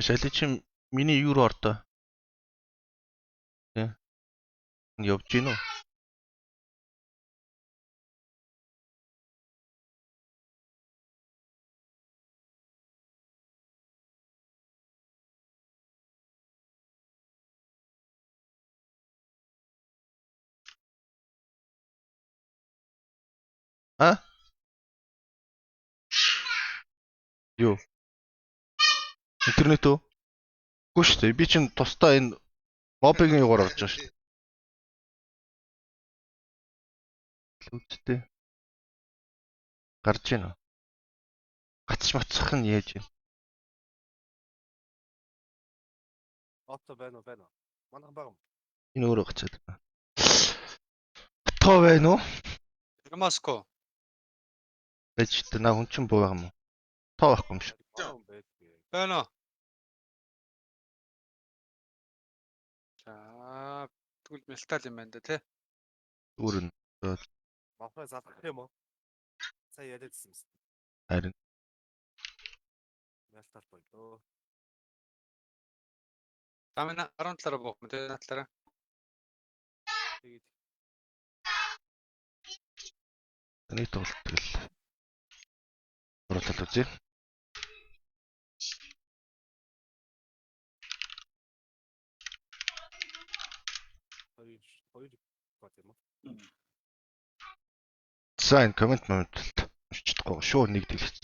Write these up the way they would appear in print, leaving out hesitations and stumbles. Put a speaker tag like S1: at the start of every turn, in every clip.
S1: Шали чи миний юу руу ордоо? Тэ. Явж гин үү? А? Юу? Интернет үү? Үгүй шүү дээ. Би чинь тусдаа энэ мобигийн югаар орж байгаа шүү дээ. Үдтэй. Гарч ийн үү? Гацч мацах нь яаж юм?
S2: Ото байна уу, байна уу? Манайхан байгаа юм.
S1: Энэ өөрөө гацаад. Тоо байна уу?
S3: Маско.
S1: Байж та наа хүн чинь буу байгаа юм уу? Тоо байхгүй юм шиг.
S2: Манай хүн байдгүй.
S3: Байна уу? За, тэгвэл металл юм байна да тий.
S1: Өөр нь
S2: Мавхай залгах юм уу? Сая яриадсэн юм.
S1: харин
S2: Мялтал боллоо.
S3: Замын 10 талаараа буух юм тий наад талаараа.
S2: Тэгээд
S1: нэг тоглолт тэгэл оруулаад үзье.
S2: хоёр хоёр гол юм уу?
S1: За энэ коммент момент уншиж чадахгүй шүү нэг дэлгэц.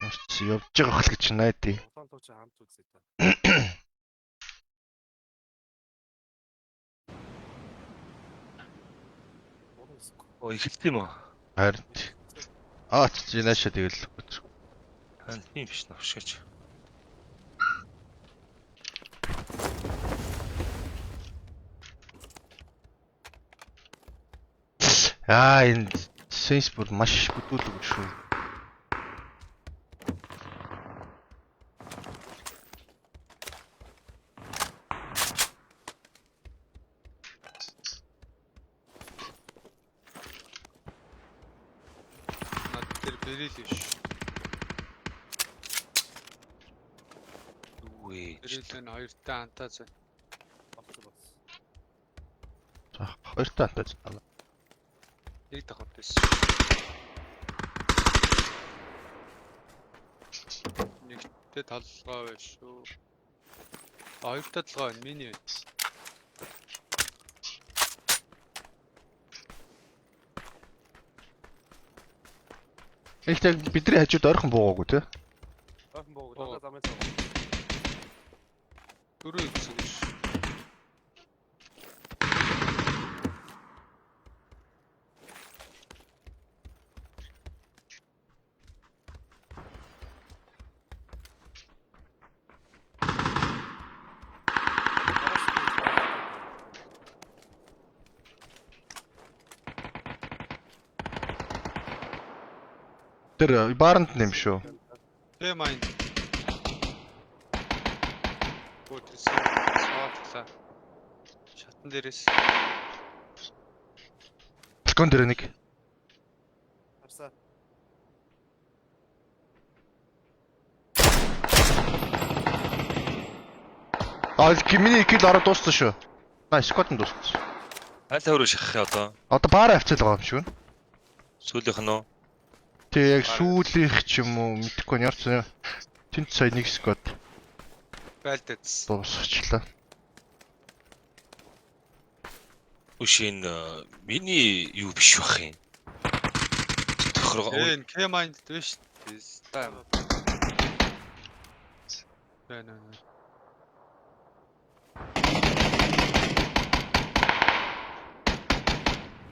S1: Уншиж явж байгаа хэл гэж найдаа.
S2: Улаан туу чи хамт үзье та. Гурван хэсэг.
S4: Оо эхэлт юм уу?
S1: Харин аа чи наашаа тэгэл үз.
S4: Харин тийм биш навшаач.
S1: Аа энэ сенс бүр маш бүдүүлэг шүү.
S3: Над дээр берил биш.
S4: Юу вэ?
S3: Берил энэ хоёртой антаа зэ.
S2: Болсон болсон.
S1: За хоёртой антаж.
S3: Нэг давхар байсан. Нэгтэй толгой байна шүү. Хоёртой толгой байна. Миний байна.
S1: Ихтэй бидний хажууд ойрхон буугаагүй те.
S2: Ойхон бууг.
S3: Бууг.
S2: Дандаа замын цаа.
S3: Дөрөв гэсэн үг шүү.
S1: Тэр бааранд нэм шүү.
S3: Тэ майн. Гүйтсэн. Саатлаа. Шатан дээрээс
S1: Балкон дээр нэг.
S2: Харсаа.
S1: Аа миний кил ороод дууссан шүү. Наа скот нь дууссан.
S4: Аль хавруу шахах юм одоо?
S1: Одоо баараа авчаал байгаа юм шиг байна.
S4: Сүүлийнх нь үү?
S1: Тэг яг сүүлийнх ч юм уу мэдэхгүй нь ярьсан. Тэнд сая нэг скот
S3: байлдадсан.
S1: дуусгачлаа.
S4: Үш энэ миний юу биш байх юм. Тохиргоо.
S3: Э энэ K mind биш дээ. Ста. Байна байна.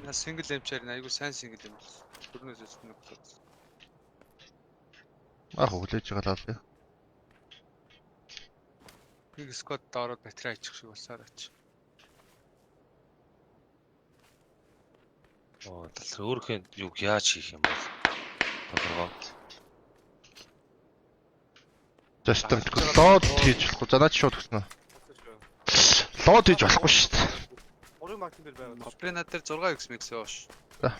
S3: На сингл эмчээр айгу сайн сингл юм бол. Дөрнөөс өснө болоод.
S1: Ах хүлээж байгаа лаа.
S3: Нэг скот ороод батарей ачих шиг болсоор ач.
S4: Оо тал өөрийнхөө юг яаж хийх юм бол? Тохиргоо.
S1: За систем лоод хийж болохгүй. За наад шууд өгснө.
S2: Болсон шүү.
S1: Лоод хийж болохгүй шүү дээ.
S2: Гурван магтан дээр байгаа.
S3: Опри над дээр 6x микс яваа ш.
S1: За.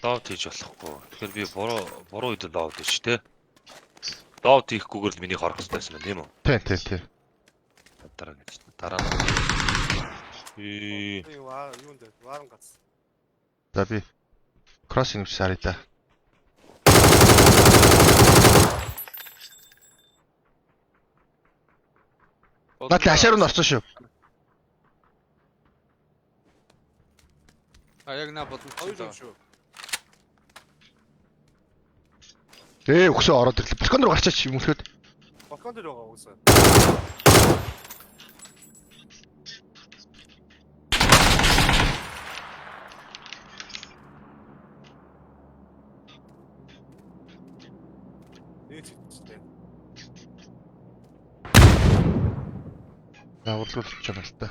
S4: Load хийж болохгүй. Тэгэхээр би буруу буруу үед load хийж тэ. Load хийхгүйгээр л миний хорох хэрэгтэй байсан байна тийм үү?
S1: Тий, тий, тий.
S4: Дараа гэж. Дараа нь. Ээ.
S2: Юу аа юунд дээр варан гац.
S1: За би кроссинг биш харъя да. Наад ашаар нь орсон шүү.
S3: А яг на
S2: Хоёр
S3: боломжтой.
S2: юм шүү.
S1: Өгсөө ороод ирлээ. Балкон руу гарчаач юм өлөхөд.
S2: Балкон дээр байгаа уусаа. Нэг чигтээ.
S1: Аварлуулчих юм л та.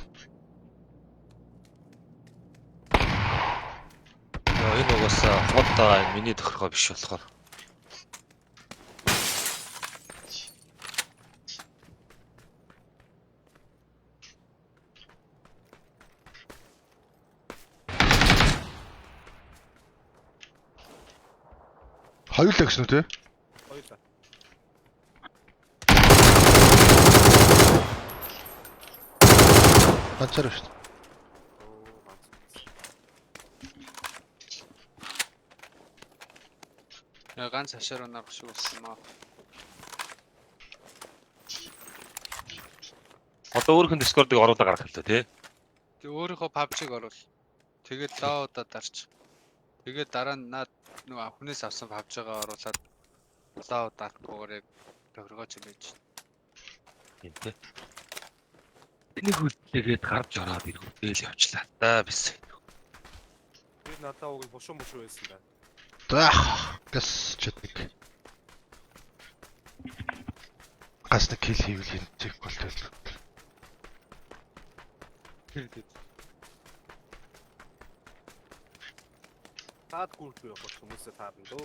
S4: Яа, энэ угаасаа хот байгаа энэ миний тохиргоо биш болохоор.
S1: Хоёулаа гэсэн үү те?
S2: Хоёулаа.
S1: Ганцаар шүү.
S2: Оо ганц.
S3: Яа ганц хашаар унаарх шиг болсон юм аа.
S4: Одоо өөрийнх нь Discord-ыг оруулаа гаргах л дээ тий.
S3: Тэг өөрийнхөө PUBG-г оруул. Тэгээд лауда дарч. Тэгээд дараа нь наад нөгөө хүнээс авсан PUBG-гаа оруулаад лау дарахгүйгээр яг тохиргоо чимээж.
S4: Тийм тий. Энийг үлдээгээд гарч ороод ирэхүүтэл явчлаа. Да бис.
S2: Би надаа уг нь бушуу мушуу байсан да.
S1: За гас чад нэг. Гас нэг кил хийвэл энэ зэг болтой.
S3: Тэр тэр.
S2: Таад гүрдүү явах бол хүмүүсээ таарна дөө.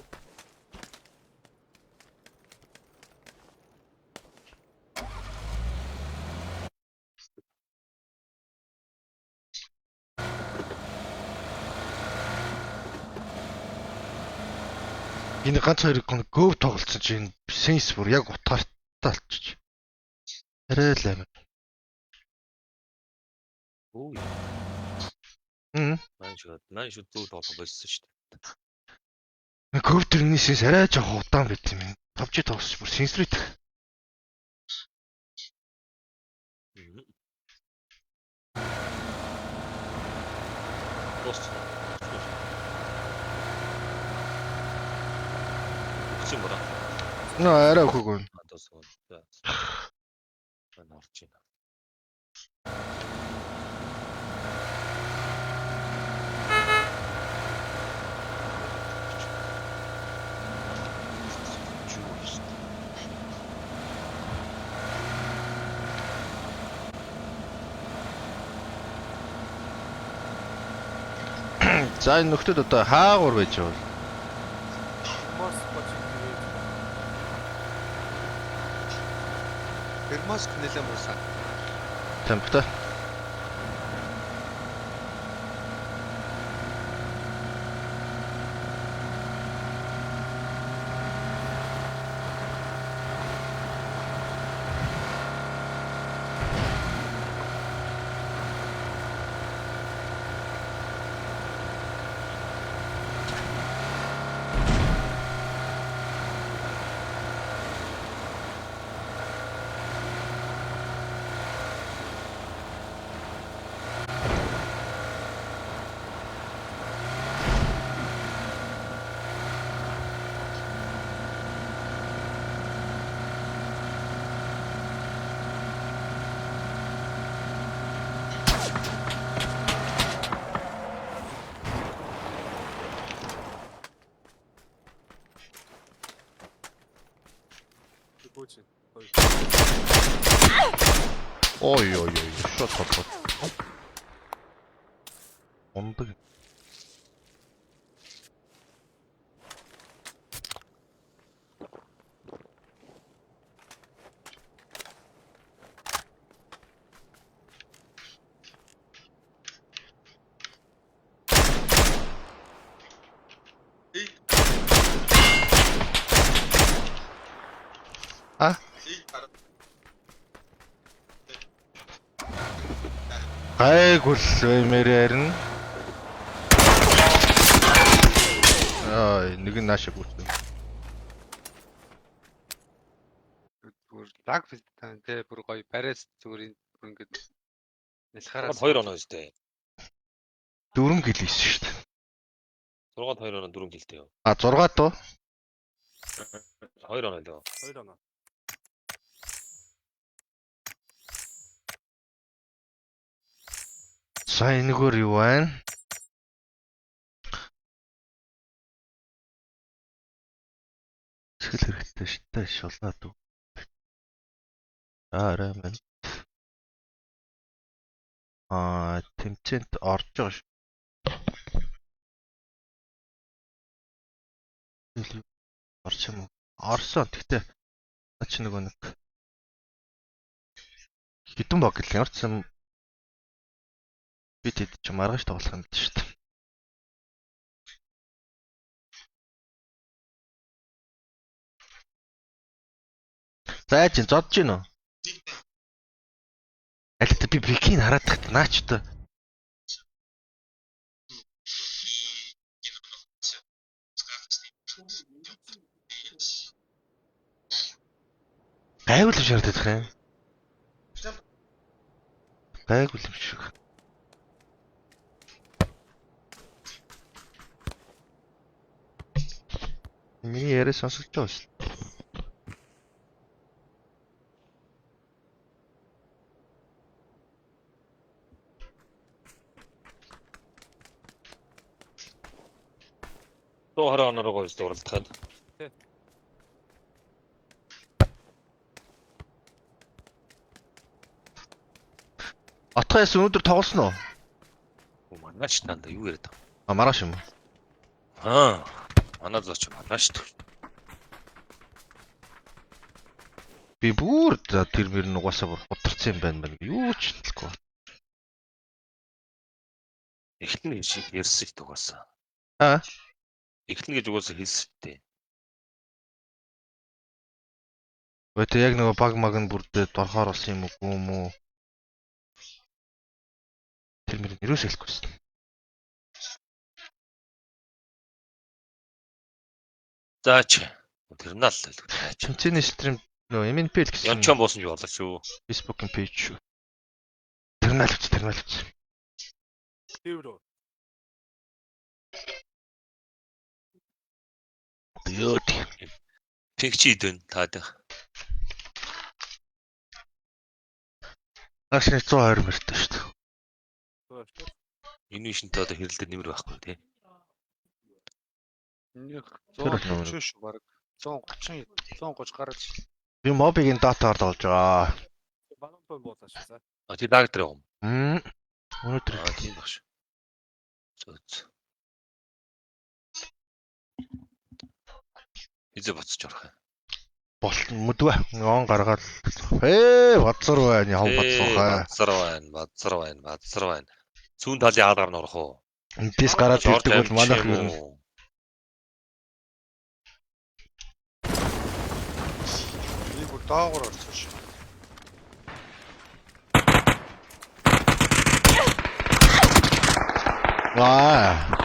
S1: Энэ ганц хоёрыг гон гөв тоглолцсон чинь сенс бүр яг утгаартай болчих. Арай л амар.
S4: Өө.
S1: Мм.
S4: Маань шүү. Маань шүү зүүл тоглох болсон шүү дээ.
S1: Гөв тэрний сенс арай жоох удаан байт юм. PUBG тоглож бүр сенсрит.
S4: Мгм. Дуусчих. Өгсөн бороо.
S1: Нөө арай өгөөгүй.
S4: А дууссан. За. Маань орж байна.
S1: За энэ нөхдөд одоо хаагур байж байгаа бол.
S2: Мос бочиг тэгээд
S3: Термоск нэлээд муусан.
S1: Тамхтай.
S2: бүүч. Хоёр.
S1: Ой ой ой. Шот толгой. Ундаг. А? Гайгүй л баймаар ярина. Аа, нэг нь наашаа гүйтсэн.
S3: Зүгээр лаг филтан те бүр гоё бариас зүгээр энэ бүр ингээд нялхаараа
S4: 2 оноо үстэй.
S1: 4 гил ийсэн шүү дээ.
S4: 6 2 оноо 4 гэлтэй юу?
S1: А 6 дуу.
S4: 2 оноо лөө.
S2: 2 оноо.
S1: За энэгээр юу байна? Сэтгэл хэрэгтэй шүү дээ. Шулаад үү. Арай мэн. Аа, тэмцээнд орж байгаа шүү. Тэгэл орч юм уу? Орсон. Тэгтээ наа чи нөгөө нэг хитэн баг гэл ямар ч юм би тэд чи маргааш тоглох юм шүү дээ. За яаж ин зодж гин үү? Аль та би бикин хараад тахт наач одоо гайгүй л юм шиг харагдах юм. Гайгүй л юм шиг. Миний яриа сонсогдож байгаа шүү.
S4: Тоо 20 оноо руу үстэй уралдахад.
S1: Отгоо яс өнөөдөр тоглосон уу?
S4: Манаач дандаа юу яриад байгаа.
S1: А маргааш юм уу?
S4: Аа. Манаа зооч манаач.
S1: Би бүр за тэр мөр нь угаасаа бүр ударсан юм байна байна. Юу ч хэлэхгүй.
S4: Эхлэнэ гэж ярьсан шүү дээ угаасаа.
S1: Аа.
S4: Эхлэнэ гэж угаасаа хэлсэн шүү дээ.
S1: Гэхдээ яг нөгөө баг маг нь бүрдээ дорхоор болсон юм уу юм уу? Тэр мөр нь юус хэлэхгүйсэн.
S4: Заач. Терминал л байлгүй.
S1: Тэмцээний стрим нөгөө MNP л гэсэн
S4: Янчан буусан ч болоо шүү.
S1: Facebook-ын пэйж шүү. Терминал үз, терминал үз.
S2: Дээвэр үү?
S1: Ёо тий.
S4: Пинг чи идэн таад.
S1: Наач нэг 120 мөртэй шүү дээ.
S2: 120.
S4: Энэ шинтэй одоо хэрэл дээр нэмэр байхгүй тий.
S3: Энийх
S1: Тэр бол нэмэр.
S3: 130 шүү баг. 130 130 гараад шүү.
S1: Би мобигийн датаар тоглож байгаа.
S2: Банан тон буулаа шүү. За.
S4: А тий даг дээр юм.
S1: Мм. Өнөөдөр
S4: Аа тийм баг шүү. Зөө зөө. Хизээ буцаж орох юм.
S1: бол мэдвэ. Он гаргаад ээ базар байна яв базар.
S4: Базар байна, базар байна, базар байна. Зүүн талын хаалгаар нь орох уу?
S1: Эндээс гараад
S4: Жорж
S1: ирдэг бол манайх
S4: амжих
S1: ер
S4: юм
S1: нь
S4: уу?
S3: Би бүр доогоор орсон шүү.
S1: Ваа.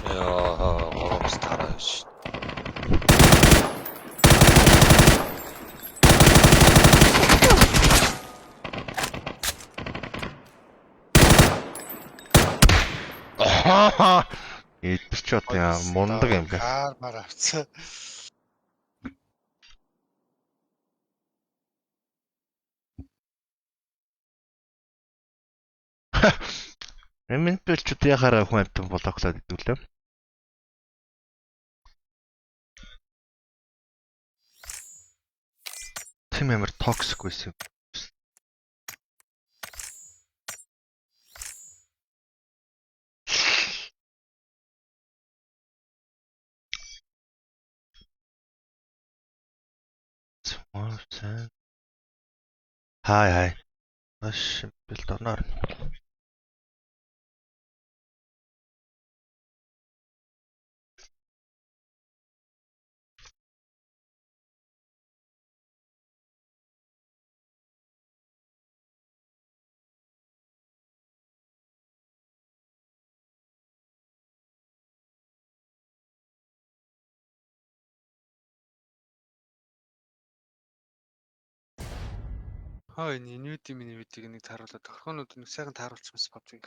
S4: Яа, гуравс тараа гэж.
S1: Эдгэр ч одоо яа мундаг юм бэ.
S3: Кар мар авцсан.
S1: MNP ч одоо яхаараа хүн амтан блоклоод идэв лээ. Тим амар токсик байсан. Аа сайн. Хай хай. Маш бэл доноор.
S3: Хаа энэ инвид минивидийг нэг тааруулаад тохиргоонууд нэг сайхан тааруулчихсан PUBG-ийн.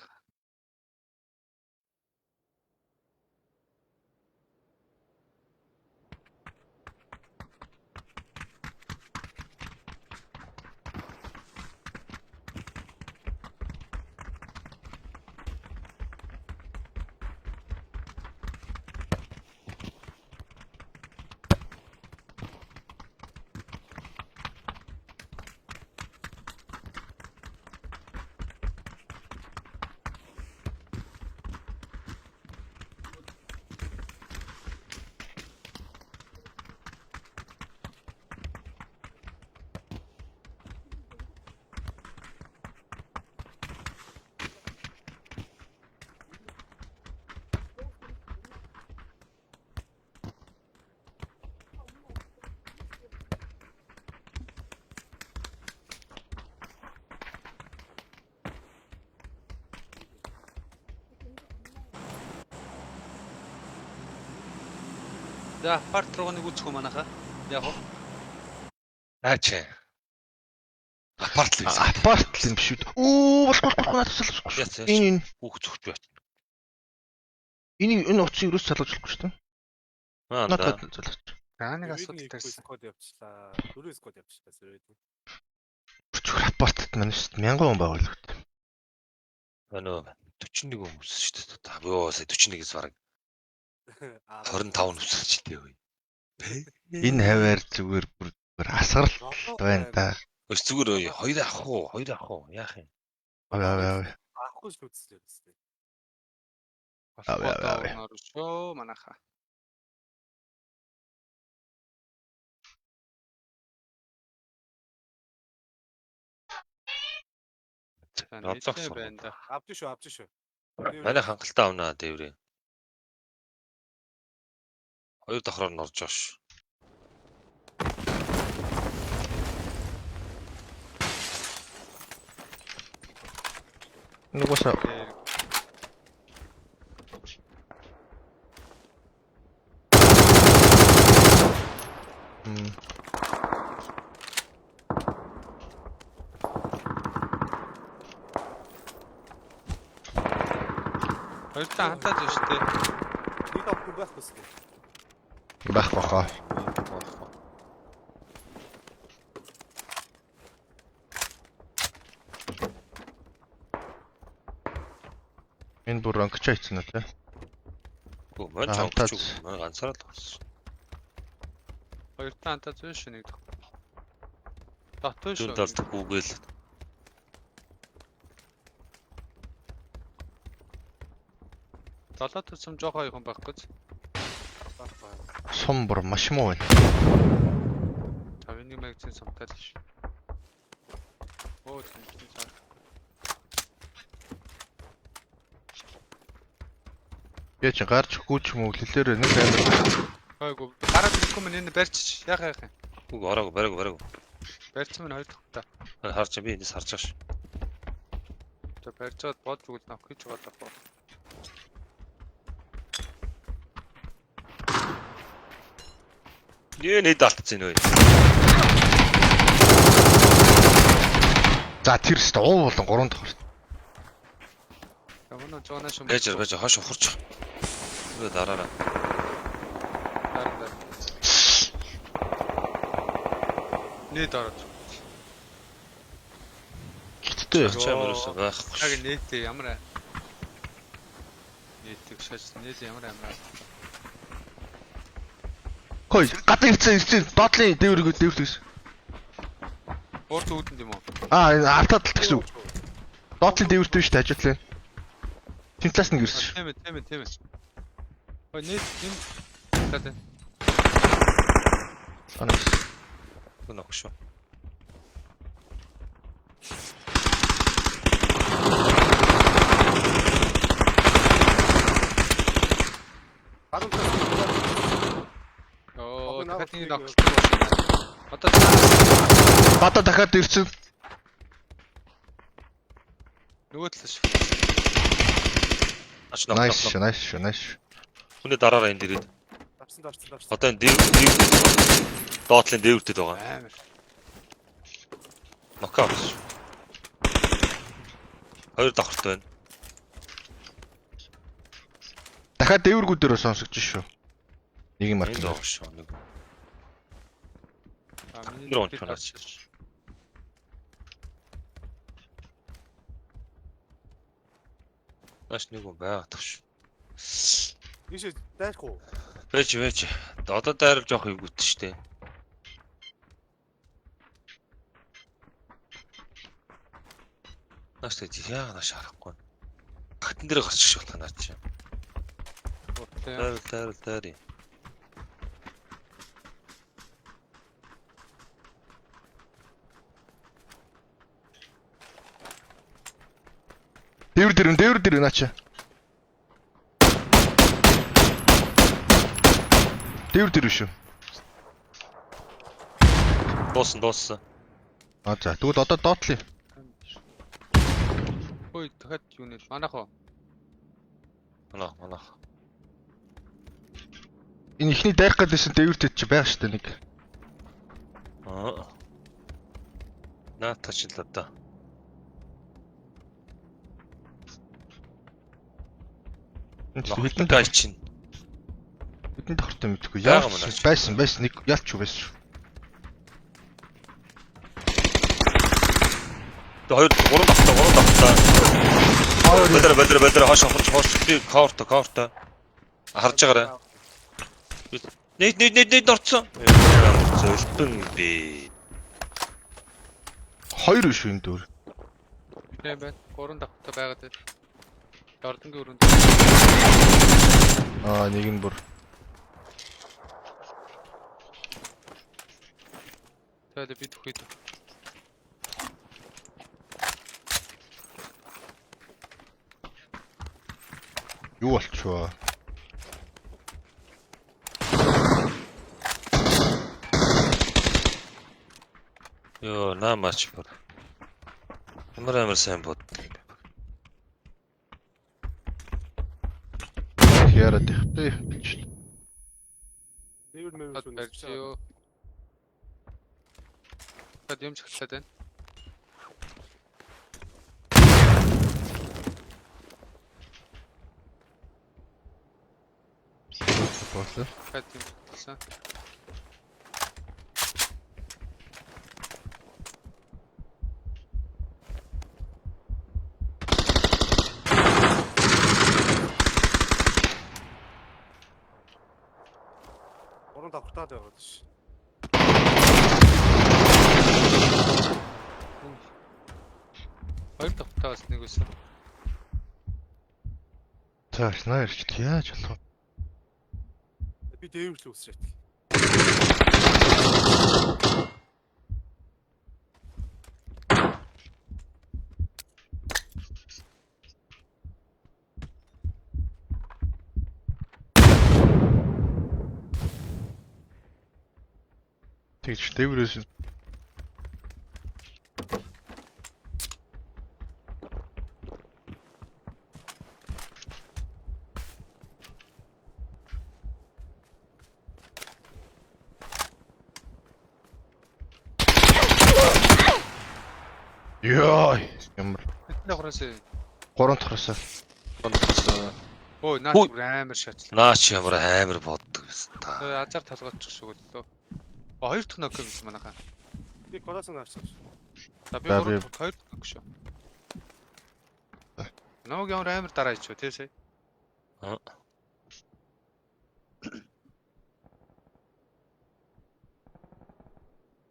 S3: За апарт руу нэг үүсэх юм манайхаа. Яг уу.
S4: Наач. Апарт л байсан.
S1: Апарт л юм биш үү? Оо болох болох надад салгахгүй шүү. Энэ энэ
S4: Хүүх зүгч байж.
S1: энийг энэ утсыг ерөөс салгаж болохгүй шүү дээ.
S4: Аа
S1: Надад салгаж.
S3: За нэг асуудал тарьсан.
S2: Squad явчлаа. Дөрөв squad явчлаа. Сэрээд.
S1: Бүрчгөр апартад маань шүү дээ 1000 хүн байгаа л үү.
S4: Нөө 41 хүн өссөн шүү дээ. Ёо сая 41-ээс бараг 25 нь өссөн ч дээ үе.
S1: Энэ хаваар зүгээр бүр зүгээр асгаралт байна да.
S4: Өс зүгээр өө хоёр авах уу? Хоёр авах уу? Яах юм?
S1: Аваа аваа аваа.
S2: Авахгүй шүү дээ.
S1: Авъя, авъя, авъя.
S3: Орно шүү манайхаа. За
S4: Роблокс
S3: нэлээд байна да.
S2: Авч шүү, авч шүү.
S4: Манай хангалттай авнаа дээврээ. Хоёр давхраар нь орж байгаа ш.
S1: Нугасаа
S3: Дээр
S1: м,
S3: Хоёр талаа хантаад байна шүү дээ.
S2: Нэг авахгүй байхгүй шүү.
S1: байхгүй хаа. Энэ бүр ангичаа хийсэн үү те?
S4: Гүү мөн
S1: Аа,
S4: цонхч
S1: хантаад.
S4: мөн ганцаараа л болсон.
S3: Хоёр талаа хантаад байна шүү нэг. Дотоо
S4: Зүүн
S3: шүү.
S4: талд гүүгээл
S3: Долоо тусам жоохон юм байхгүй.
S2: Байхгүй.
S1: Сум бүр маш муу байна.
S3: 51 магазин сумтай л ш. Оо тийм тийм цаа.
S1: Яа чи гарч гүйч юм уу хэлээрээ нэг амир.
S3: Гойгүй гараад ирэхгүй мэн энэ барьчих. Яах яах юм.
S4: гүүг ороог бараг бараг.
S3: Барьсан мэн хоёр дахь та.
S4: Харж би энэс харж байгаа ш.
S3: За барьж аваад бодж өгөл нөх хийж байгаа даа.
S4: Нэ нэд алдсан нөө.
S1: За тэр өстө уу болон гурван дахь.
S3: Ямар нэг жоо шум.
S4: Байж байж хойш ухарч. Үгүй дараараа.
S3: Нийт ороод.
S1: Гиттэй.
S4: Чам ерөөсөө байхгүй.
S3: Яг нийтээ ямар нийтийг шаж нийт ямар амар.
S1: Хой гадаа ирсэн ирсэн доотлын дээвэр дээвэр гэсэн.
S3: Урд үүдэнд юм уу?
S1: Аа энэ артаа талт гэсэн үг. Доотлын дээвэртэй шүү дээ хажуутлын. Тэн талаас нэг ирсэн шүү.
S3: Тийм ээ, тийм ээ, тийм ээ. Ой нийт юм. За тийм.
S1: Санаас.
S4: Нэг нөх шүү.
S2: Баруун талаас
S3: Йоо,
S2: Охин
S3: дахиад нэг
S2: нэг
S3: ноктой байна. Одоо цаа-
S1: Бата дахиад ирсэн.
S3: нөгөө талаас шүү.
S4: Ач нөх.
S1: Nice шүү, nice шүү, nice шүү.
S4: Хүний дараараа энд ирээд.
S2: дарсан дарсан дарсан.
S4: Одоо энэ дээвэр доотлын дээвэртэд байгаа.
S3: Амар.
S4: Нокаут шүү. Хоёр давхарт байна.
S1: Дахиад дээвэргүү дээр сонсогдож шүү. Нэг юм
S4: Энд
S1: марк.
S4: байгаа шүү. Нэг.
S3: А миний
S4: Нэр
S3: бид
S4: унтах наач. Нааш нэг юм байгаа тав шүү.
S2: Ийшээ дайрах уу?
S4: Бэж бэж. Одоо дайрал жоох эвгүүт шүү дээ. Нааш тэгж яа нааш харахгүй. Хатан дээр гарчих шиг болох наа чи.
S3: Уртлаа.
S4: Дайрал дайрал дайрал.
S1: Дээвэр дээр, дээвэр дээр наача. Дээвэр дээр шүү.
S4: Дууссан дууссан.
S1: А за, тэгвэл одоо доотлё.
S3: Хөөе, дахиад юу нэ? Манайх уу?
S4: Манайх манайх.
S1: Энэ ихний дайрах гэдсэн дээвэр дээр чи байгаа шүү дээ нэг.
S4: Аа. Наа тач л одоо.
S1: Энэ чи хэдэн
S4: Нохтой чинь.
S1: хэдэн давхартай мэдгүй.
S4: Байгаа
S1: Яа,
S4: мөн наач.
S1: байсан байсан нэг ялч юу байсан шүү.
S4: Тэ хоёр гурван давхартай гурван давхартай. Бэлэр бэлэр бэлэр хоош хоош хоош би корто корто. Харж байгаарай. Нийт нийт нийт нийт орцсон. Зөлтөн би.
S1: Хоёр шүү энэ дөр.
S3: Тийм байна. Гурван давхартай байгаад байна. Ордонгийн өрөөнд.
S1: Аа, нэг нь бүр.
S3: Тэгээд би төхөд.
S1: Юу болчихвоо?
S4: Йоо, наа мач бүр. Ямар амар сайн бод.
S1: Яраад их тэ.
S2: Дээвэр мэвэр
S3: Хад
S2: шүү.
S3: барьж юу. Дахиад юм чагтлаад байна.
S1: Боолоо.
S3: Дахиад юм чагтласан.
S2: Гурван давхартаад байгаа шүү.
S3: Хоёр давхартай бас нэг байсан.
S1: За, снайпер ч яаж болох вэ?
S2: Би дээвэр л үсэж ятг.
S1: Тэгж дээврээс нь Йой, ямар
S3: Хэдэн давхраас
S1: гурван дахраас.
S3: Өө наач
S4: Хүү.
S3: бүр амар шаачлаа.
S4: Наа чи ямар амар боддог байсан та.
S3: Тэгээ азар толгойчих шиг үлээ. А хоёр дахь нок юм манайхаа.
S2: Би колосон авсан шүү.
S3: За би
S1: За,
S3: гурав
S1: би-
S3: дахь хоёр дахь нок шүү. Намайг ямар амар дараа ичв тий сая.
S4: Аа.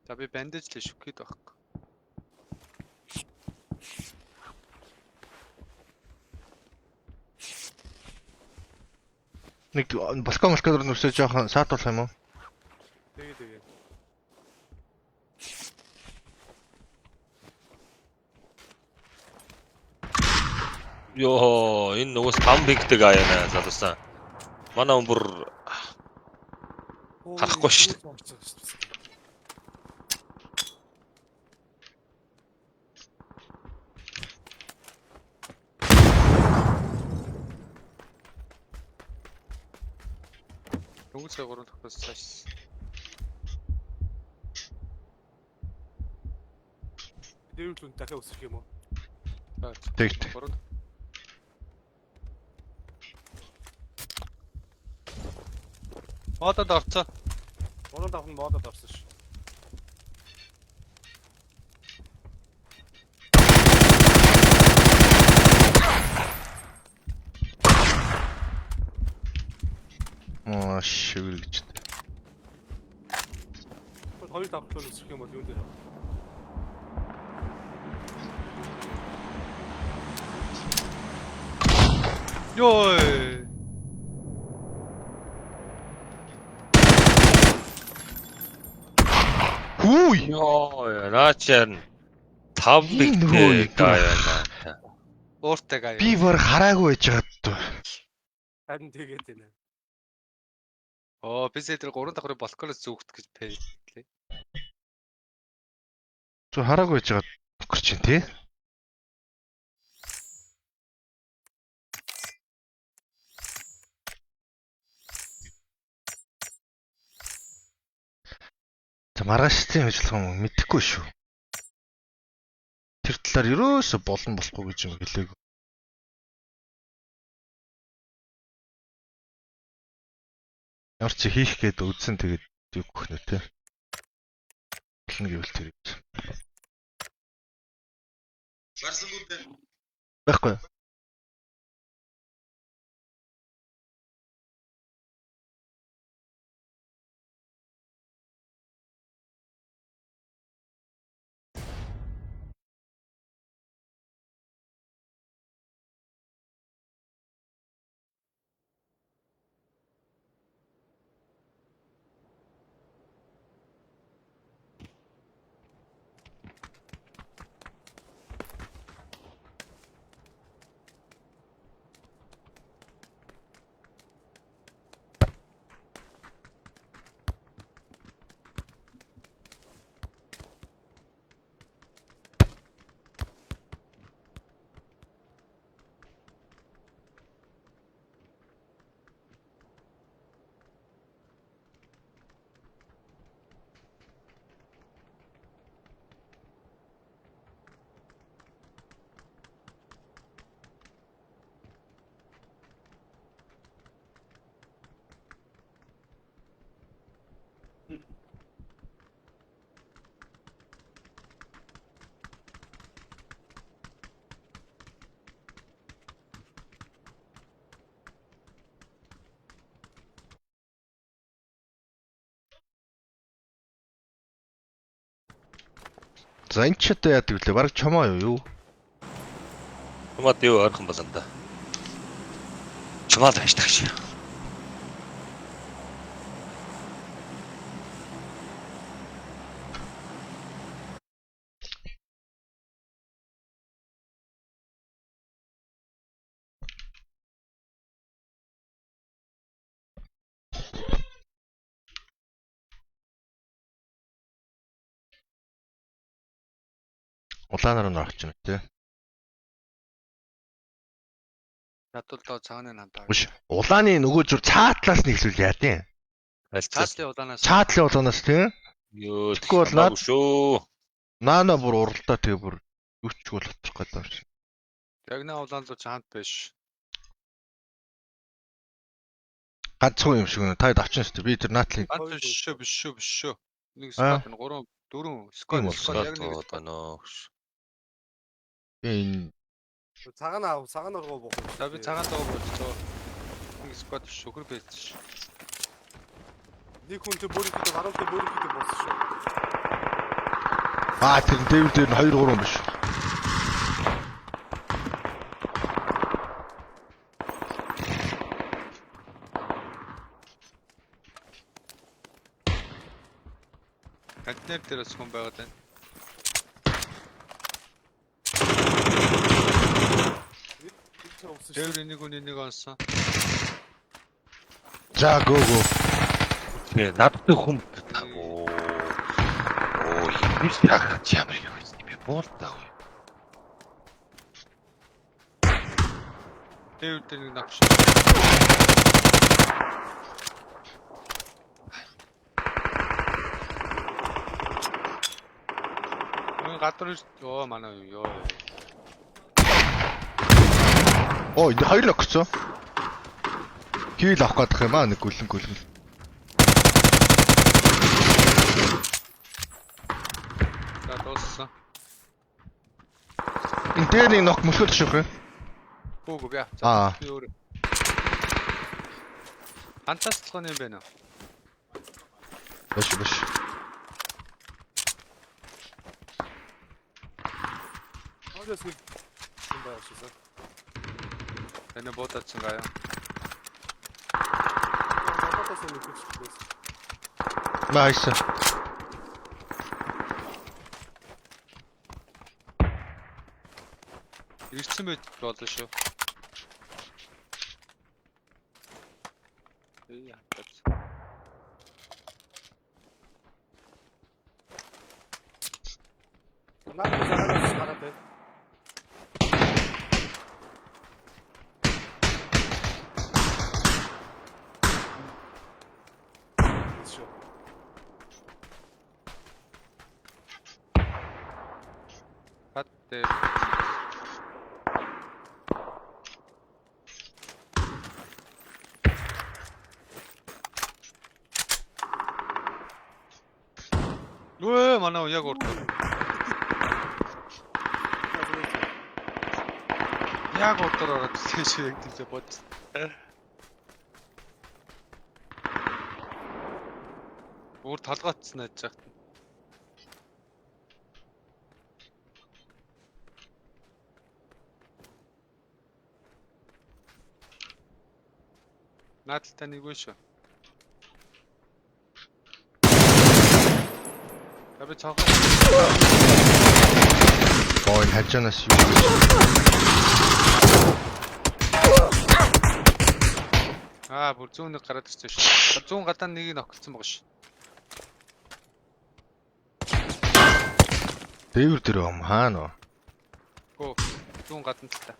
S3: За би бандаж л шүх гээд байхгүй.
S1: Нэг балкон балкон руу нүсээ жоохон саатуулах юм уу?
S2: Тэгээ тэгээ.
S4: Йоо, энэ нөгөөс 5 пиктэй аяана залуусан. Манай хүн бүр Харахгүй шүү
S2: дээ.
S3: Дөнгөж сая 3 дахь цааш.
S2: Дээрүүл үн дахиад өсөх юм уу?
S1: Тэг тэг.
S3: 3 Модод орцоо.
S2: 3 давх нь модод орсон шүү.
S1: Аа шивэр гэж.
S2: Хоёр давх руу өсөх юм бол юун дээр вэ?
S3: Йой.
S1: Хүй.
S4: Йоо, наачаар 5
S1: Энэ нөгөө
S4: пиктэй аяана.
S3: Ууртай гай.
S1: Би бүр хараагүй байж байгаа даа.
S2: Харин тэгээд байна.
S3: Оо, би сая тэр 3 давхрын балконоос зүгт гэж пэй.
S1: Зү хараагүй байж байгаа нөхөр чинь тий. За маргааштай ажиллах юм мэдэхгүй шүү. Тэр талаар ерөөсө болон болохгүй гэж юм хэлээг. Ямар ч хийх гээд үзсэн тэгээд юу гэх нэ те. Болно гэвэл тэр. Байхгүй. За энэ ч одоо яадаг вүлээ? Бараг чомоо юу юу?
S4: Чумаад юу ойрхон болон да. Чумаад байж тагш.
S1: Улаанаар нь орох чинь тий.
S3: Надад доо цааны намдаа.
S1: Биш. Улааны нөгөө зүр цаатлаас нь эхлүүл яа тийм.
S4: Альцаас.
S3: Цаатлын улаанаас.
S1: Цаатлын улаанаас тий.
S4: Йоо,
S1: Тэгэхгүй бол наад-
S4: шүү.
S1: Наана бүр уралдаа тэгээ бүр юу ч бол очих гэдэг юм шиг.
S3: Яг наа улаан руу чамд биш.
S1: Ганцхан юм шиг нэ. Та авчин шүү дээ. Би тэр наатлын
S3: Ганц биш шүү, биш шүү, биш шүү. Нэг
S1: Аа.
S3: сквад нь 3 4
S1: Тийм
S3: сквад
S1: бол
S3: сквад яг нэг
S4: Сквад байна.
S1: би энэ
S2: Цагаан аав, цагаан ургуу буух.
S3: За би цагаан доо болцоо. Нэг сквад биш шүхэр байсан ш.
S2: Нэг хүн тэр бүрийн баруун тэр бүрийн болсон шүү.
S1: Аа тэр дээвэр дээр нь 2 3 биш.
S3: Контейнер дээр бас хүн байгаад байна.
S2: Орсон шүү.
S3: Дээвэр нэг үний нэг онсон.
S1: За го го.
S4: Нэ надтай хүм. Оо. Оо, юм яг ямар юм бэ? Буултаа.
S3: Дээвэр дээр нэг навш. Энэ гадар ёо манай ёо.
S1: Оо энэ хоёр ногцсон. Кийл авах гэдэг юм аа нэг гүлэн гүлэн.
S3: За дууссан.
S1: Энэ дээр нэг ног мөлхөд шүүх юм.
S3: Гүүг би авцаа.
S1: Аа.
S3: Би өөрөө. Хантаслах юм байна уу?
S1: Биш биш.
S2: Хоолоос нэг юм байгаа шүү сар.
S3: Энэ буудаадсан гаяа.
S2: Надаас нэг хүч байсан.
S1: Nice.
S3: Ирсэн байж болно шүү. Ээ хатаац.
S2: Надаас араас гараад байна. Шүү.
S3: Хат дээр. Үе манай яг урд. Яг урдаар ороод ирсэн шүү яг тийч бодсон. Бүр толгоотсон байж байгаа. Наадaltaй нэг вэ шүү. За би цонхоо
S1: Оо энэ хажаанаас юу гэж.
S3: Аа бүр зүүн нэг гараад ирсэн шүү. Зүүн гадаа нэгийг ноколцсон байгаа шүү.
S1: Дээвэр дээр юм хаана вэ?
S3: Гөө зүүн гадна талтай.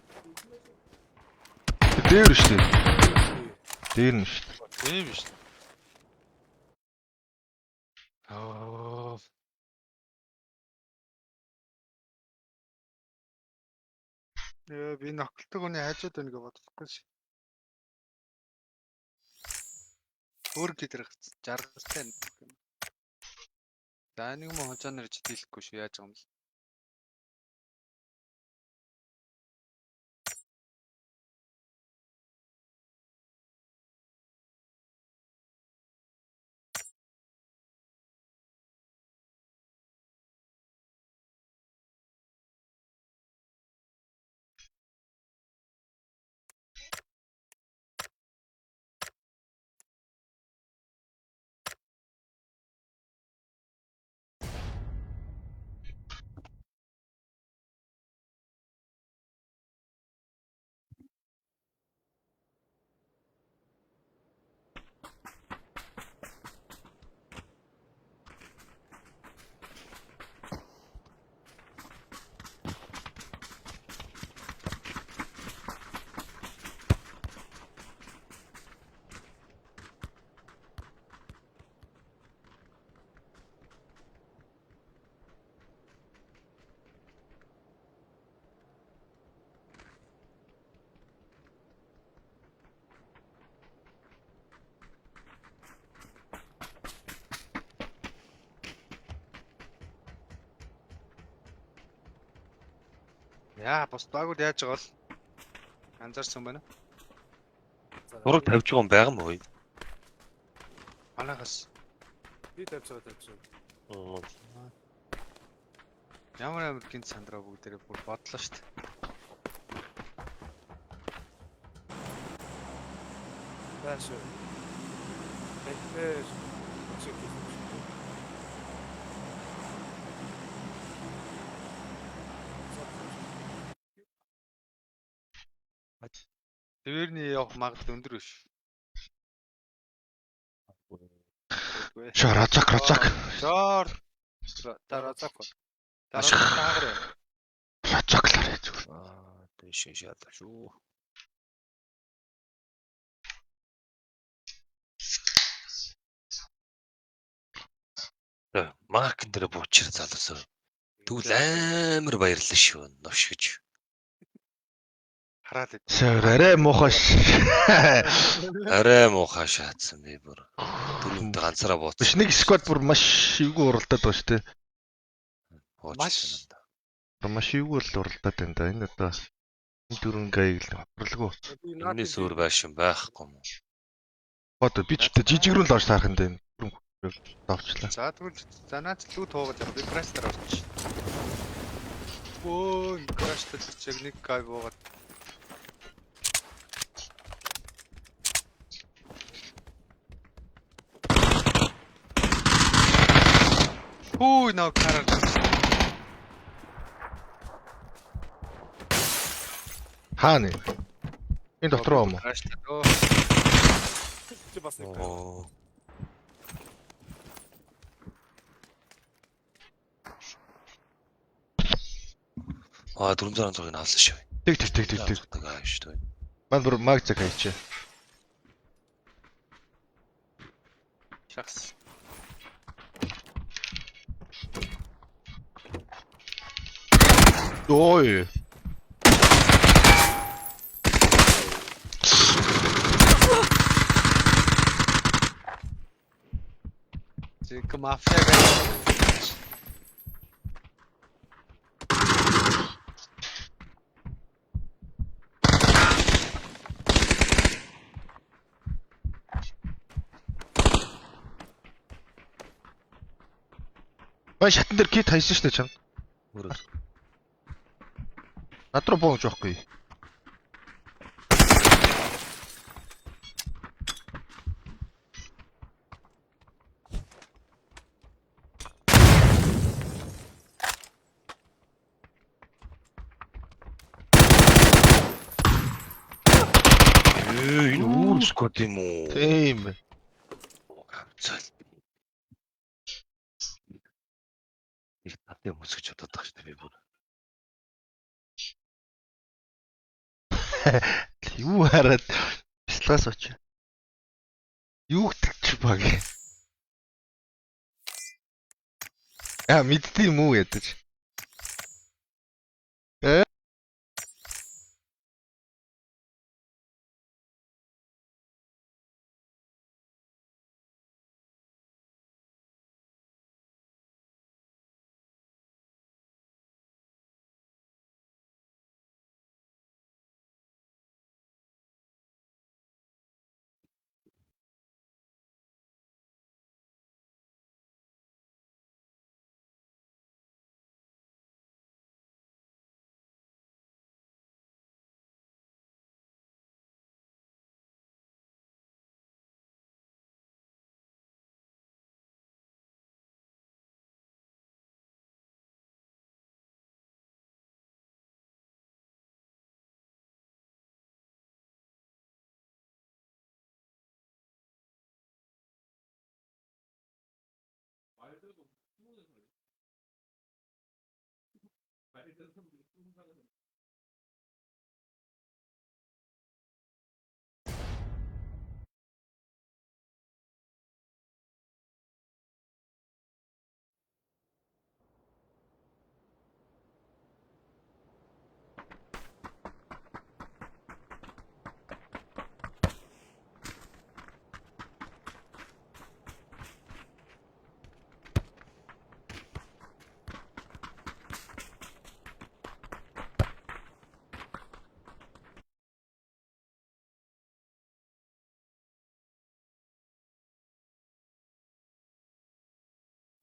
S1: Дээвэр шүү дээ. Дээр нь шүү дээ.
S3: Тийм шүү. Аа. Яа би ноколдог хүний хажууд байна гэж бодохгүй шээ. Өөр гидэр жаргалтай юм. За нэг юм хожоо нэрж дийлэхгүй шүү яаж байгаа юм бэ? Яа, бус багууд яаж байгаа бол анзаарсан байна.
S4: Зураг тавьж байгаа юм байгаа юм уу?
S3: Манайхаас
S2: Би тавьж байгаа тавьж байгаа.
S3: ямар амар гинт сандраа бүгдээрээ бүр бодлоо шүү дээ.
S2: Байна шүү. Бэнтэр шиг хийсэн шүү.
S3: Тэрний явах магадлал өндөр биш. Үгүй.
S1: Ша Разак Разак.
S3: Жоор. За Разак. За
S1: Маш-
S3: Разак таагаар байна.
S1: Разак л арай зүгээр.
S4: Аа, дэшээ шаалаа шүү. Маркн дээр буучир залуусаа. Тэгвэл амар баярлаа шүү. Новш гэж.
S3: Хараад ид.
S1: Сэр арай муухай.
S4: Арай муухай шаацсан би бүр. Дөрөвдө ганцаараа бууцсан.
S1: Биш нэг сквад бүр маш эвгүй уралдаад байгаа шүү дээ.
S3: Маш-
S1: Маш эвгүй л уралдаад байна да. Энэ одоо энэ дөрвөн гайг л хохирлгүй.
S4: Энэний сүр байшин байхгүй юм.
S1: Одоо би ч үгүй жижиг рүү л орж таарах юм да энэ. Дөрвөн давчлаа.
S3: За тэгвэл за наач лүү туугаад явах. Би краш дээр орчих. Өө, краш дээр чи яг нэг гай буугаад. Хүү нөө караар.
S1: Хаана? Энэ дотор юм уу?
S3: Краш дээр. Өө.
S2: Чи бас нэг.
S4: Оо. Аа 406-ыг авлаа шүү.
S1: Тэг тэг тэг тэг тэг.
S4: Тэг аа шүү дээ.
S1: Ман бүр маг цаг хайчаа.
S3: Шахс.
S1: Ой.
S3: Зинк мафия гай.
S1: Ман шатан дээр кит хайсан шүү дээ чам.
S4: Өөрөө.
S1: Над руу бууж байхгүй.
S4: Ээ энэ өөр сквад юм уу?
S1: Тийм.
S4: Цал. Их татын өмсгөж бодоод байгаа шүү дээ би бүр.
S1: Юу хараад бяцлагаас очив. Юу гэдэг чи баг. Аа мэддэг юм уу ядаж. Э?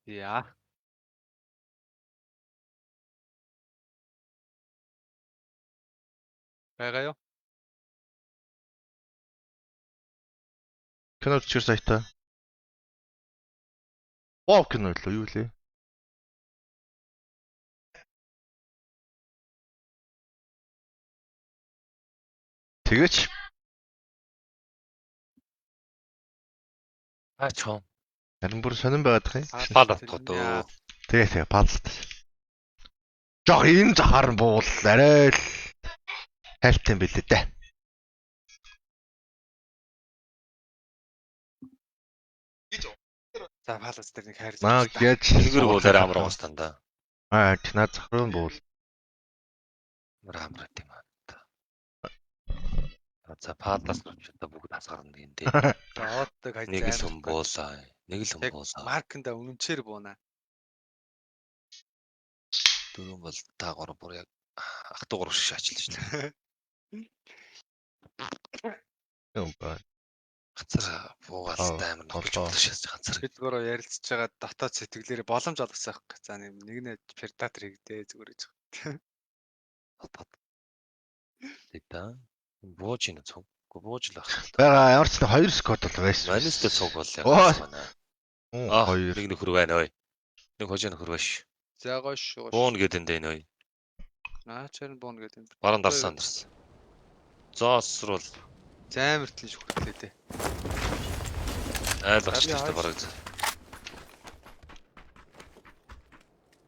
S3: Яа. Байгаа юу?
S1: Кино чир сайтаа. Вау кино лөө юу лээ? Тэгээч
S4: Аач хоо.
S1: Харин бүр сонирн байгаад их юм.
S4: Пал атгах дөө.
S1: Тэгээ тэгээ палт. Жог энэ захаар нь буул арай л хайртай юм билээ дээ.
S3: За палас дээр нэг хайр.
S1: Наа яаж
S4: Энэгээр буул арай амар уус тандаа.
S1: Аа наад зах руу буул.
S4: Амар амар юм аа. За палас одоо бүгд хасгарна гин дээ.
S3: Зоодог хаяа.
S4: Нэг л хүн буулаа. Нэг л хүн
S3: Яг
S4: буулаа.
S3: Марканда үнэнчээр бууна.
S4: Дөрөв бол та гурав бүр яг ах トゥ гурав шиг шаачлаа шүү дээ.
S1: Юм ба.
S4: Ганцаар буугаал та амар нөхөж
S1: Олоо.
S4: болоо шээс ганцаар.
S3: Бид гурав ярилцж байгаа дотоод сэтгэлээр боломж олгосон байхгүй. За нэг нэг нэ predator хийгдээ зүгээр гэж.
S4: Тэ. Бууж ийн цуг. Үгүй бууж л ах.
S1: Бага ямар ч нэг хоёр скот бол байсан.
S4: Манистэй цуг бол яг
S1: Оо.
S4: байна.
S1: Уу,
S4: Аа
S1: Хоёр.
S4: нэг нөхөр байна ой. Нэг хожоо нөхөр биш.
S3: За гоё шүү.
S4: Буун гэдэг энэ ой.
S3: Наа чарн буун гэдэг юм.
S4: Баруун дарсан дарсан. Зоосрол
S3: Займартлын шүхтлээ дээ.
S4: айл гарч ирсэн бараг.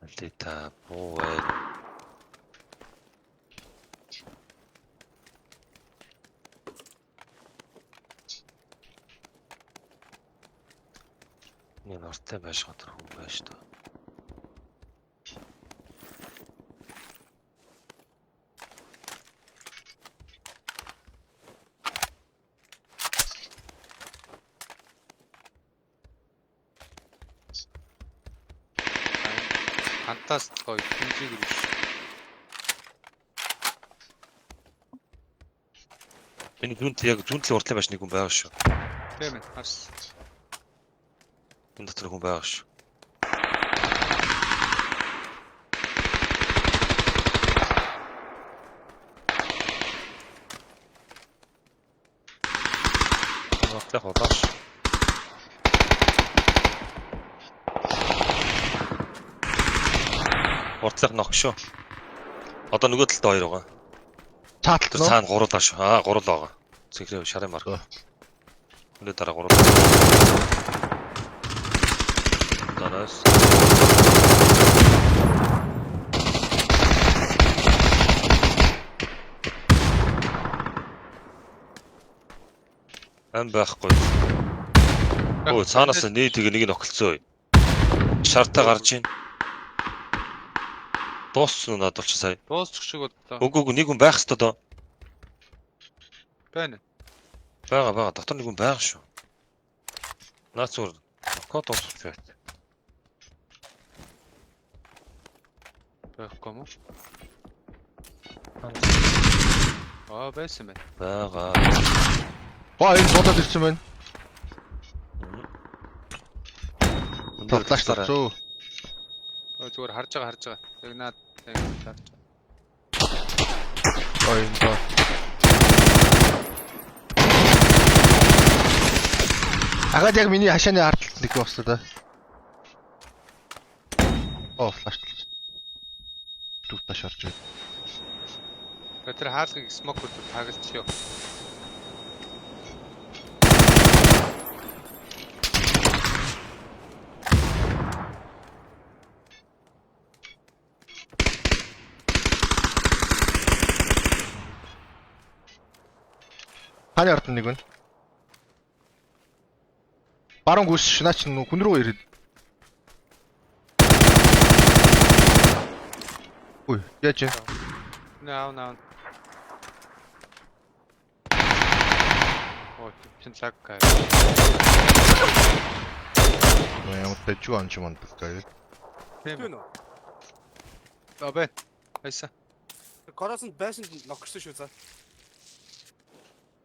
S4: Алита буу байна. Нэг нартай байж гадар хүн байж таа.
S3: Фантаст гоё хэмжээг биш.
S4: Энэ зүүн яг зүүн талын уртлын байж нэг хүн байгаа шүү.
S3: Тийм ээ. Харс.
S4: Энэ дотор хүн байгаа шүү. Уртлах улааш. Уртлах нөх шүү. Одоо нөгөө талд хоёр байгаа.
S1: Цааталт
S4: Тэр
S1: нөө.
S4: цаана гурал байгаа шүү. Аа гурал байгаа. Цэнхрээ шарын марк.
S1: За.
S4: Өнөө дараа гурал. Данаас. Ам байхгүй. Өө цаанаас нэг тэгээ нэг нь огцолцоо. Шартаа гарч ийн. Дууссан уу надад болчих сая.
S3: Дуусчих шиг боллоо.
S4: Үгүй үгүй нэг хүн байх хэвээр доо.
S3: Байна.
S4: Бага бага дотор нэг хүн байгаа шүү. Наад зүгээр нокаут дуусчих байт.
S3: Байхгүй юм уу? Аа байсан байна.
S4: Бага.
S1: Гоо энэ буудаад ирсэн байна.
S4: Өндөр
S1: Флаш
S4: талаараа.
S1: тавцуу.
S3: Өө зүгээр харж байгаа харж байгаа. Яг наад яг харж байгаа.
S1: Ой энэ доо. Агаад яг миний хашааны ард талд нэг болсон да. Оо флаш талж. Дүг таш орж ирээ.
S3: Тэгээ тэр хаалгыг смок үлдээ тагалчихё.
S1: Ханы ард нэг байна. Баруун гүс ш наа чи хүн рүү ирээд. Үй, яаж юм?
S3: Нэ аав наа. Оо чин лаг гай.
S1: Ямар дэжүү онч манд гай.
S3: Тийм.
S2: Тийм үү?
S3: Аа бэ. Хайса.
S2: Коросонд байшинд ноггорсон шүү за.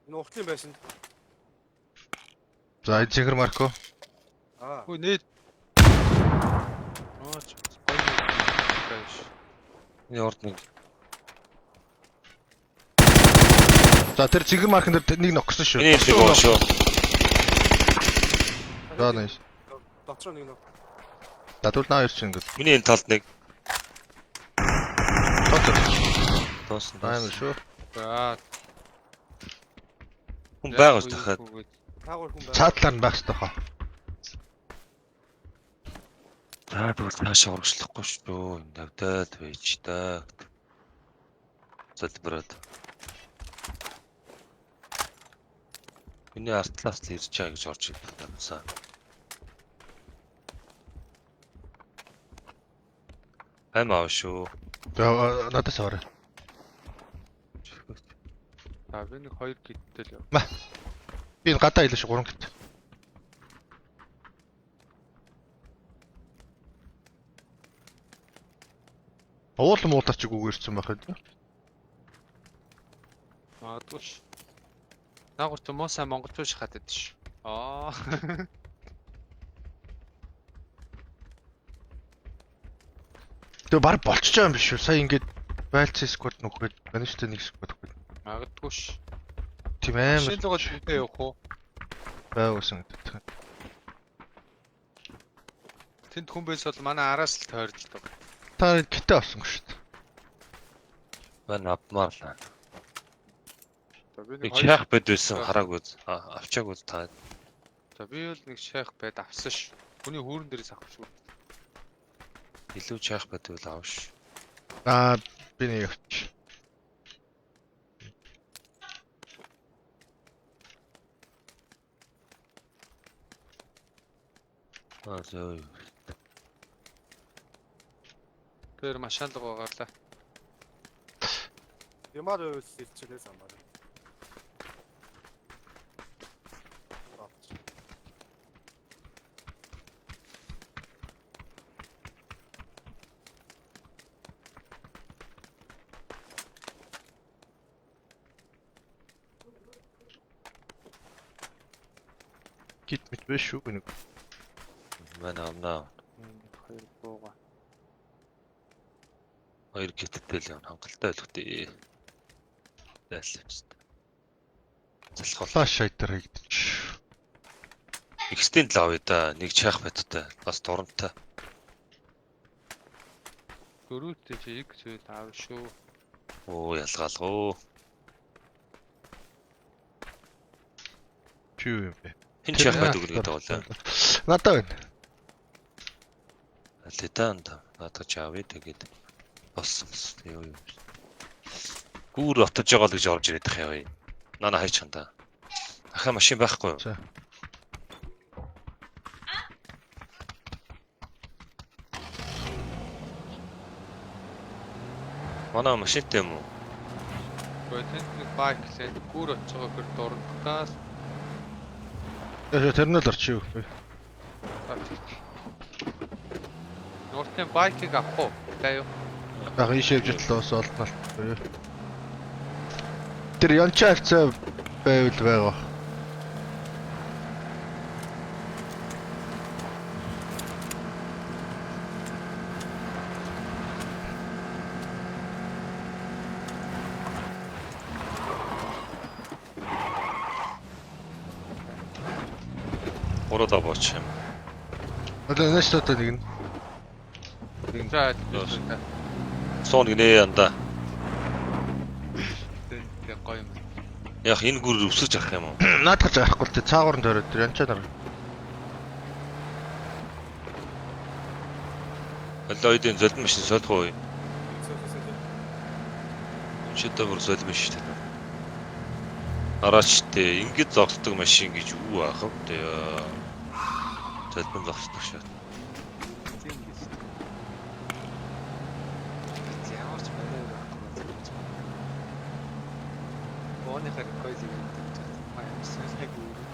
S2: Энэ уртлын байшинд.
S1: За, зинхэр Марко.
S2: Аа.
S3: Хөө нэ. Аа ч гоё гайш.
S4: Энэ орд нэг
S1: За, тэр зинхэр маркан дээр нэг ногсон шүү.
S4: Миний нэг гоо шүү.
S1: За, nice.
S2: Дотроо нэг ног.
S1: За, тэгвэл наа ирсэн ингээд.
S4: Миний энэ талд нэг
S1: Тотор.
S4: дуусна.
S1: Амар
S4: дуусна.
S1: шүү.
S3: За.
S4: Хүн байгаа ш дахиад.
S2: Таагуур хүн байна.
S1: Цаатлаар нь байх хэрэгтэй хаа.
S4: За тэгвэл цаашаа урагшлахгүй шүү. Тавдаад байж та. Залбираад. Миний ард талаас л ирж байгаа гэж орж ирдэг юмсан. Хайм аав шүү.
S1: За надаас аваарай.
S3: За би нэг хоёр гидтэй л яв.
S1: Би энэ гадаа илээ шүү 3 гит. Уул муулаар ч үгүй ирсэн байх юм.
S3: Магадгүй ш. Наагур ч муу сайн монголчуу шахаад байдаг ш. Аа.
S1: Тэгээ баг болчихж байгаа юм биш үү? Сая ингээд байлц сквад нөхөд, маништай нэг сквад нөхөд.
S3: Магадгүй ш.
S1: Тийм амар
S3: Шинэ лугаа зүйтэй явах уу?
S1: байгуулсан гэдэг.
S3: Тэнд хүн байсан бол манай араас л тойрждог.
S1: Та гитээ авсан шүү дээ.
S4: Мань авмаар л.
S3: За би
S4: Нэг
S3: нэг хоёр
S4: чайх бед байсан хараагүй. Авчаагүй та.
S3: За би бол нэг шайх байд авсан ш. Хүний хүүрэн дээрээс авах шүү.
S4: Илүү чайх бед байвал авш.
S1: Аа би нэг авч.
S4: Аа зөө.
S3: Тэр машин лугаа гарлаа.
S2: Ямар байвал илчилээ самбар.
S1: Гит мэт биш шүү гэнэ.
S4: Мань авнаа.
S3: Нэг хоёр бууга.
S4: Хоёр гиттэй л явна. Хангалттай ойлгох дээ. Зайлшгүй. Залхуул.
S1: Флаш шайтер хийгдэж.
S4: Extend л авъя да. Нэг чайх бедтэй. Бас дурамтай.
S3: Дөрөвтэй чи X зүйл аав шүү.
S4: Оо ялгаалгоо.
S1: Чи юу юм бэ?
S4: Хин чайх бед өгнө гэдэг болоо.
S1: Надад байна.
S4: Литанд наадах чи авъя тэгээд болсон бас юу юу. Гүүр отож байгаа л гэж орж ирээд тах яваа. Нана хайч хандаа. Дахиад машин байхгүй юу?
S1: За.
S4: Манай машинтай юм уу?
S3: Гэхдээ тэнд нэг байк лээ. Гүр очиж байгаа хэр дурандтаас
S1: Тэр нь л орчих юу.
S3: Нуртын байкийг авах уу? За юу?
S1: Яг ийшээ явж л бас олдно. Тэр янчаа хавцаа байвал байгаа.
S4: Гуруудаа бооч юм.
S1: Одоо нэш одоо нэг нь.
S3: За байлаа.
S4: Суун гинэ андаа.
S3: Тэг гоё юм.
S4: Яг энэ гүр өсөж авах юм уу?
S1: Наадах ч авахгүй л тэ цаагуур нь тойроод тэр янчаа нар.
S4: Олоидын золин машин солих уу? Энэ ч одоо бүр золин биш шүү дээ. Хараач тэ ингэж зогсдог машин гэж юу аах вэ? Золин зогсдог шүү.
S3: Тийм гэж. Ямар ч манай байхгүй байна. Бооныхаа recoil-ийг мэдэж байна. Ямар ч яг үгүй.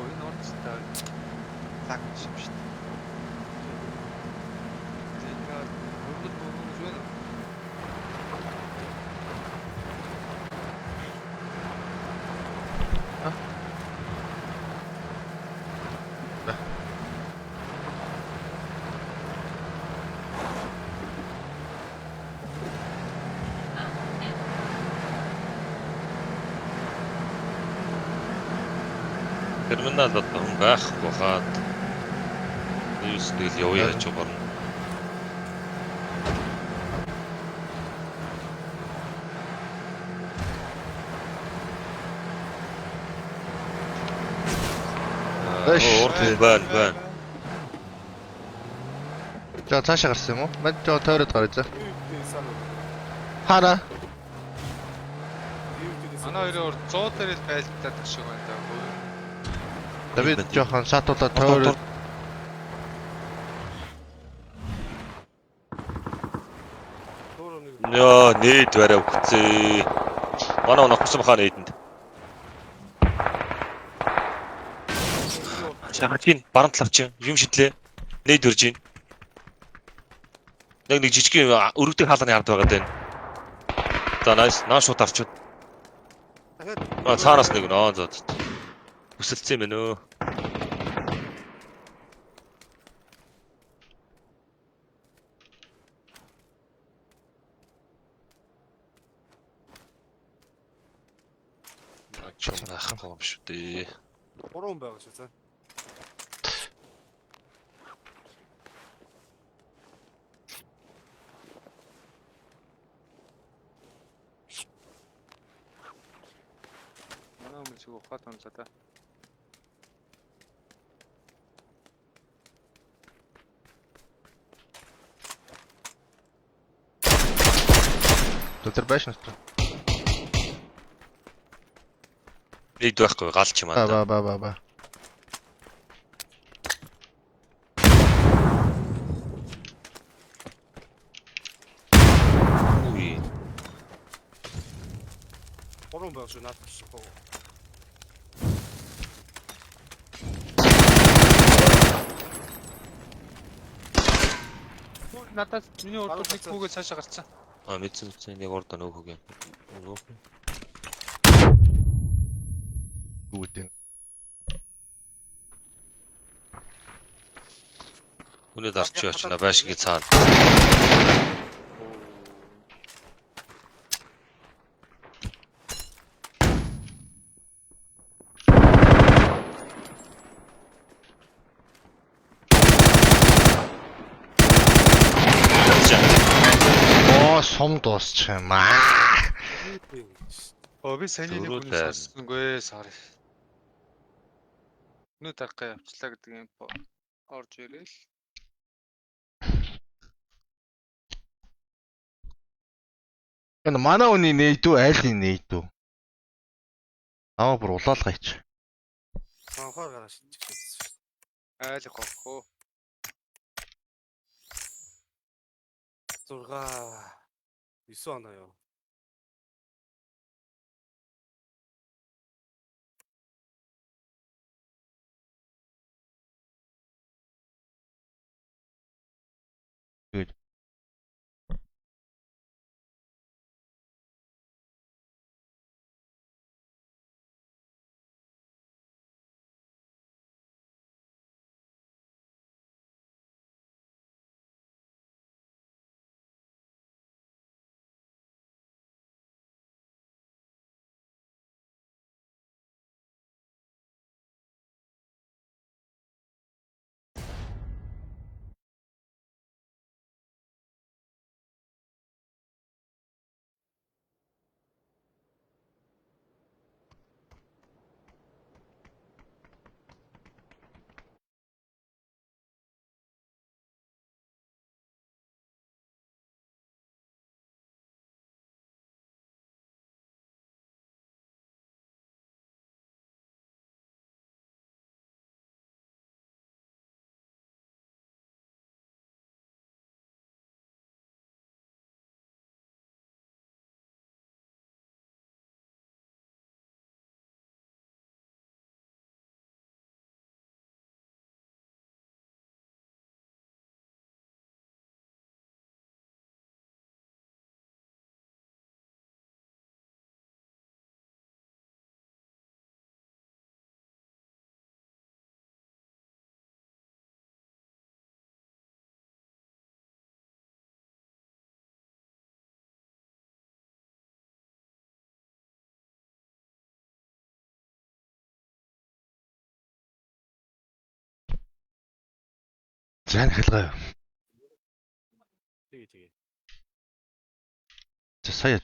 S3: Ой, норцтой. Лаг юм шүү дээ. Тэгээд хөргөд мөргөж байна.
S4: Терминал одоо хүн байхгүй хаад. Юус тэгэл явъя гэж борно.
S1: Байш.
S4: Урд хүн байна, байна.
S1: За цаашаа гарсан юм уу? Мад жоо тойроод гараа за.
S2: PvP сан.
S1: Хара.
S2: PvP
S3: Манай хоёрын урд 100 дээр л байлдаад шиг байна даа.
S1: За би жоохон саатуулаад тойроод
S2: Дөрөв нэг.
S4: Йоо, нээд барай өгцөө. Манай нохсон баха нээдэнд. Шахаж гин баруун талав чи юм шидлээ. Нээд өрж гин. Яг нэг жижиг юм өргөдөг хаалганы ард байгаа даа. За найс, наа шууд арчууд.
S2: Дахиад
S4: Аа цаараас нэг нөө зөө. Өсөлтсөн юм байна өө. Чам нахах юм шүү дээ.
S2: 3 хүн байгаа шүү за.
S3: Манай хүмүүс их ухаад унлаа да.
S1: За тэр байш натар.
S4: Нэг байхгүй галч юм
S1: Ба
S4: аа.
S1: ба ба ба ба.
S4: Үгүй.
S2: 3 хүн байгаа шүү наадах шүү.
S3: Надад миний урд
S2: Баруун
S3: нэг
S2: хацаа.
S3: хүүгээ цаашаа гарцсан.
S4: А мэдсэн мэдсэн нэг урд нөгөө хөг юм. Нөгөө.
S1: Юу гэдэг.
S4: Хүнээ дарч очно байшингийн цаана.
S1: Оо сум дуусчих юм аа.
S3: Оо би саяны нэг
S4: Зөрүү
S3: хүн
S4: дайрна.
S3: сонссонгүй sorry. Өнөө дарах явчлаа гэдэг юм орж ирээл.
S1: Энэ манай үний нээдүү айлын нээдүү. Аа бүр улаалгайч.
S2: Анхаар гараа шидчихсэн шүү.
S3: Айлах واخхоо.
S2: 6 9 оноо юу.
S1: За нэхэлгээ.
S2: Тэгээ тэгээ.
S1: За сая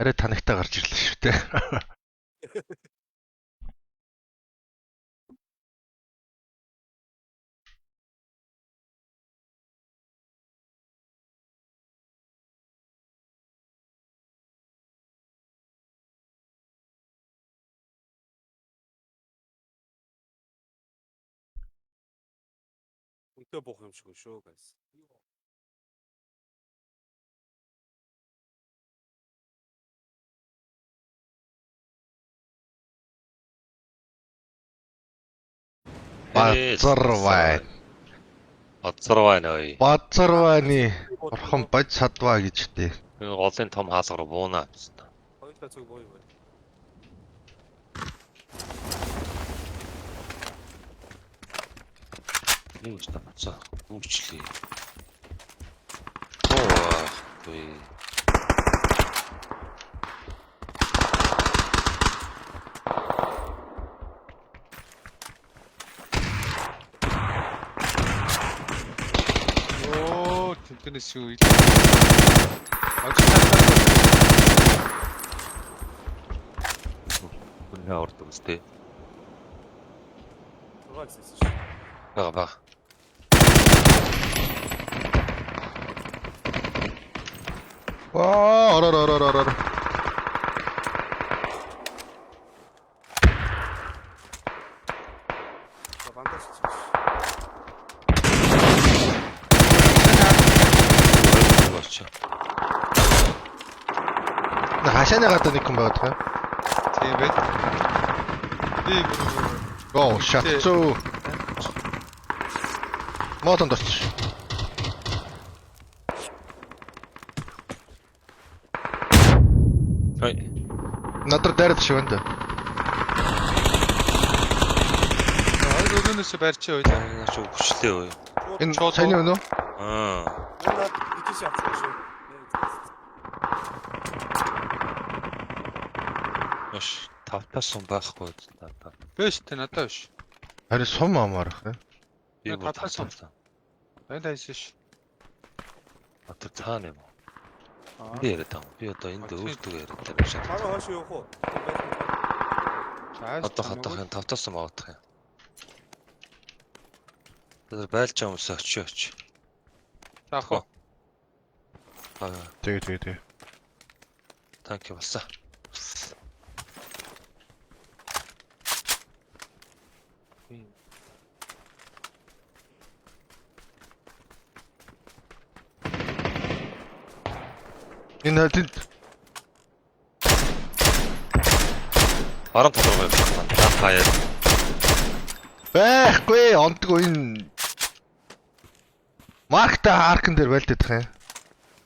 S1: арай танагтай гарч ирлээ шүү дээ.
S2: Өдөө буух юм шиг шүү guys.
S1: Базар байна.
S4: Базар байна ой.
S1: Базар байна. Бурхан бод садваа гэж дээ.
S4: Энэ голын том хаалга руу бууна гэсэн.
S2: Хоёулаа зүг буу юм байна.
S4: Юу ч тавцаа. Үүчлээ. Оо. Гүй.
S3: Оо, тэнтэнэс юу ил. Ажил
S4: Үнэ ордог үстэй.
S2: 6 гэсэн шүү.
S4: Бага бага.
S1: Аа, орор орор орор.
S2: За бандаж хийчих.
S4: Очоо.
S1: Хашааны гадаа нэг хүн байгаад байгаа.
S3: Тийм байт. Би бүр
S1: Оо, шатцуу. Мотонд орчих.
S4: Ой.
S1: Надад дайраад шиг байна да.
S3: хоёр өрөөнөөс барьчих ойлаа.
S4: Наа чи өгчлээ ой.
S1: Энэ
S3: Чууд
S1: саяны өнөө?
S4: Аа.
S2: Наад битээс авчих шүү.
S4: Ош тавтаас сум байхгүй надад.
S3: Биш тэ надад биш.
S1: Харин сум амаарах юм.
S4: Би
S3: Наа,
S4: бүр
S3: тавтаас сум.
S4: тавтаас.
S3: Энд хайсан ш.
S4: Одоо цаана юм уу?
S3: Аа.
S4: Би яриад байгаа юм. Би одоо энд
S3: А, тийм.
S4: өөртөө яриад байгаа юм шиг.
S2: Баруун хойш явах уу?
S3: Цааш
S4: Одоо хадах юм тавтаас сум авах юм. Тэр байлж байгаа хүмүүс очиж очиж.
S3: Заах уу.
S4: Аа,
S1: Тэгээ тэгээ тэгээ.
S4: танк болсон.
S1: Энэ тэнд
S4: Баруун тал руу явах юм. Наа хаяа.
S1: байхгүй ондгүй энэ Маркта аркан дээр байлдах юм.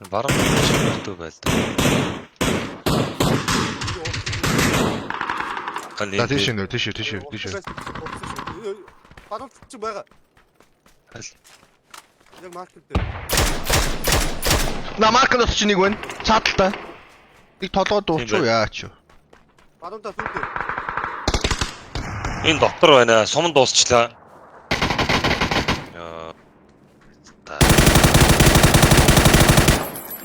S4: Баруун тал руу байлдаа.
S1: За тийш нөө тийш тийш тийш.
S2: Баруун чи байгаа.
S4: Аль?
S2: Яг маркет дээр.
S1: На марканд чи нэг байна. Цааталтай. Нэг толгой дуучуу
S4: Тийм байна.
S1: яач юу.
S2: Баруун та зүүн дээр.
S4: Энэ дотор байна. Сум дуусчлаа. Яа. Та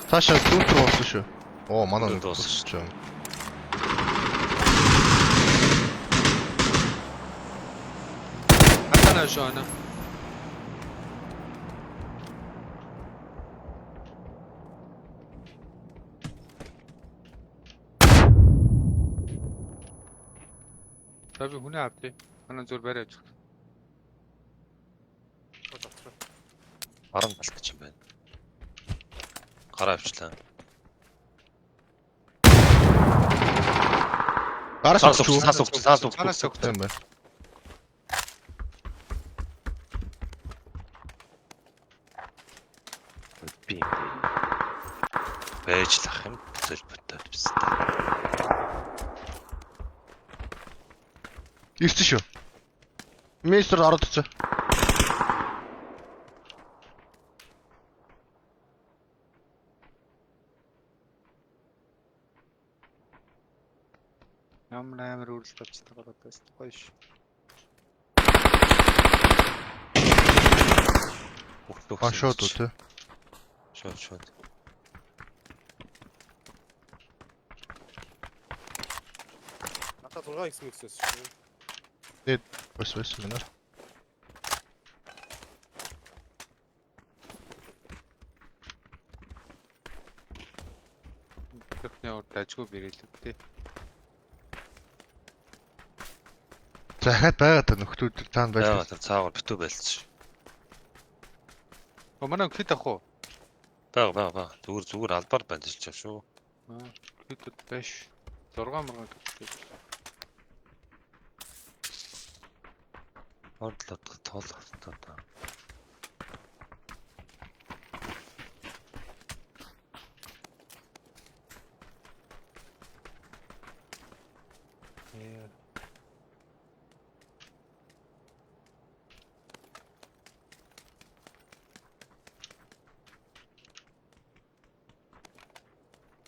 S1: Цаашаа зүүн рүү болсон шүү. Оо манай
S4: Зүүн
S1: нэг
S4: дууссан
S1: дуусчих юм.
S3: Хатана шүү ана. За би хүнээ авъя. Манай зүр барай явчих.
S4: баруун талд ч юм байна. Гараа авчлаа.
S1: Гараас
S4: Цаас
S1: өгч үү?
S4: өгч, цаас өгч, цаас өгч.
S3: Цаанаас өгч.
S1: Тийм байна.
S4: Би юм. Байж л ах юм. Зөлбөтэй бистэ.
S1: Ирсэн шүү. Мистер ороод ирсэн.
S3: Ямар амар үрэлт авчихдаг байгаа байсан. Гоё ш.
S1: А шууд үү те.
S4: Шууд шууд.
S2: Надад 6 x микс байсан шүү.
S1: Бас байсан байна.
S3: Тэхний урд дажгүй бэрэлээ тий.
S1: За дахиад байгаа та нөхдүүд цаана
S4: Яа
S1: байлаа.
S4: тэр цаагаар битүү байлцсан.
S3: Оо манай кит авах уу?
S4: Бага бага бага. Зүгээр зүгээр албаар бандилж ав шүү.
S3: Аа, кит биш. 6 мөргөн кит.
S4: Ордлоод тоол автаа та.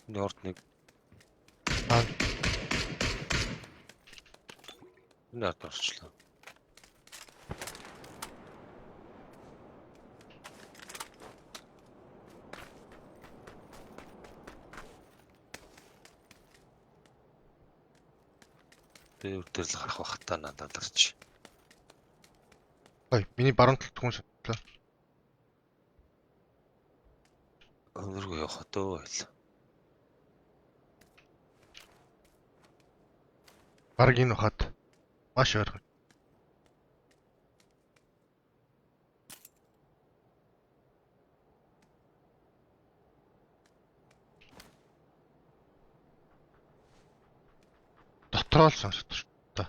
S4: Энэ орд нэг
S1: Аа.
S4: Энэ ард орчлоо. Би өдөр л гарах бах та надад дарч.
S1: Ой, миний баруун талд хүн шатлаа.
S4: Өнөргөө явах дөө байл.
S1: Бараг энэ хаад маш ойрхон. Дотроо л сонсогдож шүү. Та.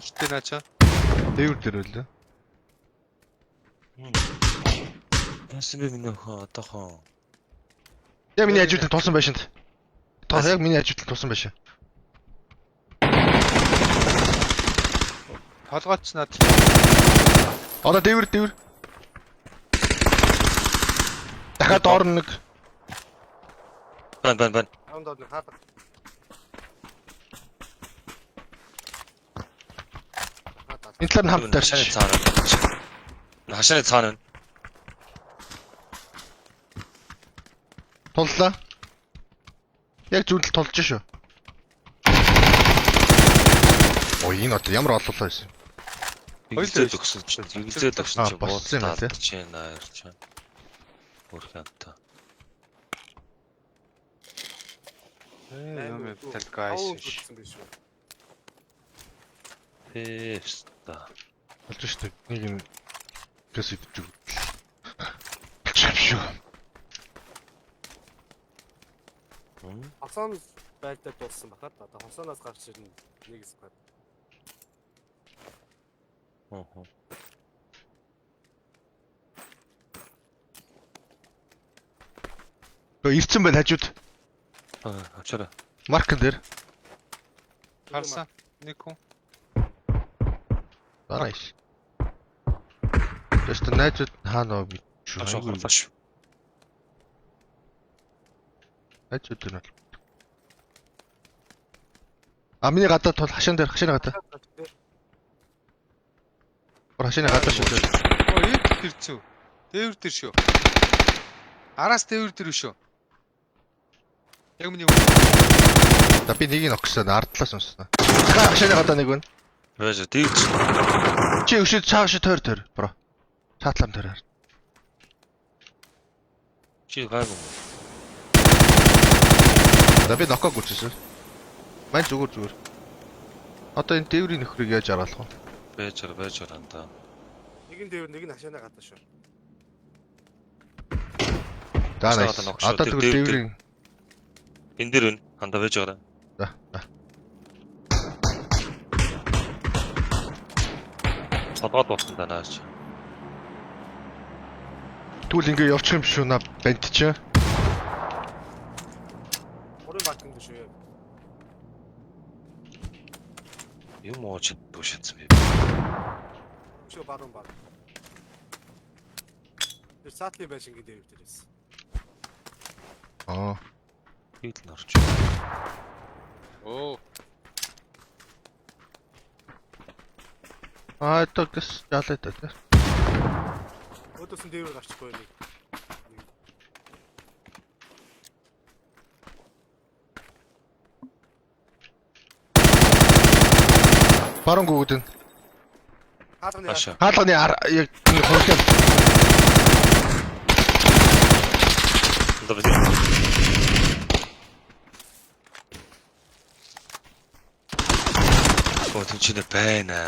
S3: Ихтэй наача.
S1: Дээвэр дээр байлаа.
S4: Яасан бэ миний охин одоохон.
S1: Яг миний хажууд нь тулсан байшинд. Тоо яг миний хажууд нь тулсан байшин.
S3: Толгойч над.
S1: Одоо дээвэр дээвэр. Дахиад доор нэг.
S4: Бан бан бан.
S2: 10 доод нэг хаалга.
S1: Энэ талаар нь хамт
S4: Хашааны
S1: тарч.
S4: цаана байна. Хашааны цаана байна.
S1: Туллаа. Яг зүүн тал тулж шүү. Ой энэ одоо ямар ололоо байсан.
S4: Эгэлзээд өгсөн чинь, эгэлзээд өгсөн
S1: Аа,
S4: чинь
S1: боссон юм байна, тий.
S4: буудалж байна ярьж байна. Өөрхөн та.
S3: Юм талгайс.
S2: Гэсэн биш үү?
S4: Фэста.
S1: Болж шүү дээ. Нэг юм гэс идэж өг. Чам шүү.
S2: Хосон байлдаа дууссан бахад одоо хосооноос гарч ирнэ нэг squad.
S4: Аа.
S1: Өө ирсэн байна хажууд.
S4: Аа, очоорой.
S1: Маркн дээр.
S3: Харсан. Нэг хүн.
S1: Дараа иш. Тэст найзууд хаана вэ шүү.
S4: Доош гарлаа шүү.
S1: Найзууд нь бол. А миний гадаа тул хашаан дээр хашааны гадаа. Гор хашааны гадаа шүү. дээ.
S3: Оо, энэ тэр зүү. Дээвэр дээр шүү. Араас дээвэр дээр шүү. Яг миний өмнө.
S1: За би нэг нь огсон ардлаас унсан. Дахиад хашааны гадаа нэг байна.
S4: Байж дийвч.
S1: Чи өшөө цааш тойр тойр бро. Цаатлам тойр.
S4: Чи гайгүй юм.
S1: За би ноког үчсэн. Мань зүгээр зүгээр. Одоо энэ дээврийн нөхрийг яаж араалах вэ?
S4: Байж байгаа, байж байгаа андаа.
S2: Нэг нь дээвэр нэг нь хашааны гадаа шүү.
S1: За
S4: Хашааны
S1: nice.
S4: гадаа нөх шүү.
S1: Одоо
S4: Тэр
S1: тэгвэл
S4: дээвэр
S1: дээврийн
S4: Энэ дээр байна. Андаа байж байгаа.
S1: за за.
S4: Толгойд болсон да нааш.
S1: Тэгвэл ингээ явчих юм шүү на банд чи.
S2: Гурван бакын дээр шүү.
S4: Юм ууж чаддгүй шатсан би.
S2: Шүү баруун баг. Тэр саатлын байшингийн дээвэр дээр байсан.
S1: Аа.
S4: Хэл нь орч.
S3: Оо,
S1: Аа одоо гэс жалаа та тий.
S2: Өөдөөс нь дээвэр гарчихгүй нэг. Нэг.
S1: Баруун гүгд нь.
S2: Хаалганы
S4: Хаашаа.
S1: Хаалганы яг энэ хурдан
S4: Андаа байж. Оо тэнчэнэ байна.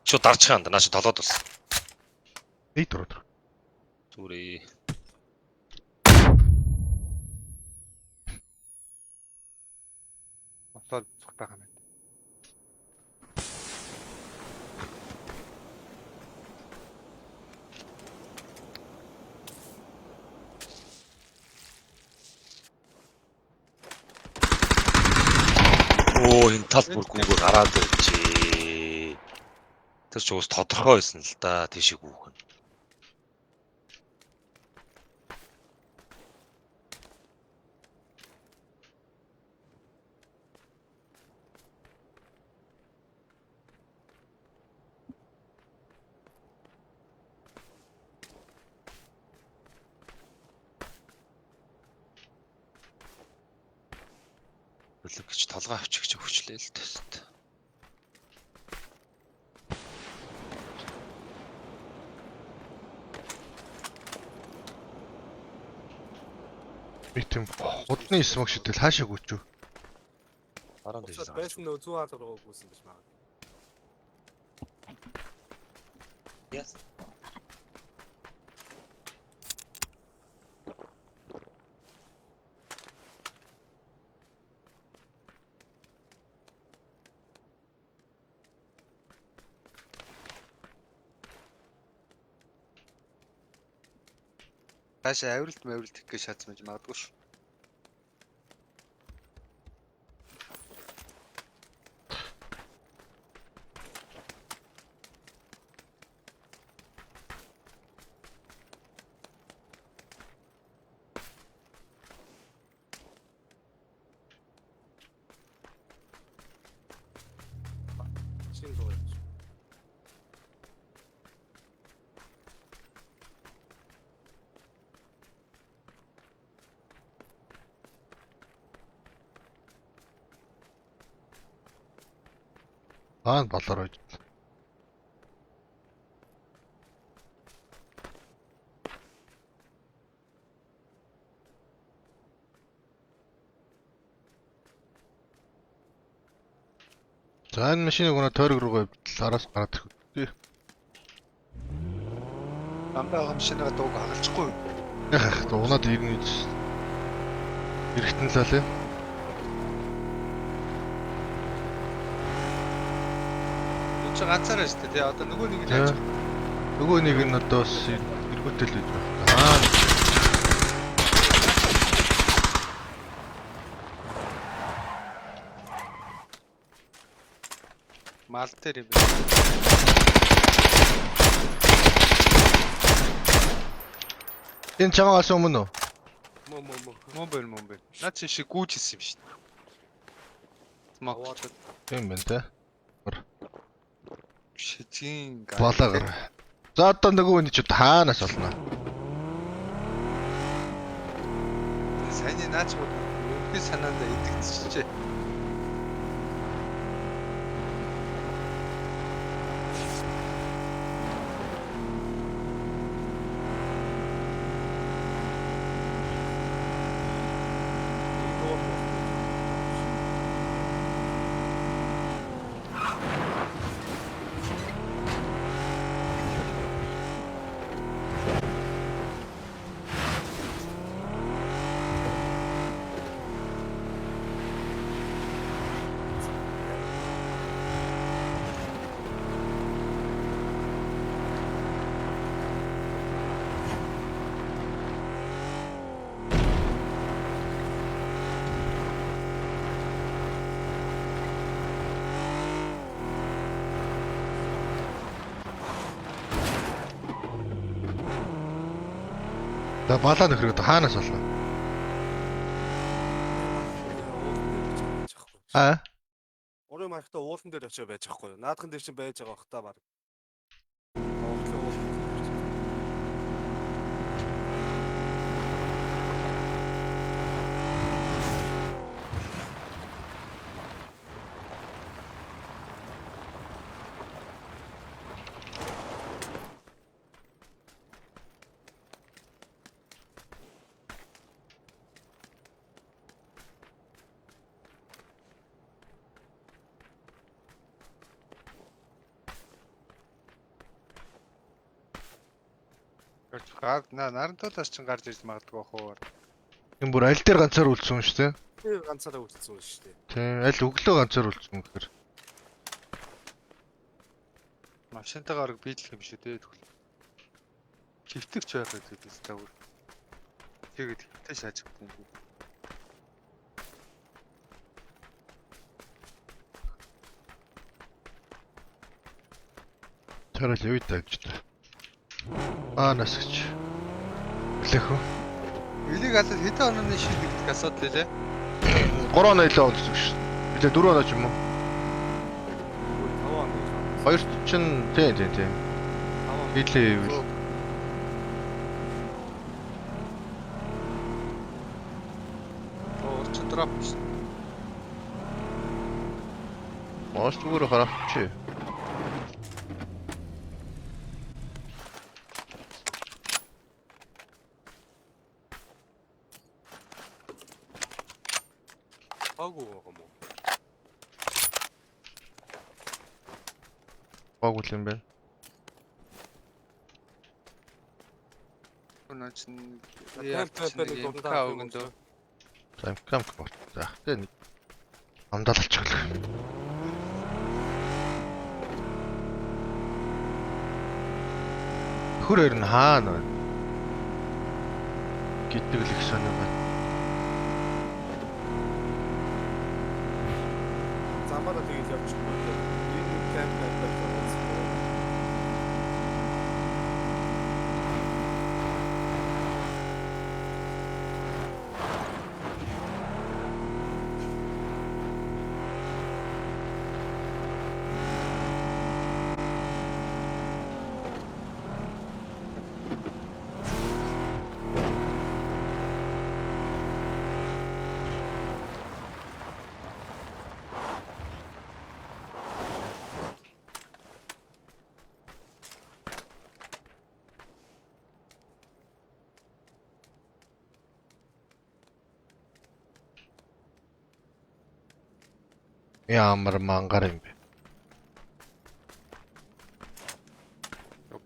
S4: Шууд дарчих юм да. Наа чи толгойд бас.
S1: Нэг дөрөв.
S4: Зүрээ.
S3: Мотор зүг байгаа юм байна.
S4: Оо энэ тал бүр гүгээ гараад иржээ. Тэр ч уус тодорхой байсан л да тийшээ гүүх нь. Бэлэг гэж толгой авчих гэж өвчлээ л тест.
S1: Би тийм худны смок шидэл хаашаа гүчүү.
S4: Баруун дэш
S2: Буцаад байсан нөө зүүн хаад руу гүйсэн гэж магадгүй.
S4: Yes.
S3: Цаашаа авиралт мавиралт гэх гэж шатсан байж магадгүй шүү.
S2: Шинэ руу явж.
S1: Аа болоор байж. За энэ машиныг өнөө тойрог руугаа битэл араас гараад ирэх.
S3: Дандаа байгаа машиныгаа дууг хагалчихгүй юу?
S1: Яг унаад ирнэ гэж. Эрэхтэн л лээ.
S3: Энд чи ганцаараа шүү дээ тий. Одоо нөгөө нэг нь
S1: Тий.
S3: яаж вэ?
S1: Нөгөө нэг нь одоо бас эргүүтэл гэж байна. Аа
S3: Мал дээр юм байна.
S1: энэ чамаа алсан өмнө үү?
S2: Мө мө мө.
S3: Мөн байна мөн байна. Наад чи шиг гүйж исэн юм шүү дээ. Смок
S2: Аваад
S1: Тийм байна те.
S3: шижин
S1: Балаагаар. За одоо нөгөө хүний чи таанаас олно.
S3: Саяны наач гоо өнгө санаандаа идэгдчихжээ.
S2: нэг нуур муу.
S1: За балаа нөхрөө хаанаас олно? Аа
S2: Урын мархтаа уулан дээр очиж байж байхгүй юу? Наадхан дээр чинь байж байгаа бах та баг. Уурлын уулан дээр очиж.
S3: Гар нарантуулаас ч гарч ирж магадгүй бах уу.
S1: Энэ бүр аль дээр ганцаар үлдсэн юм шүү дээ.
S2: Тэр ганцаараа үлдсэн юм шүү дээ.
S1: Тийм, аль өглөө ганцаар үлдсэн гэхээр.
S3: Машинтайгаа орог биелэх юм шүү дээ тэгвэл. Хөвтөгч байх гэдэг л та бүр. Тэгээд хөвтөө шааж өгдөг юм.
S1: Чарал явъя даа гэж та. Аа насгч. Үлээх үү?
S3: Элийг алаад хэдэн онооны шийдэгдэх асуудал лээ.
S1: 3 оноо илүү онцсон шүү. Билээ 4 оноо ч юм уу?
S2: 5 он гэж байна.
S1: Хоёр чинь тий тий тий.
S2: 5 он.
S1: Нийлээ ивэл.
S3: Урч дроп шин.
S1: Моос зүгээр хараач.
S2: Хаагүй байгаа юм уу?
S1: Гоогүй юм байна.
S3: Өнөө чинь
S2: Темп темп нэг
S3: МК өгөн дөө.
S1: За МК бот. За тэ нэг амдаалчих. Хөр хоёр нь хаана байна? Гэдэг л их сонио байна.
S2: Замаараа тэгэл явчихгүй. Энэ нэг темп темп байх.
S1: Ямар мангар юм бэ?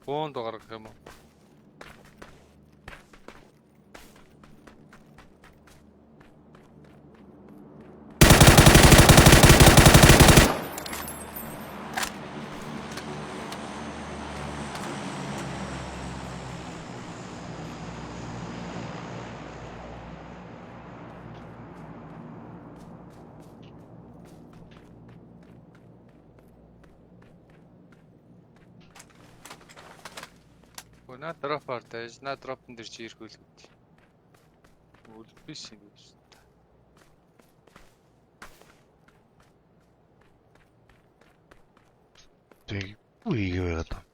S3: Буунд гаргах юм уу? Наа дроп ортой. Наа дропн дээр чи ирэх үйл гэдэг. Үл биш юм биш.
S1: Тэг юу хийгээ байгаад юм.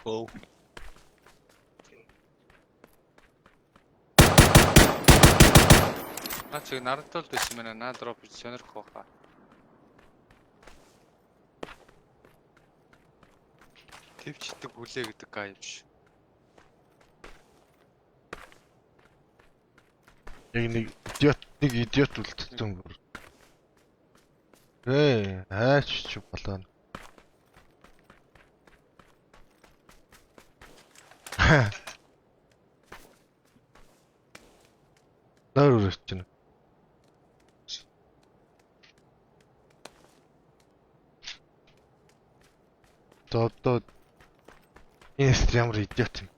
S4: Оо.
S3: Наа чиг нарантуулд байсан байна. Наа дроп гэж сонирхох байхаа. Твчдэг хүлээ гэдэг гай юм шиг.
S1: Яг нэг идиот нэг идиот үлдсэн бүр. Ээ, хайч ч болоо. Нөр өрөөч чинь. За одоо энэ ямар идиот юм.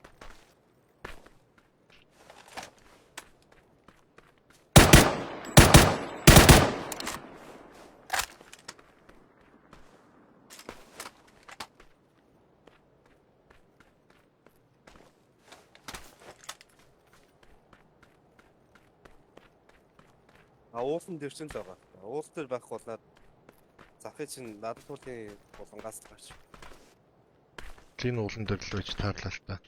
S2: А уулан дээр чинь л байгаа. Уул дээр байх бол над захын чинь надан туулын булангаас л гарч.
S1: Энэ уулан дээр л байж таарлаа л та.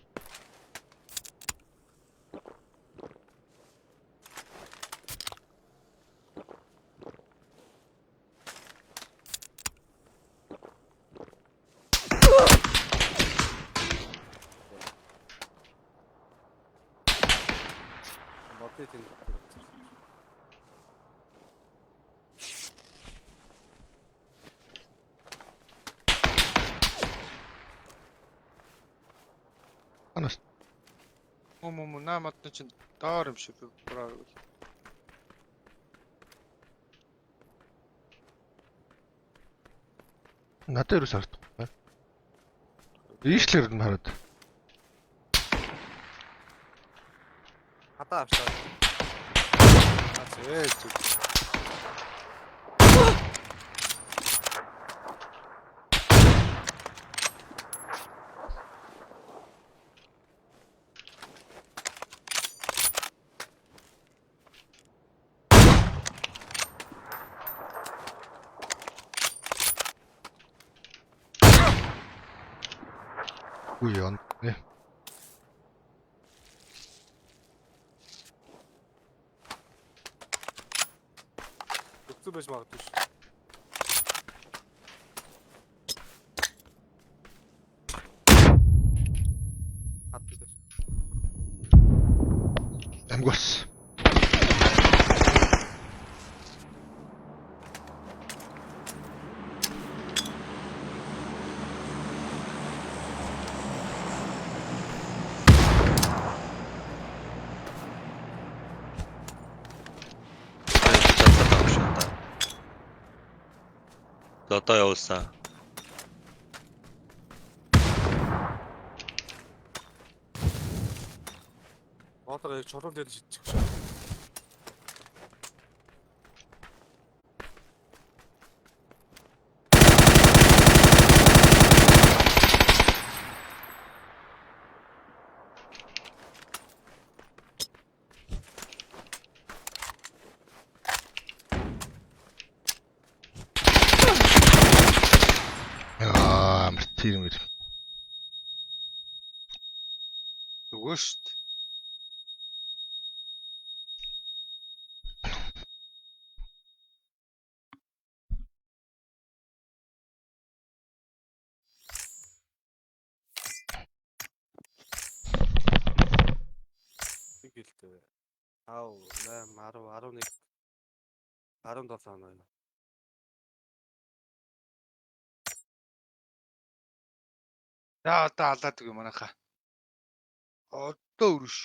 S2: Модны тэнд.
S1: Анаас
S3: Мө наа модны чинь доор юм шиг бро.
S1: Надад ерөөс харагдахгүй. Ийшлэр нь хараад.
S2: Хадаа авчаа.
S3: Аа зээ зүг.
S1: Үгүй яа. Нэ.
S2: Өгцөн байж магадгүй шүү. Хаддаг.
S1: Амьгуулсан.
S4: Одоо явуулсан.
S2: Боолоо яг чулуун дээр шидчих шүү.
S1: Яа, мартир мэр.
S3: Нөгөө шүү дээ.
S2: Нэг хэлтэй. 5 8 10 11 17 оноо юм.
S3: За одоо алаад өгье манайхаа. Одоо өрш.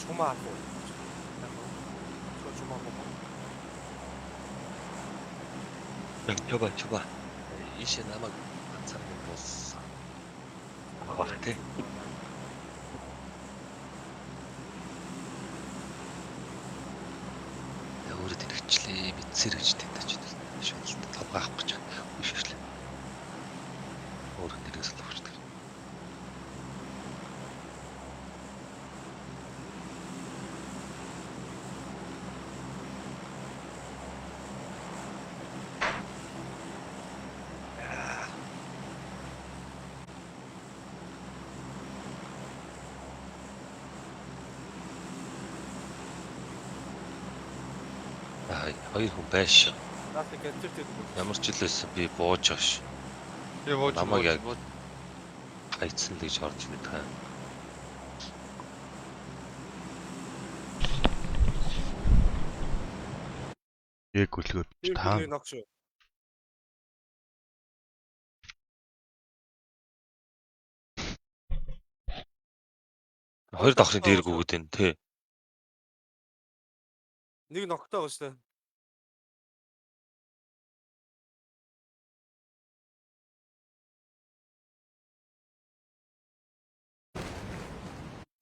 S2: Чумаа авах уу? Чумаа чумаа авах.
S4: Чуба чуба. Ийшээ намайг ганцаар нь болсон. Баг тий. Тэгээ өөрөө тэнэгчлээ мэдсэр гэж тэнд очиж шуналт лавга авах гэж үшээшлээ. Өөрөө тэрээс л авчдаг. Аа, хоёр хүн байш.
S2: Наад нэг гаджет гэдэг үү?
S4: Ямар ч жилээс би бууж байгаа ш.
S3: Би бууж
S4: Намайг яг
S3: бууж.
S4: хайцсан л гэж орж мэдхэн.
S1: Яг үлгөө
S2: Та.
S1: та.
S2: Ног шүү.
S4: Хоёр давхрын дээр гүгэд байна тий.
S2: Нэг ногтой байгаа шүү дээ.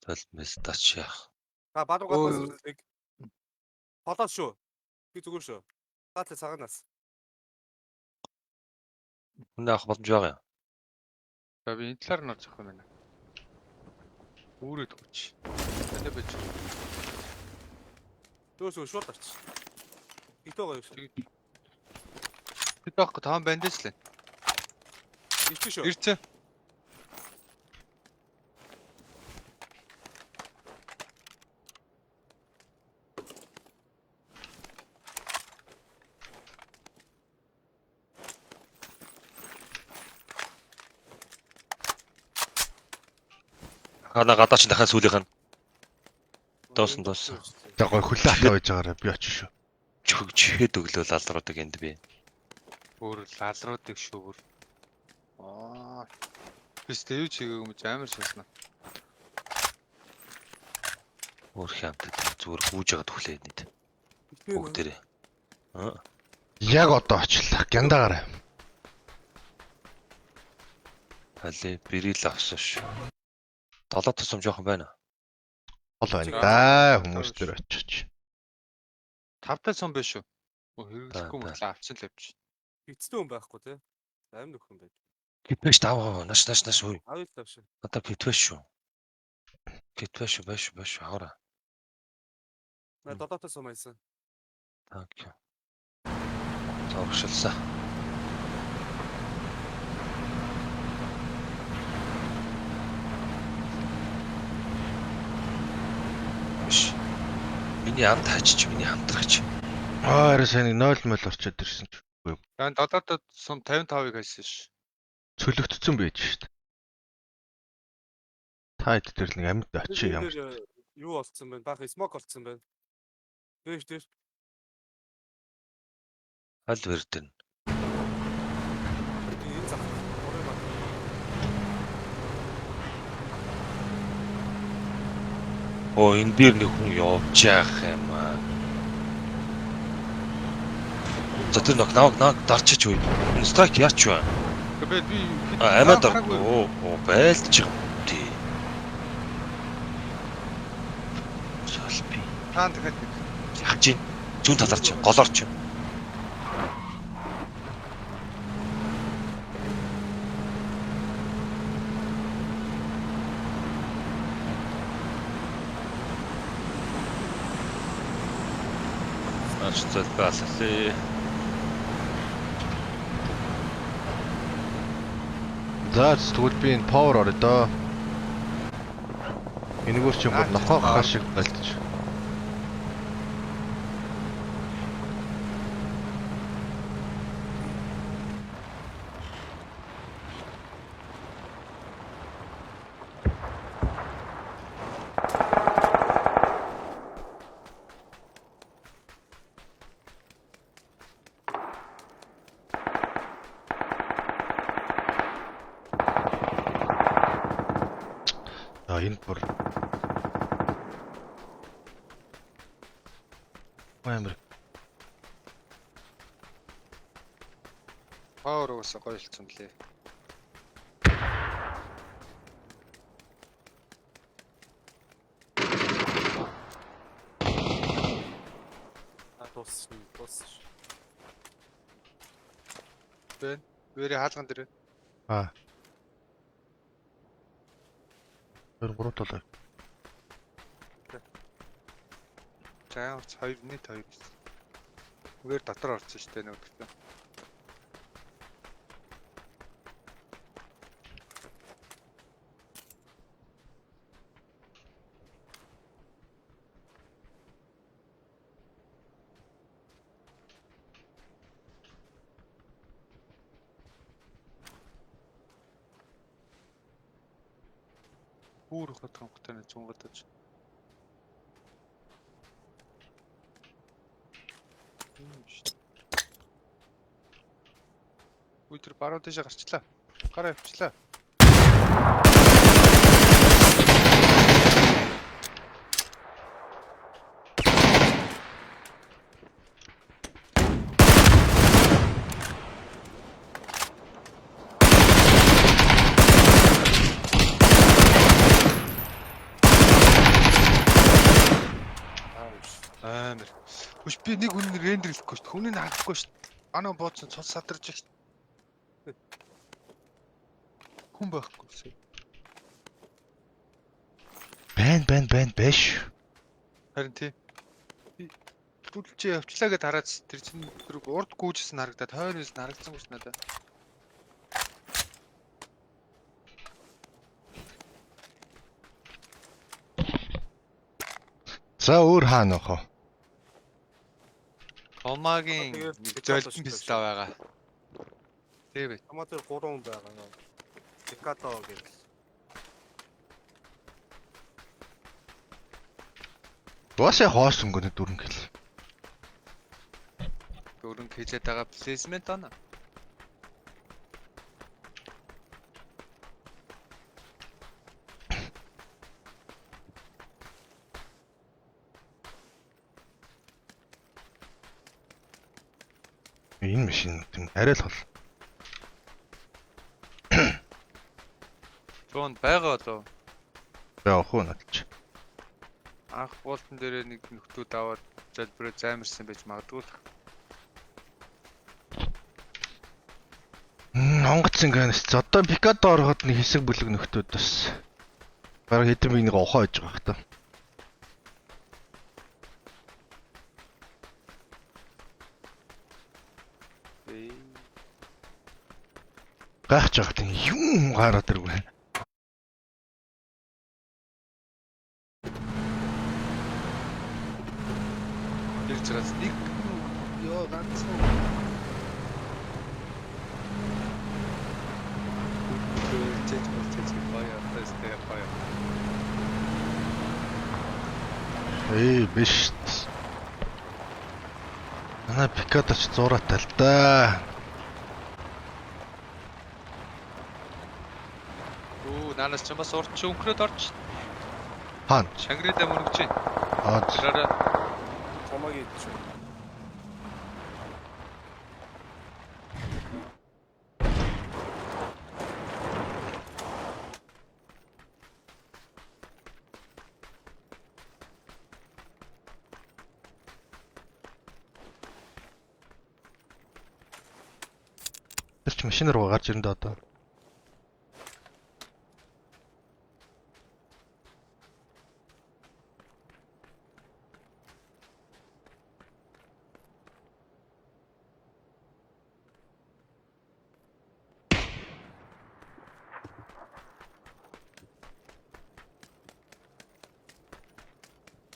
S4: Толмес тач яах.
S2: А бадруу гаднаас нэг. Болоод шүү. Би зүгээр шүү. Гатлаа цагаанаас.
S4: Хүнээ авах боломж байгаа юм.
S3: За би энэ талаар нь орж авах юм байна. Үүрээд өгч. Тэндэ байж.
S2: Зүгээр шүү шууд арч. Итөө гоё шүү.
S3: Тэд байхгүй таан бандаж лээ.
S2: Итээ шүү.
S3: Ирцэн.
S4: Хана гадаа чи дахиад сүүлийнх нь Доосон, доосон.
S1: За гой хөлөө хатаа байж байгаарай. Би очиж шүү.
S4: чөг чихээд өглөө лалруудаг энд би.
S3: Өөр лалруудыг шүүгэр. Аа. Бис тэ юу чигээг юм чи амар шаснаа.
S4: Өөр хямдад зүгээр гүүж байгаа түлээ нэт. Бүгдээрээ. Аа.
S1: Яг одоо очлаа. Гяндаагаарай.
S4: Алей бэрэл авсан шүү. Долоо тусам жоохон байна.
S1: Хол байна да. Хүмүүс төр очиж.
S3: Тавтай сум биш үү? Өө хэрэглэхгүй
S4: Та, та.
S3: мөртлөө авчин л явчих.
S2: Эцтэй хүн байхгүй те. Амин нөхөн байж.
S4: Гитвэш даваа нааш нааш нааш үе.
S2: Авъя л тавш.
S4: Одоо гитвэш шүү. Гитвэш шүү байш байш аваарай.
S2: На долоотой сум айсан.
S4: Так. Зуршилсан. Биш. Миний амт хачиж, миний хамтрагч.
S1: Аа арай сайн нэг 0 мөл орчод ирсэн чи.
S3: За долоотод сум 55-ыг хайсан ш.
S1: Цөлөгдсөн байж шít. Та хэд дээр л нэг амьд очие юм.
S2: Энэ дээр юу олцсон бэ? Баах смок олцсон байна. Дээш дээш.
S4: Аль вердэн.
S2: Энэ зах. Гурван баг.
S4: Оо энэ дээр нэг хүн явж яах юм аа. За тэр ног наваг наг дарчиж үе. Энэ страйк яач вэ?
S3: Гэхдээ би
S4: А амиа дар. Оо оо байлдж байгаа юм тий. Салби.
S3: Таан дахиад нэг.
S4: Яах чинь? Зүүн талаар чи, голоор чи. Ач залбай аллаа.
S1: За тэгвэл би энэ power орё доо. Энэгээр чи бүр нохоо хаа шиг байлдаж. За энэ бүр амар
S3: Power угаасаа гоё болсон лээ.
S2: А дууссан. Дууссан.
S3: Бэ. Вэрэ хаалган дээр.
S1: аа 2 3 7.
S3: За ямар ч 2 нийт 2. Үгээр дотор орсон шүү дээ нөгөөдөлтөө. Хүүр хотхон хотын зунгадаж. Юм шүү. Үгүй тэр баруун тийшээ гарчлаа. Гараа явчлаа. Амар. Хүч би нэг хүн рендерлэхгүй шүү дээ. Хүнийг харахгүй шүү дээ. Анаа бууцсан цус садарч шүү дээ. Хүн байхгүй шээ.
S1: Байн байн байн биш.
S3: Харин тий. Түлчээ явчлаа гэд хараад тэр чинь тэр урд гүйжсэн харагдаад хойноос нь харагдсангүй ш надад.
S1: За өөр хаана нөх вэ?
S3: Томагийн
S2: Тэгээд
S3: золбон пистол байгаа. Тий бай.
S2: Томаа дээр 3 хүн байгаа. Декато гэх.
S1: Дуусаа хоос өнгөнө дөрөн гэл.
S3: Дөрөн хийлээд байгаа плейсмент ана.
S1: Энэ машин тийм арай л хол.
S3: Зүүн байгаа болов.
S1: Явах уу надад чи.
S3: Анх буултан дээрээ нэг нөхдүүд аваад залбираа займарсан байж магадгүй л.
S1: Онгоц ингээнэс. Одоо Пикадо ороход нэг хэсэг бүлэг нөхдүүд бас бараг хэдэн би нэг ухаа хийж байгаа хта.
S3: Ээ.
S1: Гайхаж байгаа тийм юм гараад ирвэ.
S3: Ирж байгаас нэг ёо ганцхан. Чэч чэч гоё одоо гоё.
S1: Ээ биш. Манай Пикадо ч зураатай л да.
S3: Үу наанаас ч бас урд чи өнгөрөөд орч.
S1: Хаана?
S3: Шангрила мөрөж байна.
S1: Аа
S3: Тэраараа
S2: Томаагийн идэж.
S1: тэр чи машин руу гарч ирэндээ одоо.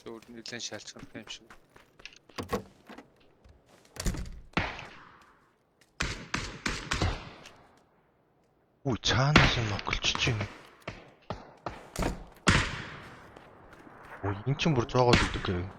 S3: зөв нэлээд шалчсан юм шиг.
S1: Үу цаанаас нь ноколчиж байна. Ой эн чинь бүр зоогоод өгдөг гэв.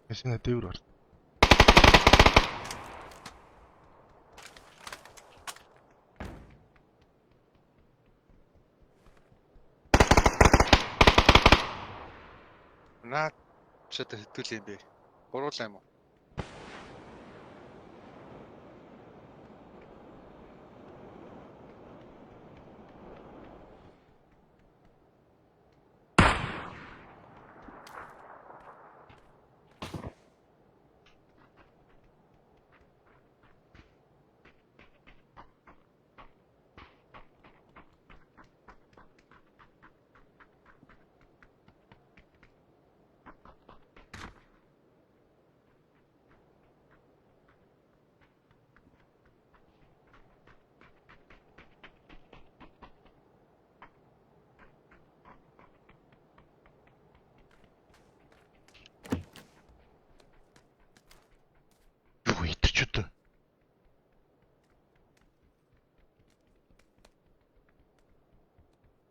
S1: Машина дээвэр ор.
S3: Наад ч одоо хэдүүл юм бэ? Гуруулаа юм уу?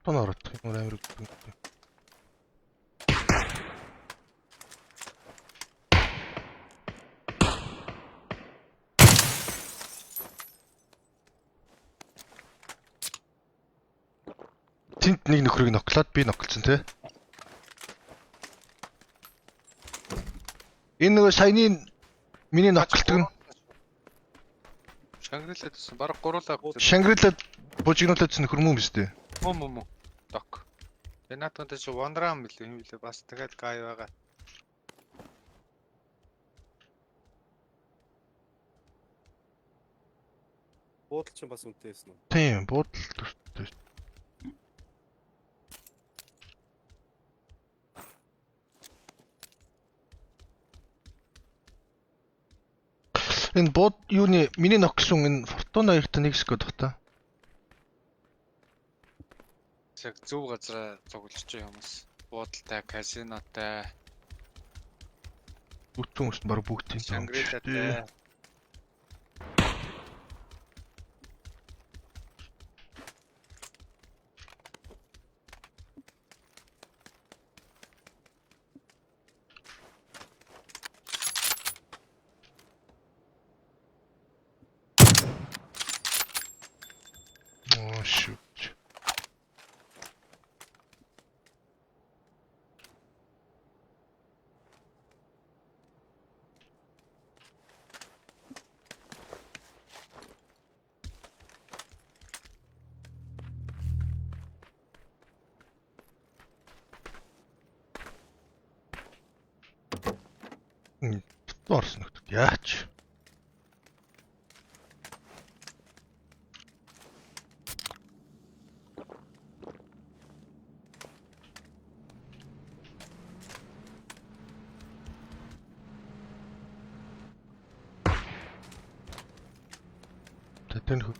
S1: Фортуна орох юм амар юм. Тинт нэг нөхрийг ноклоод би ноклцсон те. Энэ нөгөө саяны миний ноклтог нь
S3: Шангрилад гэсэн. Бараг гуруулаа.
S1: Шангрилад бужигнуулаад нөхөр мөн биз дээ.
S3: Мөн мөн мөн. Док. Тэгээ наадхан чи Вондрам билүү юм билүү бас тэгээд гай байгаа.
S2: Буудал чинь бас үнэтэй байсан уу?
S1: Тийм, буудал төртэй. Энэ бууд юуны миний ноксон энэ Фортуна хоёрт нэг скод бах та.
S3: Яг зөв газараа цуглаж байгаа хүмүүс. Буудалтай, казинотой,
S1: Бүтэн хүмүүс нь баг бүгд тийм юм шүү дээ.
S3: Шангриладай.
S1: Оо shoot. Орсон нөхдөд яач. Тэр нөхөр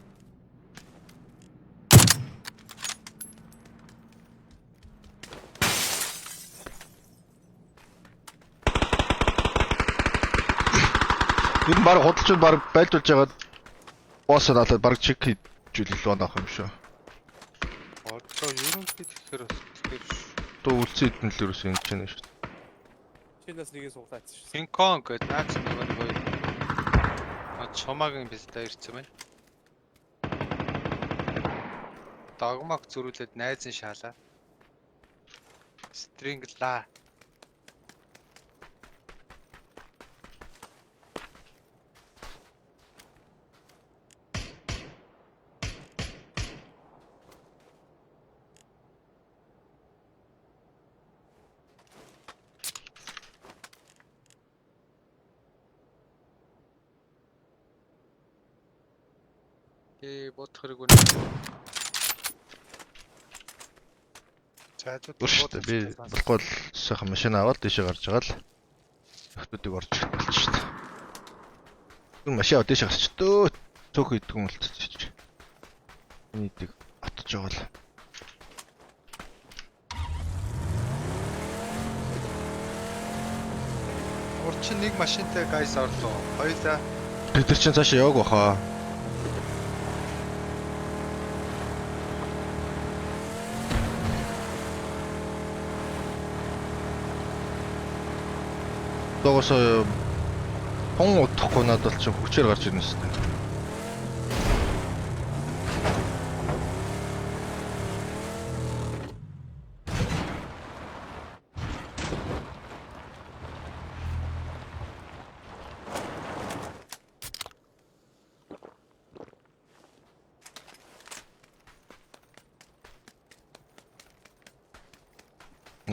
S1: Ер нь баг худалчид баг байлдуулж байгаад босс наалаад баг чек хийжүүлэл луун авах юм шүү.
S3: Одоо ерөнхийд тэгэхээр бас тэгэхээр
S1: Одоо үлцэн идэн л ерөөсөө энэ чинь шүү.
S2: Чинээс нэгийг суглаадсан шүү.
S3: King Kong гэдэг наац нөгөө нэг хоёр. А чумагийн пистол ирсэн байна. Догмог зөрүүлээд найзын шаалаа. Стринг ла. Би бодох хэрэг үнэ.
S1: Өөр шүү дээ. Би болохгүй л сайхан машин аваад дэшээ гарч байгаа л нөхдүүдийг орж иртэл шүү дээ. Тэр машин аваад дэшээ гарч дөө. Цөөх идэг юм болчихсон. Энэ идэг отож байгаа л.
S3: Урд чинь нэг машинтай гайс орлоо. Хоёлаа
S1: Бид нар чинь цаашаа яваг баха. Догоос хон удахгүй надад бол чинь хүчээр гарч ирнэ шүү дээ.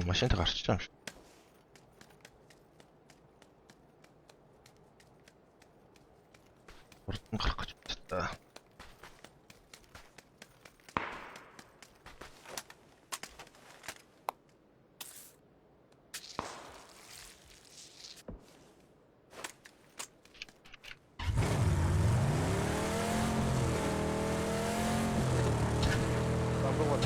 S1: Машинтай гарч байгаа юм шиг. Урд нь гарах гэж байна.
S2: Намруу гоо.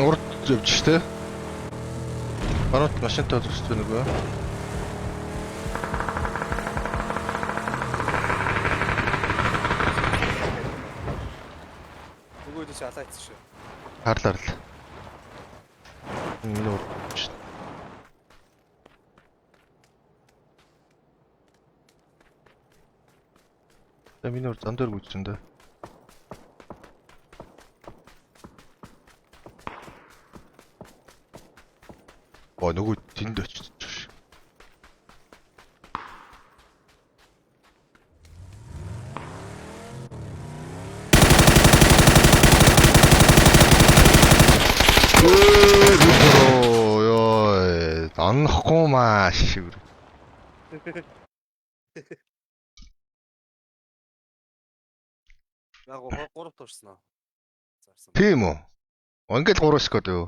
S1: Урд явж штэ. Баруун машинтай зогсож байна нөгөө.
S2: Тийш алаа ийсэн шүү.
S1: Харлаа л. Миний урд шүү. За миний урд зам дээр гүйцсэн дээ. Оо нөгөө тэнд очиж шүү. Ёо, анахгүй маа шивэр.
S2: Яг гоо 3 туурсан аа. Зарсан.
S1: Тийм үү? Ингээл 3 скод юу?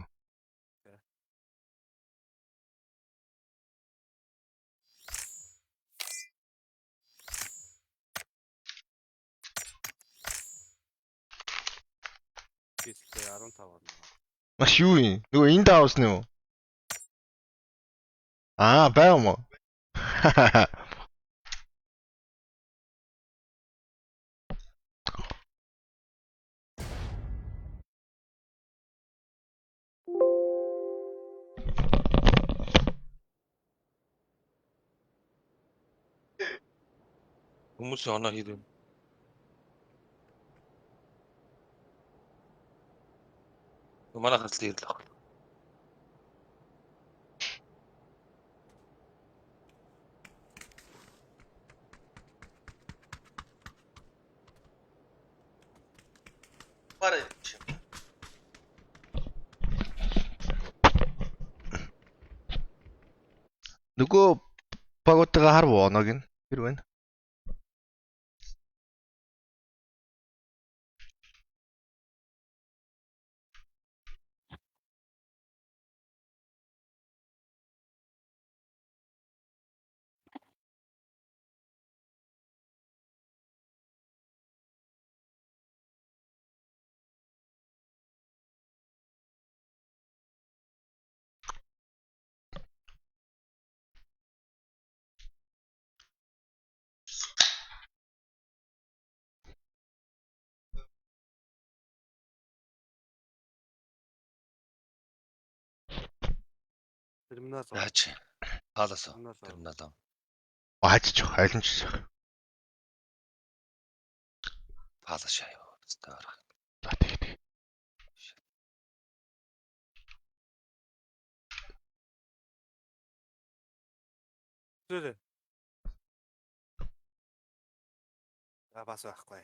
S2: Гэлээ 15 орно.
S1: Маш юу юм? Нөгөө энд авсан юм уу? Аа, байв юм уу?
S4: Хүмүүсийн оноо хэр юм? Манай хацлын ирэл ах. Барай.
S1: Нөгөө багуудаа харв уу оноог нь? Тэр байна.
S2: Терминал.
S4: Яаж? Хаалаас.
S2: Терминал.
S4: Терминал.
S1: Хааж ч аль нь ч.
S4: Хаалаас шаа юу. Хэвээ арах.
S1: За тэг тэг.
S2: Тэр. А бас байхгүй.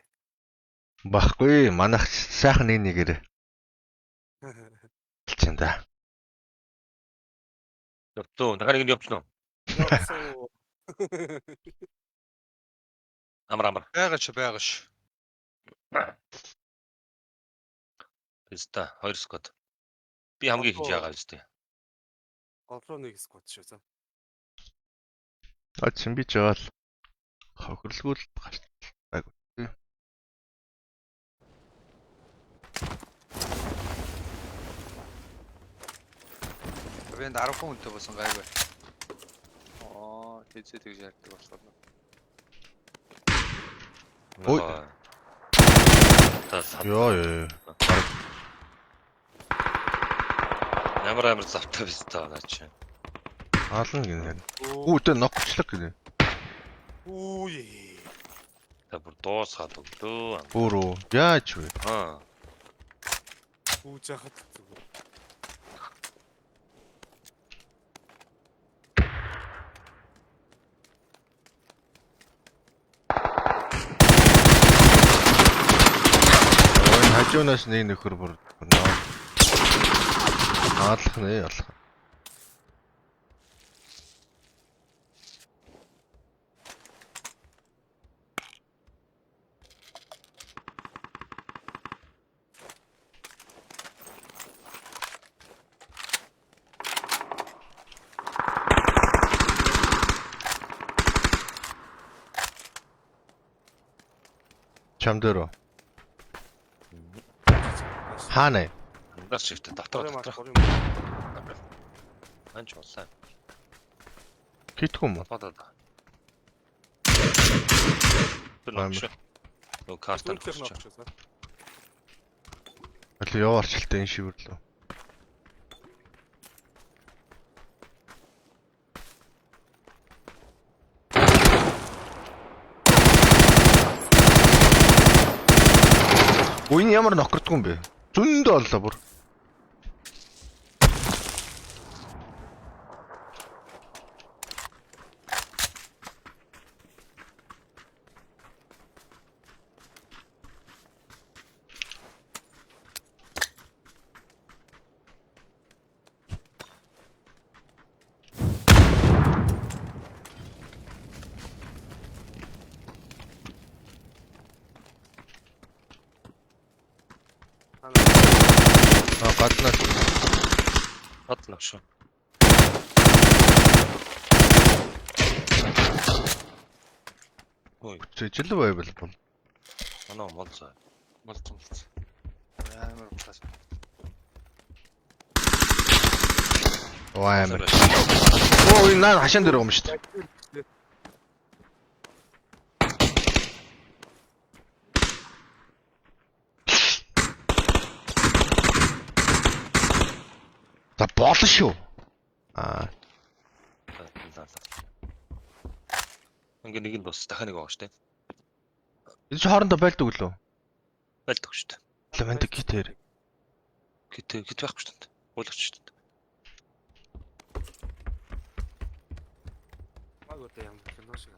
S1: Баггүй манайх сайхан нэг нэгээр хэлчихэн да.
S4: Явцуу. Дахиад нэг нь явчихна уу?
S2: Явсан.
S4: Амар амар.
S3: Байгаа ч байгаа ш.
S4: Писта 2 скот. Би хамгийн ихэнд яагаа үстэй.
S2: Гол руу нэг сквот шүү за.
S1: А чин би ч яваал. Хохирлгүй л гарч. Айгу.
S3: Би энд 10 хүн үнэтэй болсон гайгүй. Аа, тэзээ тэгж ярьдаг болохоор.
S1: Ой.
S4: Та
S1: Йоо ёо.
S4: Ямар амар завтай биз та наа чи.
S1: Аална гинэ. Үү тэ ногчлог гинэ.
S2: Үу.
S4: Та бүр дуусгаад өглөө.
S1: Өөр үү? Яаж вэ?
S4: Аа.
S2: Хүүж яхад л зүгээр.
S1: Ой хажуунаас нэг нөхөр бүр ноо. Аалах нэ алах. Чам дээр үү? Хаана?
S4: Андаар шигтэй дотор дотор.
S2: Дотор.
S4: Анч боллаа.
S1: Хитгүй юм уу?
S4: Бодоод. Тэр
S1: Амар.
S4: ногш. Нөгөө карта
S2: Нүглэх
S4: ногш.
S2: ногш.
S1: Тэг яваа арчилтай энэ шивэрлөө. Үгүй энэ ямар нокрдгүй юм бэ? Зөндөө оллоо бүр. А гаднаа
S4: Гадна шүү. Ой,
S1: жил байвал бол.
S4: манай мол заа.
S3: Болцсон болцсон. Амар ухаас.
S1: Оо амар. Оо энэ наа хашаан дээр байгаа юм шүү дээ. За болно шүү. Аа
S4: Ингээ нэг нь бус дахиад нэг байгаа шүү дээ.
S1: энэ чи хоорондоо байлдаг үлээ.
S4: Байлдаг шүү дээ.
S1: Лавант гитэр.
S4: Гэт гэт байхгүй шүү дээ. Уулгач шүү дээ.
S2: Маг одоо ямар кино шиг.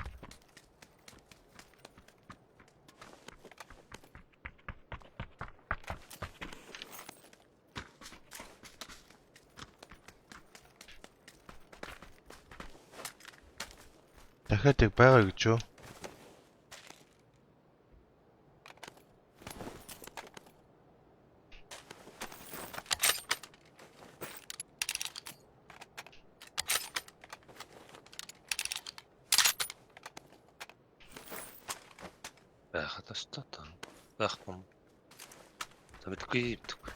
S1: Дахиад яг байгаа гэж юу?
S4: Байхад өстой та. Байхгүй юм. За мэдгүй мэдгүй.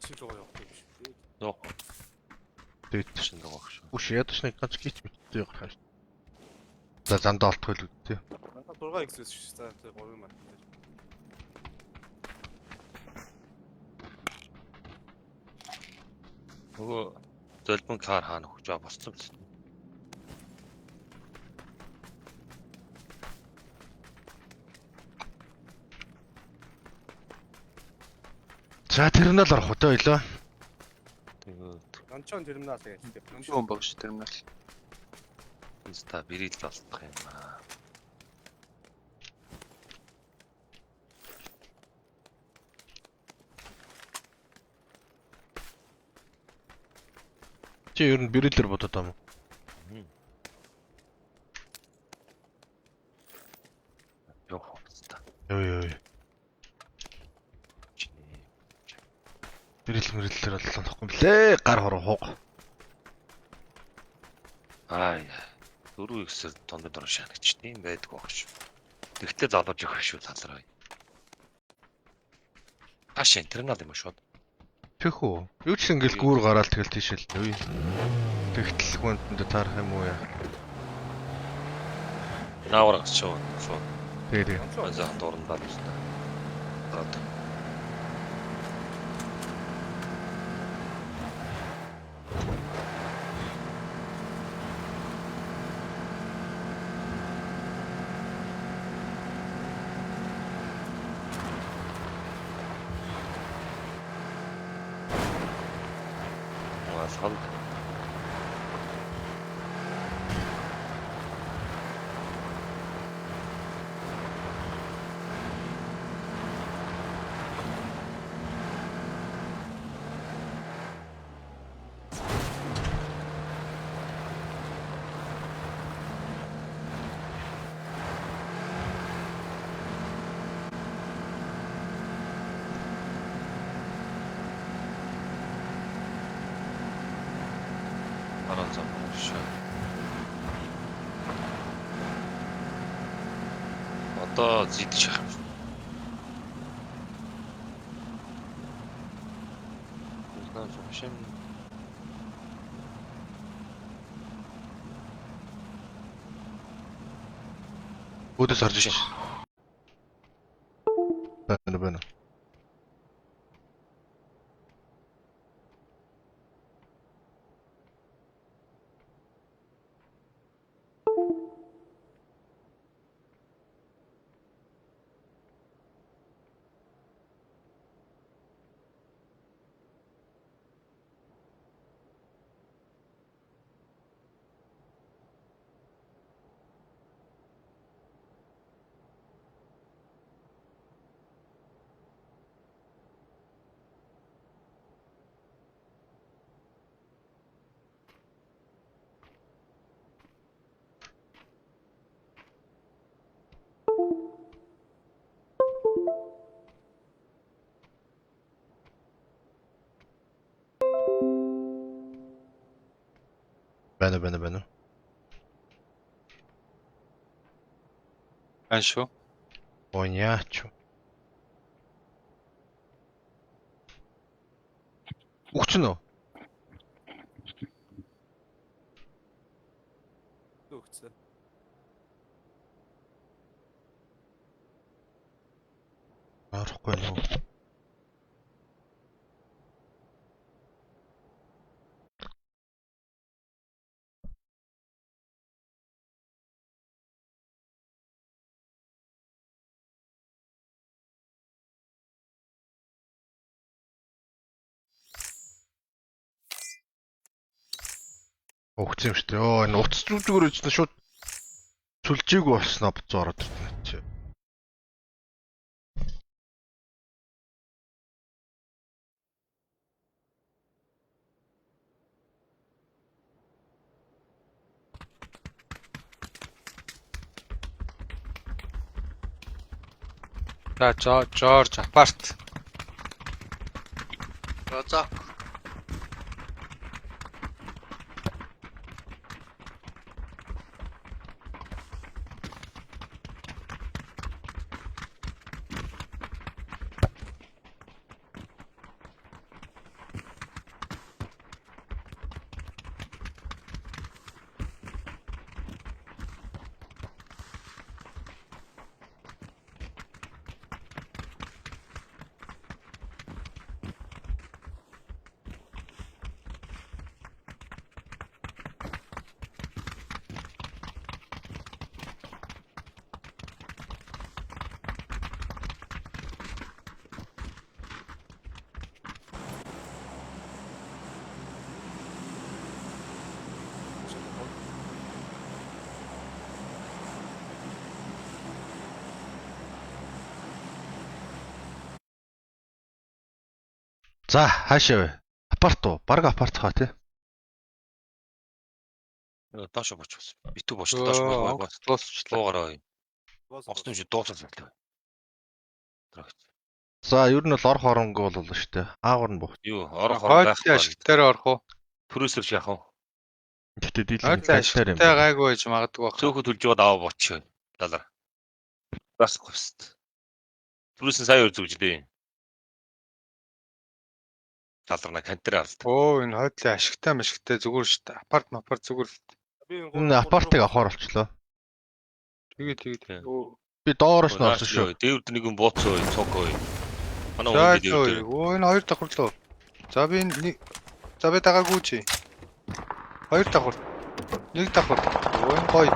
S2: Чи л байгаа явах юм шүү дээ.
S4: Нөө.
S1: Тэгээд
S4: Шин байгаа шүү.
S1: үш ядаж нэг ганц гит мэдтэй гарах юм. За зандаа олдох л үү.
S2: Надад 6 X шүү. За тэгээ 3 мат дээр.
S4: Нөгөө золбон кар хаана хөгж аа босцсон биз.
S1: За терминал орох уу те ойлоо.
S4: Тэгээд
S2: Дончон терминал гэж.
S3: Юм баг шүү терминал.
S4: инста бирил болдох юм аа.
S1: Чи ер нь бирэлэр бодод юм уу?
S4: Явах хэвээр.
S1: Йоо ёо. Бирэл мэрэллэр боллоо нөхгүй юм лээ. Гар хороо хуг.
S4: Аа. Дөрөв ихсэр тонд дор шанагч тийм байдаг баг шүү. Тэгтээ залууж өгөх шүү талраа. Хаашаа терминал юм уу шууд.
S1: Тэх үү. Юу ч ингээл гүүр гараал тэгэл тийшэл. Үгүй. Тэгтэл хүнтэнд таарах юм уу яа.
S4: Наавар гарч шууд. Шууд.
S1: Тэгээ тэгээ.
S4: За дурандаа л байна. Дараад. Алхал. Баруун зам шүү. Одоо зидэж явах юм. Наа шин
S1: Өөдөөс орж иш. Байна байна байна.
S3: Байна шүү.
S1: Оняач. Өгч нь үү?
S2: Өгцөө.
S1: Орохгүй нөө. Өгсөн юм шүү дээ. Йоо энэ утас зүгүүр үжсэн шууд сүлжээгүй болсноо буцаа ороод ирнэ чи.
S3: За Жорж апарт.
S5: Розок.
S1: За хаашаа вэ? Апарт уу? Бараг апарт хаа тий.
S4: Доош боч бас. Битүү боч доош боч.
S3: Дуусчлаа.
S4: Дуугараа. Онгоцны шиг дуусах байлаа.
S1: За ер нь бол орох оронгүй бол шүү дээ. Аагуур нь бох.
S4: Юу орох орон
S3: Хойд ашиг дээр орох уу?
S4: Төрөөсөр яах вэ?
S1: Гэтэ дийлэн
S3: Хойд ашигтай гайгүй байж магадгүй байх.
S4: Цөөхөд төлж яваад аваа боч. Далар. Байхгүй хэвст. Төрөөс нь сая өөр зүгжлээ. Таларна кантер авалт.
S3: Өө энэ хойдлын ашигтай машигтай зүгээр шүү дээ. Апарт мапарт зүгээр л.
S1: Энэ апартыг авахар болчлоо.
S3: Тэгээ тэгээ.
S1: Би доороос нь орсон шүү.
S4: Дээвд нэг юм бууцсан цуг ой. Манай хүн дээвд.
S3: Өө энэ хоёр давхарлоо. За би нэг за би дагаагүй чи. Хоёр давхар. Нэг давхар. Өө энэ гоё.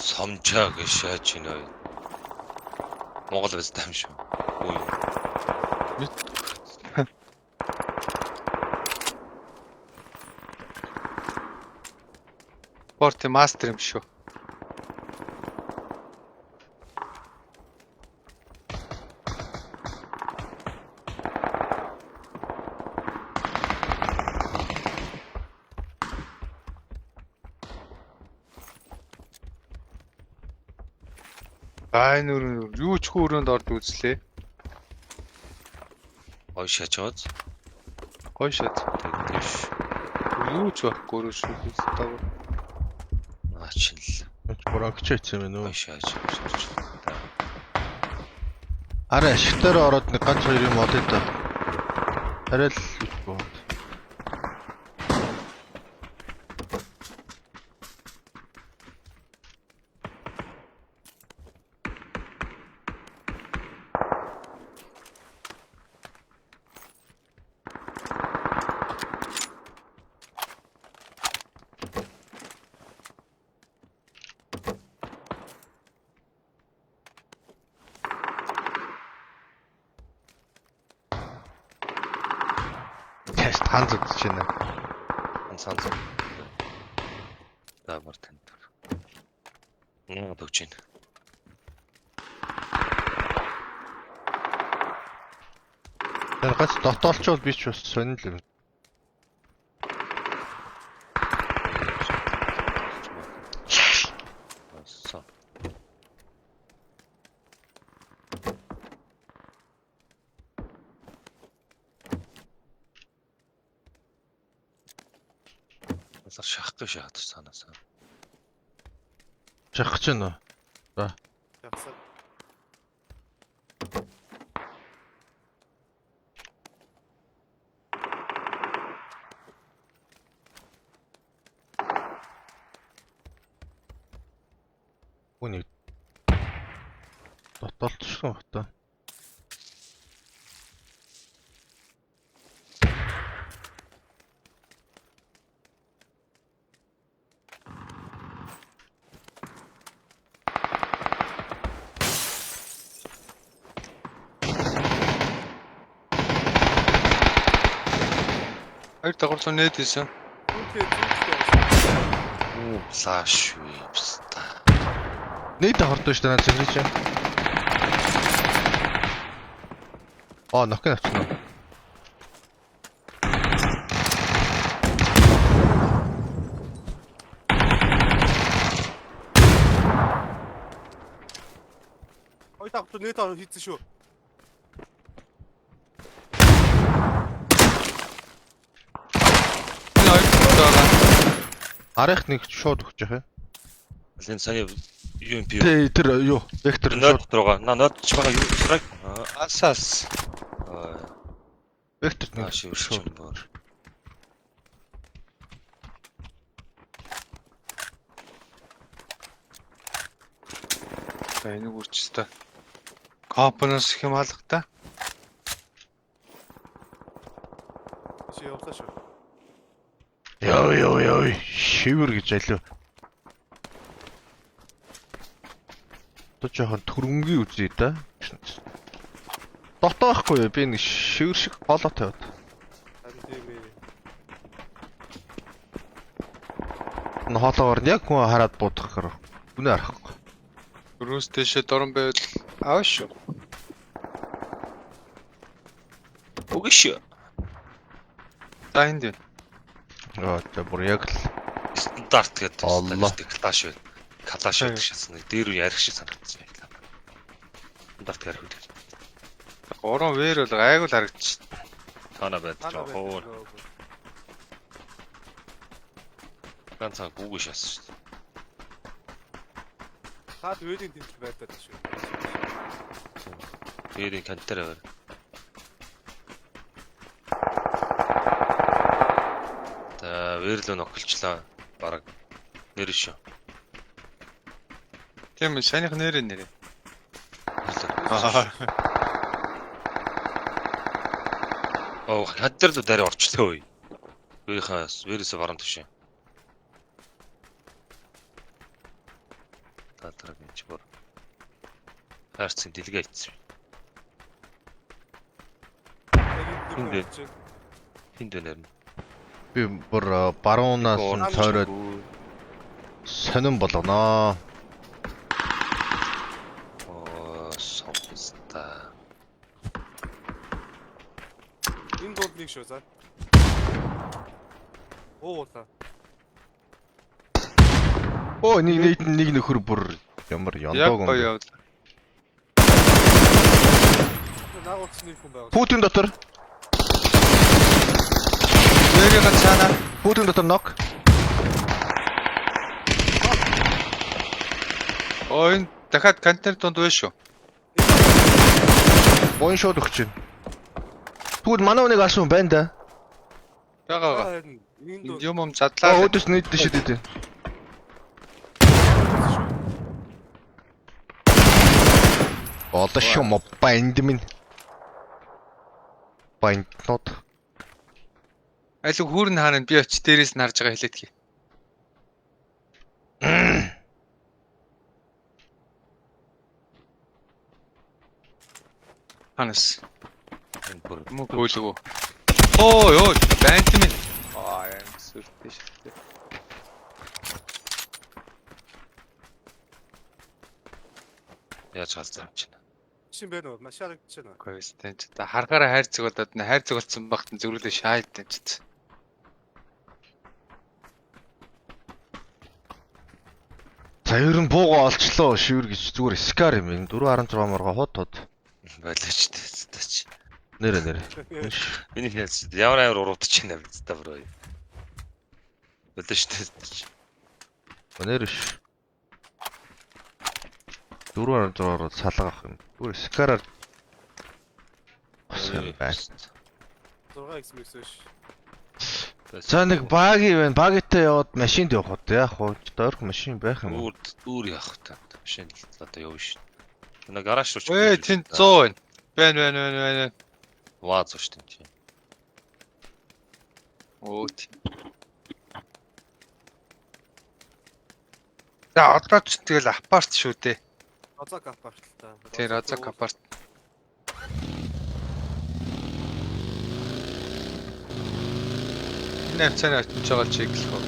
S4: Сомжаа гэж шааж байна. Монгол биз юм шүү. Ой.
S3: Спорт мастер юм шүү. Ай нүр юу ч хүү өрөөнд орд үзлээ.
S4: Гоё шааж байгааз.
S3: Гоё шат.
S4: Тэгдэш.
S3: Юу ч байхгүй өрөө шүү дээ.
S4: Наа чинь л.
S1: Бронкч хийсэн юм
S4: Гоё шааж явж.
S1: Арай ашигтайраа ороод нэг ганц хоёр юм олё доо. Арай л үгүй. Тест хан зүгтж байна.
S4: Хан сан. За бар танд. Наа төгч байна.
S1: Тэр гац дотоолчвол би ч бас сонин л юм.
S4: Болсон. Талаар шахахгүй шахаад цаанаасаа.
S1: Шахах гэж байна уу?
S2: Явсан.
S1: Үний дотолцсон бах та.
S3: Хоёр давхар руу нээд хийсэн.
S2: Үнтэй зүүнтэй явсан.
S4: Уу флаш үү пста.
S1: Нийт хордоо шүү дээ наа цэвэрч. Аа, нокын авчихна.
S2: Хоёр давхар руу нээд ороо хийцэн шүү.
S3: Энэ хоёр давхар байгаа.
S1: Арих нэг шууд өгч явах юм.
S4: Энэ сая UMP.
S1: Тэ тэр юу? Вектор
S4: Нойд
S1: шууд
S4: дотор байгаа. На нойд ч байгаа юу? Страйк.
S3: Асаас.
S4: Аа.
S1: вектор нэг
S4: Нааш
S1: шууд.
S4: өрч юм боор.
S3: За энийг үрч та. Компоноос их юм алга та.
S2: Чи явлаа шүү.
S1: Йоо ёо ёо шивэр гэж алив. Одоо жоохон төрөнгийн үзье да. Дотоо байхгүй юу? Би нэг шивэр шиг хоолой тавиад.
S2: Харин тийм ээ.
S1: Энэ хоолоогоор нь яг хүн хараад буудах гэхээр үнэ харахгүй.
S3: Өрөөс дэшээ дорн байвал аав шүү.
S4: Үгүй шүү.
S3: За энд байна.
S1: Йоо за бүр яг л
S4: Стандарт гэдэг
S1: Allah.
S4: калаш байд. Калаш байдаг шатсан. Дээр үе арих шиг санагдсан юм байна. Стандарт арих үү.
S3: Гурван вэр бол гайгүй л харагдчих.
S4: Таана байдаг.
S2: Таана
S4: Хоо.
S2: байдаг.
S4: Ганцхан гүүгээ шатсан шүү дээ.
S2: Таад вэдийн тэмдэг байдаг шүү.
S4: Дээрийн контейнер аваар. За, вэрлөө нөхөлчлөө. Бараг нэр шүү.
S3: Тийм ээ, санийх нэрээ нэрээ. Аа.
S4: Оо, контейнер рүү дараа орчлоо ой. Вэрийнхаас вэрээсээ баруун түшээ. Таалраг энэ чи бүр. Хайрцаг дэлгээ ицсэн.
S2: Яг
S4: Энд
S2: энэ
S4: бэ. Хин дэнэр нь.
S1: би бүр баруунаас нь тойроод сонин болгоноо.
S4: Оо, совста.
S2: Энэ дунд нэг шүү за. Оо уулаа.
S1: Оо нэг нэг нэг нөхөр бүр ямар
S3: Яг
S1: ёндоог юм.
S3: гоё явлаа.
S2: Наагууц нэг хүн байгаа.
S1: Путин дотор,
S3: Вэрийн цаана.
S1: Путин дотор нок.
S3: Оо энэ дахиад контейнер дунд байна шүү.
S1: Гон шууд өгч байна. Тэгвэл манай хүнийг алсан хүн байна да.
S3: Байгаа байгаа.
S2: Харин энэ
S3: Энд
S2: дунд
S3: юм юм
S1: Аа
S3: задлаа.
S1: өөдөөс нийт дэшээ дээ. Одоо шүү мо банд минь. Банднууд.
S3: Аль хүүрн хаана би очиж дээрээс нь харж байгаа хэлээдгий. Ханас.
S4: Энэ бүр
S3: Мөн хөөлгөө. Оо ёо, банд минь. Аа яа, сүртэй шүү дээ.
S4: яаж галзуу юм чинь.
S2: шин байна уу? Маш харагдаж байна.
S3: Гэхдээ ч та харгаараа хайрцаг болоод нэ хайрцаг болсон багт нь зөрүүлээ шаайд юм чи.
S1: За ер нь буугаа олчлоо шивэр гэж зүгээр скар юм. Энэ 4.6 морго хот хот.
S4: Байлаач тач.
S1: Нэрэ нэрэ.
S4: Миний хэлсэн. Ямар амар уруудчих юм бэ та бүр. Болоо шүү дээ.
S1: Өнөр биш. 4.6 ороод салга авах юм. Бүр скараар босох юм байна.
S2: 6x мix биш.
S1: За нэг баги байна. Багитай яваад машинд явах уу? Яах вэ? Дойрох машин байх юм уу?
S4: Өөр өөр яах вэ? Машин л одоо явна шүү. Нэг гараж руу ч.
S3: Өө тэнд 100 байна. Байна байна байна байна.
S4: Ваа зүү шүү дээ.
S3: Өө. За одоо ч тэгэл апарт шүү дээ.
S2: Розак апарт л та.
S3: Тий, Розак апарт. Энэ хавцааны очиж байгаа чиглэх үү?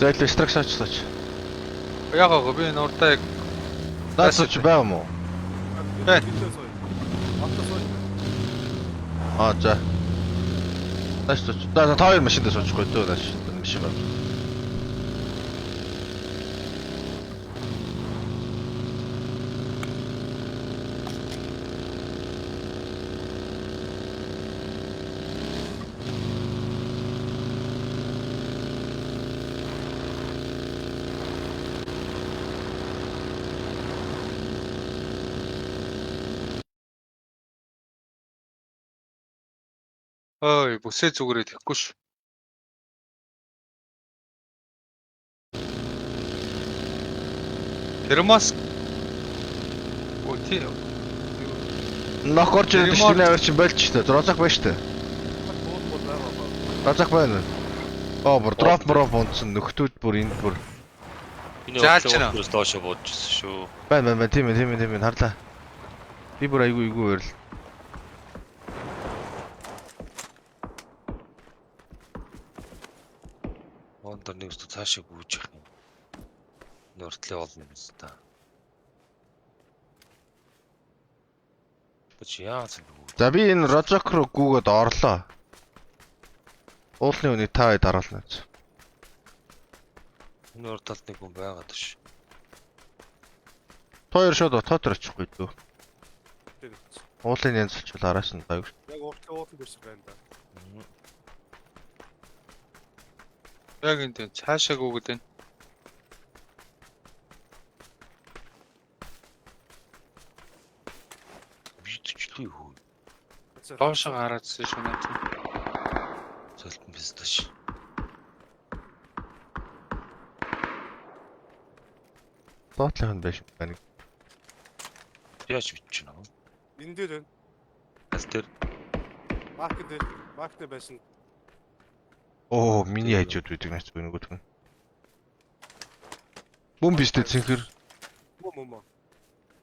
S1: За илүү стракс очлооч.
S3: Яг гоо би энэ урдаа яг
S1: Наац ч байгаа юм уу?
S3: Байна.
S1: Аа за. Нааш сууч. За та хоёр машинд суучихгүй дөө нааш. Машин байна.
S3: Ой, бүсээ зүгээрээ тэхгүй ш. Термос. Оо тий.
S1: Нок орж ирээд шүү дээ. Авир чинь болж шүү дээ. Розак байна шүү дээ. Розак байна. Оо бүр дроп мроп унтсан нөхдүүд бүр энд бүр
S4: Энэ
S3: Заалж байна.
S4: өөс доошо бууж ирсэн шүү.
S1: байна байна байна тийм ээ тийм ээ тийм ээ харлаа. Би бүр айгүй айгүй байрал.
S4: Ондор нэг зүг цаашаа гүйж явах юм. Энэ уртлын олон юм л та. Бач яа зүг гүйж.
S1: За би энэ Розак руу гүүгээд орлоо. Уулны үнийг та хоёр дараална.
S4: Энэ урд талд нэг хүн байгаад ш.
S1: Та хоёр шууд отоотор очихгүй дөө. Уулын янз болчихвол араас нь гайгүй.
S2: Яг уртлын уулын дээр шиг байна да.
S3: Яг энэ тийм цаашаа гүгэд байна.
S4: Бидчлээ хөө.
S3: Доошоо гараадсэн шүү наа. чи.
S4: Золтон писташ.
S1: Доотлох нь байж байна.
S4: Яаж бичиж байна вэ?
S2: Энэ дээр байна.
S4: Аль дээр
S2: Марк дээр марк дээр байсан.
S1: Оо миний хажууд байдаг нац би нөгөөх нь. Бөм биш үү цэнхэр.
S2: Мө мө мө.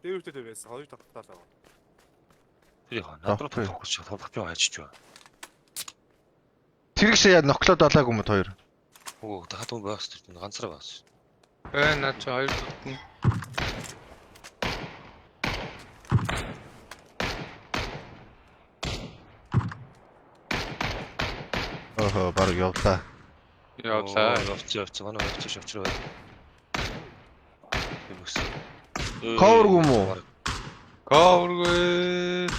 S2: Дээвэртэй дээр байсан. Хоёр давтал байгаа.
S4: тэр яа над руу тулах гэж тулах би хайчиж байна.
S1: Тэрэг шиг яа ноклоод алаагүй юм хоёр.
S4: Үгүй дахиад хүн байх хэрэгтэй ганцаараа байх.
S3: Байна наа чи хоёр тогтно.
S1: Оохоо баг явлаа.
S3: Явлаа.
S4: Явц явц манай явц шавчраа байна. Юм өссөн.
S1: Cover-гүй юм уу?
S3: Cover-гүй.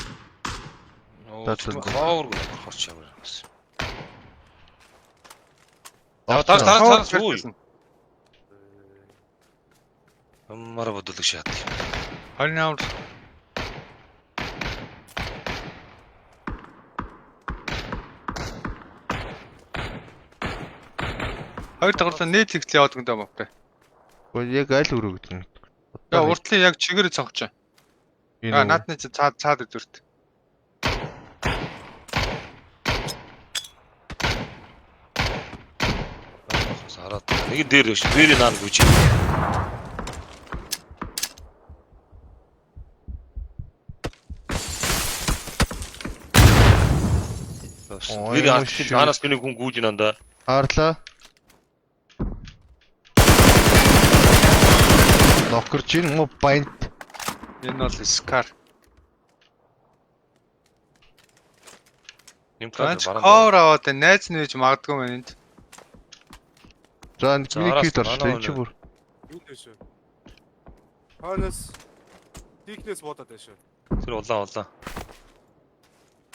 S1: За, за.
S4: Cover-гүй орох чамаар бас.
S1: Орсон.
S4: Дараа дараа
S3: Cover
S4: дараа үгүй.
S3: байсан.
S4: Ямар бодлого шат.
S3: 28. Хоёр тоглолоо нийт ихтэл яваад гэнэ мөн.
S1: Үгүй яг аль өрөө гэдэг нь.
S3: Я уртлын яг чигээр цогч.
S1: Энэ
S3: А
S1: үү?
S3: наадны чи цаад цаад өдөрт.
S4: Хараад нэг дээр биш. Дээр наан гүйж.
S1: Ой,
S4: Тэр
S1: ямар
S4: ард
S1: шив.
S4: наанаас би нэг хүн гүйж нанда.
S1: Харлаа. Нокерч ин мó байнт.
S3: Энэ бол Scar.
S4: Нэмтлээ
S3: Ганц cover аваад байна. Найз нь байж магадгүй мэн энд.
S1: За энэ
S4: За,
S1: миний
S4: араас
S1: кит орчлоо.
S4: манай
S1: Энэ чи
S4: өнөө.
S1: бүр.
S2: Энэ дээр шүү. Хойноос дикнес буудаад байна шүү.
S4: Тэр улаан улаан.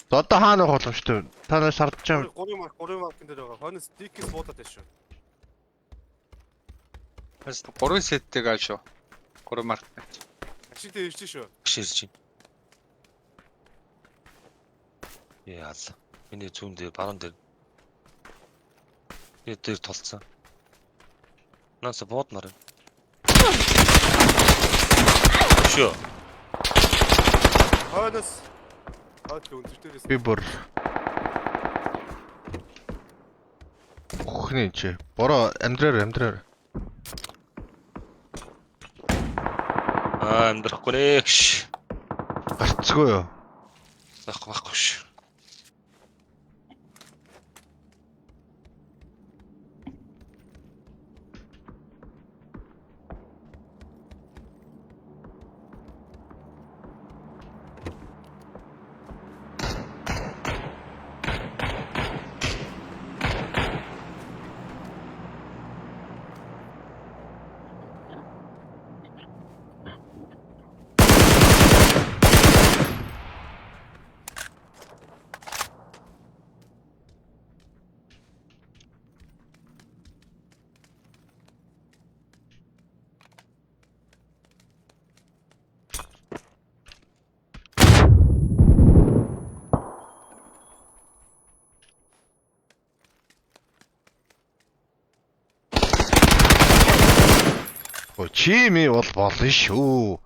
S1: За одоо хаана байх боломжтой вэ? Та нар сардж байгаа.
S2: 3 марк 3 маркын дээр байгаа. Хойноос дикс буудаад байна шүү.
S3: Бас 3 сеттэй гаал шүү. 3 марк.
S2: Ашиг дээр ирж шүү.
S4: Багш ирж байна. Яа ал. Миний зүүн дээр баруун дээр. Би дээр толцсон. Наас буудмаар. Шүү.
S2: Хойноос хойд өндөр дээрээс
S1: Би бүр Хөхний чи. Бороо амьдраар амьдраар.
S4: Аа амьдрахгүй нэ гш.
S1: Гарцгүй юу?
S4: Байхгүй байхгүй ш.
S1: Өө чи ми бол болно шүү.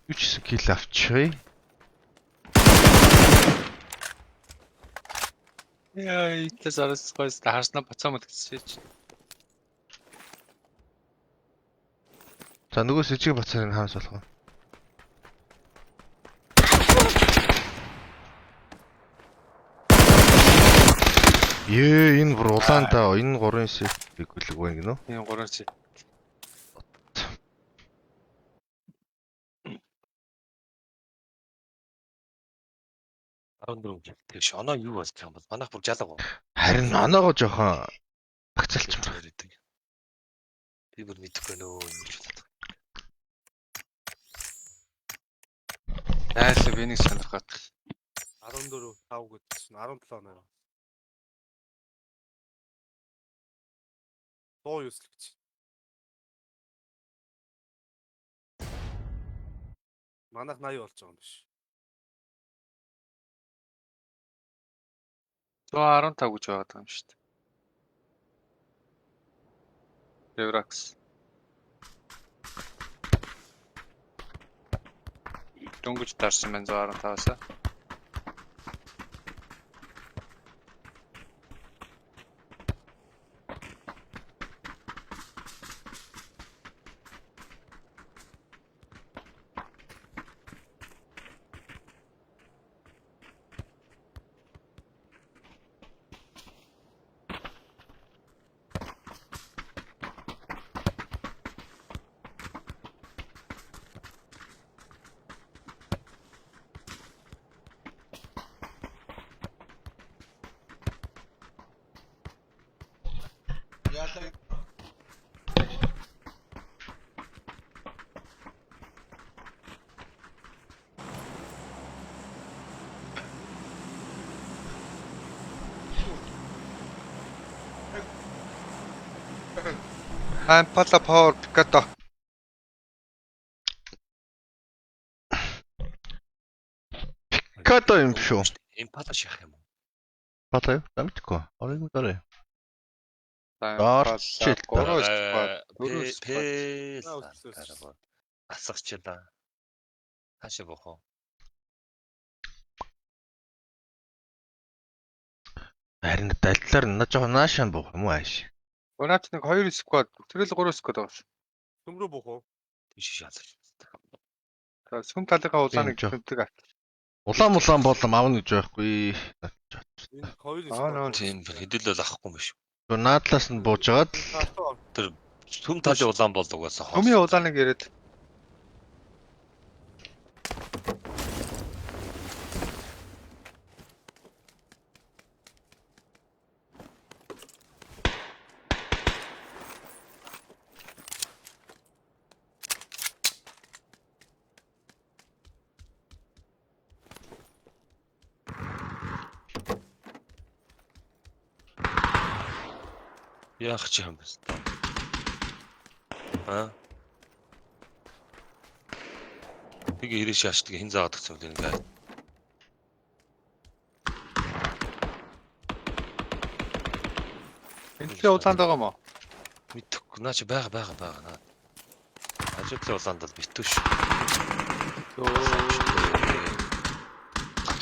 S1: Юу ч гэсэн кил авчихъя.
S3: Яа, итлээс оросгоос харснаа буцаа мөтгсөн чи.
S1: За нөгөө сэжиг бацаарыг хаанаас болох вэ? Ее, энэ бүр улаан таа. Энэ 3 сет гүлэг байна гинөө.
S3: Энэ 3 сет.
S4: Тэгш оноо юу болж байгаа юм бол манайх бүр жалга уу.
S1: Харин оноогоо жоохон багцаалчмаар.
S4: Яриад. Би бүр мэдэхгүй нөө юм гэж бодлоо.
S3: Айлаа би нэг сонирхоод.
S2: 14 5 гэдэг чинь 17 8. 109 л гэж. Манайх 80 болж байгаа юм биш.
S3: 115 гэж байгаа юм шүү дээ. Евракс. Дөнгөж дарсан байна 115-аас. Ампала Power Picato.
S1: Пикато юм шүү.
S4: Импала шахах юм уу?
S1: Пата юу? За мэдгүй. Орыг мэдэрэй.
S3: Ампала
S1: Орчил.
S3: 3 squad, 4 squad.
S4: Пэл. Асгачлаа. Хаашаа бох уу?
S1: Харин далдлаар на жоохон наашаа буух юм уу ааш.
S3: Өнөөдөр нэг 2 squad, тэрэл 3 squad байгаа шүү.
S2: Төмрөө буух уу?
S4: Тийш шалгаж.
S3: За сүм талынхаа улаан нэг
S1: Тийм,
S3: төмдөг авт.
S1: Улаан мулаан болом авна гэж байхгүй.
S2: Энэ 2
S3: Аа, нөө.
S4: Тийм хэдүүлэл авахгүй юм биш.
S1: Наадлаас нь бууж агаад л
S4: Сүм талын улаан бол угаасаа хоос.
S3: Төмийн улаан нэг яриад.
S4: Яах чи юм бэ? Аа. Тэг ирээш яашдаг хин заагаад өгсөн юм ингээ.
S3: Энэ төлөө улаанд байгаа юм уу?
S4: Мэдхгүй наа чи байгаа байгаа байгаа наа. Хажуудлын улаанд бол битүү шүү.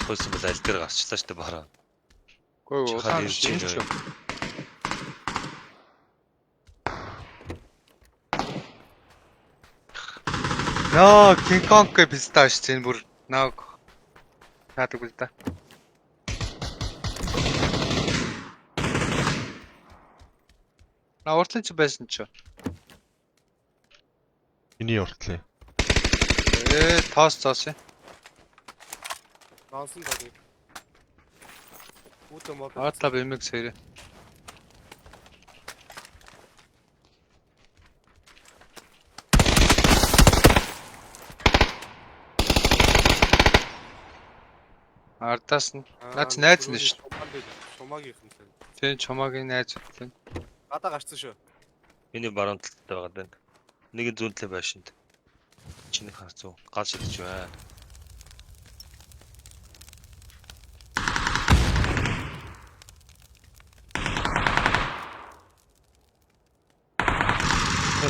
S4: Хойсон бол аль дээр гарчлаа шүү дээ бараа.
S3: Үгүй
S4: Чи
S3: улаан
S4: хаад
S3: биш
S4: ирж
S3: энэ ч
S4: ирээ.
S3: юм. Нөө King Kong гэ писта шүү дээ энэ бүр нааг яадаг үл да. На уртлын чи байсан чи.
S1: Миний уртлын.
S3: Тоос тоос. юм.
S2: Нонсон баг. Үүдэн мод.
S3: Аатлаа бэмэг сэрэ. Ардаас нь наач найз нь шүү.
S2: Шумаагийнх нь л.
S3: Тийм чумаагийн найз үлэн.
S2: Гадаа гарцсан шүү.
S4: Миний баруун талд байгаа даа. Нэг нь зүүн талын байшинд. Чиний хар зүү гал шидэж байна.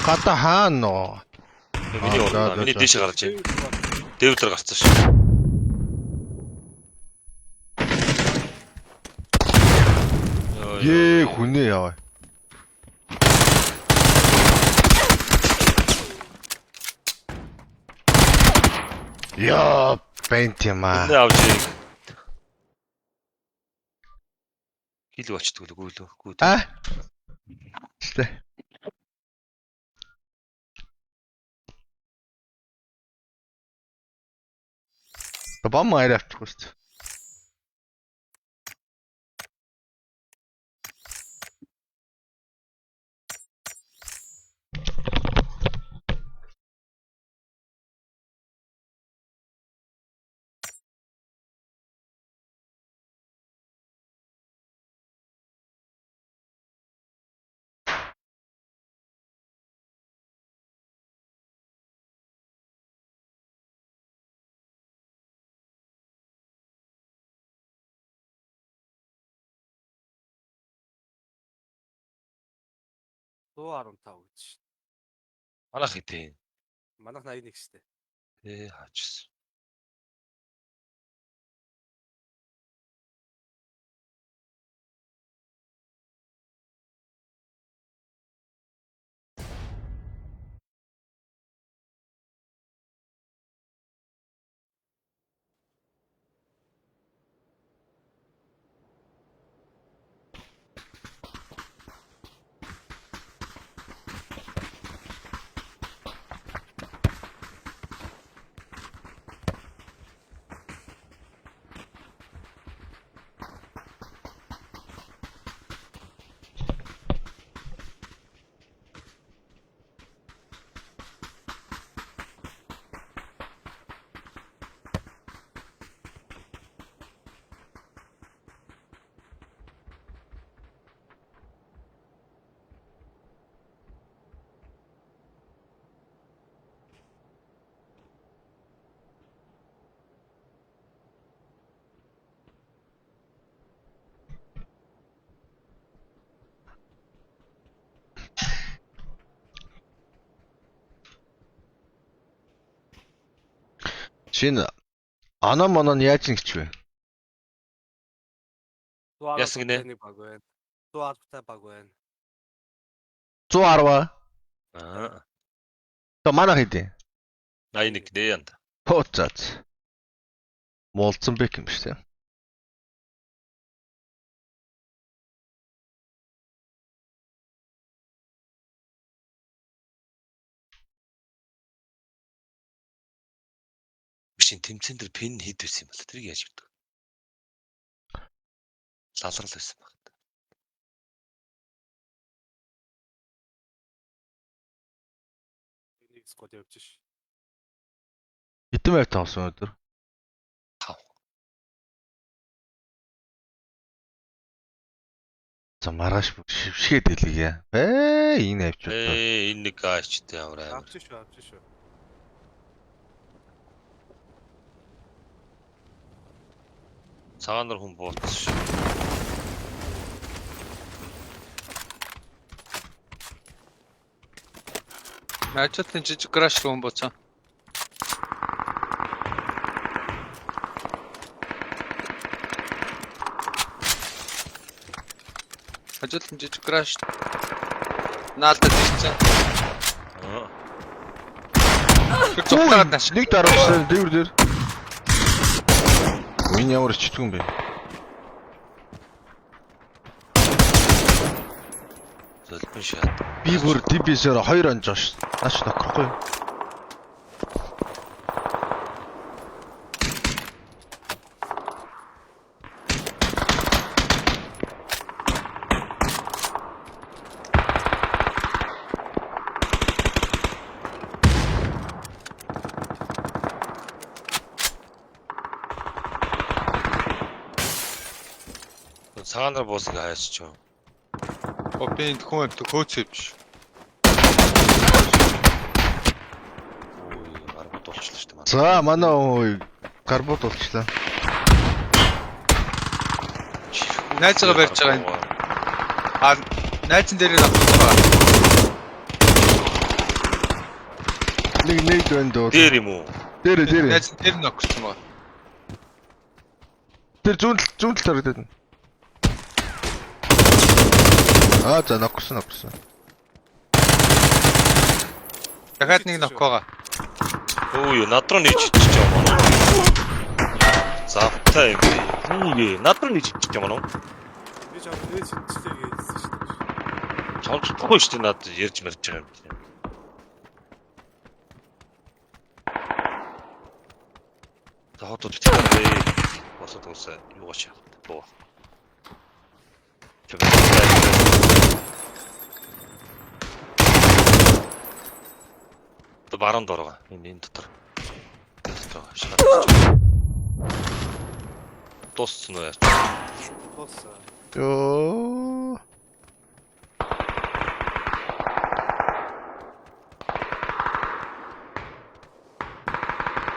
S1: Гадаа хаана нөө?
S4: Миний
S1: Аа,
S4: уран
S1: за,
S4: миний
S1: за.
S4: дээш гарч байна. Дээвэр дээр гарцсан шүү. Йоо, ёо.
S1: Ее хүнээ яваа. Яа, бэнт юм аа.
S4: Хүнээ авч ирээ. Хил очдөг л үгүй лүү. Үгүй.
S1: А? Штэ. Бам арай авчихгүй шүү дээ.
S2: Зуу 15 гэж шүү.
S4: Манайх хэдий.
S2: Манайх 81 шүү дээ.
S4: Хаачсан.
S1: Шинэ ана монон яаж нэгч вэ?
S2: 110
S4: Яасан гинэ?
S2: Нэг баг байна. 110 баг байна.
S1: 110
S4: Аа.
S1: То манай хэдий?
S4: 81 нэ янд.
S1: Хооцаац. Муулцсан бек юм шүү дээ.
S4: Биш энэ тэмцээн дээр пин хэд байсан юм бол тэрийг яаж мэдэх вэ? Лалрал байсан баг.
S2: Нэг сквад явж ш.
S1: Хэдэн байр тавсан өдөр?
S4: 5.
S1: За маргааш бүр шившгээд хэлье. Ээ энэ авчвал.
S4: Ээ энэ нэг гайчтай ямар амар.
S2: Авчих шүү, авчих шүү.
S4: Цагаан нар хүн бууцсан шүү.
S3: Ажуултын жижиг гараж руу хүн буцсан. Ажуултын жижиг гараж наалдаад ирсэн.
S4: Аа.
S3: Тэр зугтаад нааш.
S1: Нэг даруулсан дэвэр дээр. Энэ ямар ичдэг юм бэ?
S4: Золбон шат.
S1: Би бүр DBS-ээр 2 онж байгаа ш. Наач нокрохгүй.
S4: Цагаан нар буусан хаяач ч юм.
S3: О би энд хүн амт хөөц явж.
S4: Ой, гарбууд болчихлоо шүү дээ. манай.
S1: За манай ой гарбууд болчлаа.
S3: Найзгаа барьж байгаа юм. А найзан дээр нь авах байгаа.
S1: Нэг нэг байна дөө.
S4: Дээр юм уу?
S1: Дээр дээр.
S3: Найзан дээр нь огцсон байгаа.
S1: Тэр зүүн тал зүүн тал харагдаад байна. Аа за нокорсон нокорсон.
S3: Дахиад нэг нок байгаа.
S4: Өө юу, над руу нээж иччих юм аа. Завтай юм би. Хүүгээ, над руу нээж иччих юм аа.
S2: Би ч авах нээж хинчлээ гэсэн шүү дээ.
S4: Сонсохгүй шүү дээ над ярьж марж байгаа юм. За хотод битгий. Босод уусаа юугаач яах вэ? Буу. Тэ баруун дороо. Энэ энэ дотор. Энэ дотор шахаад. Дууссан уу яа?
S2: Дууссан.
S1: Йоо.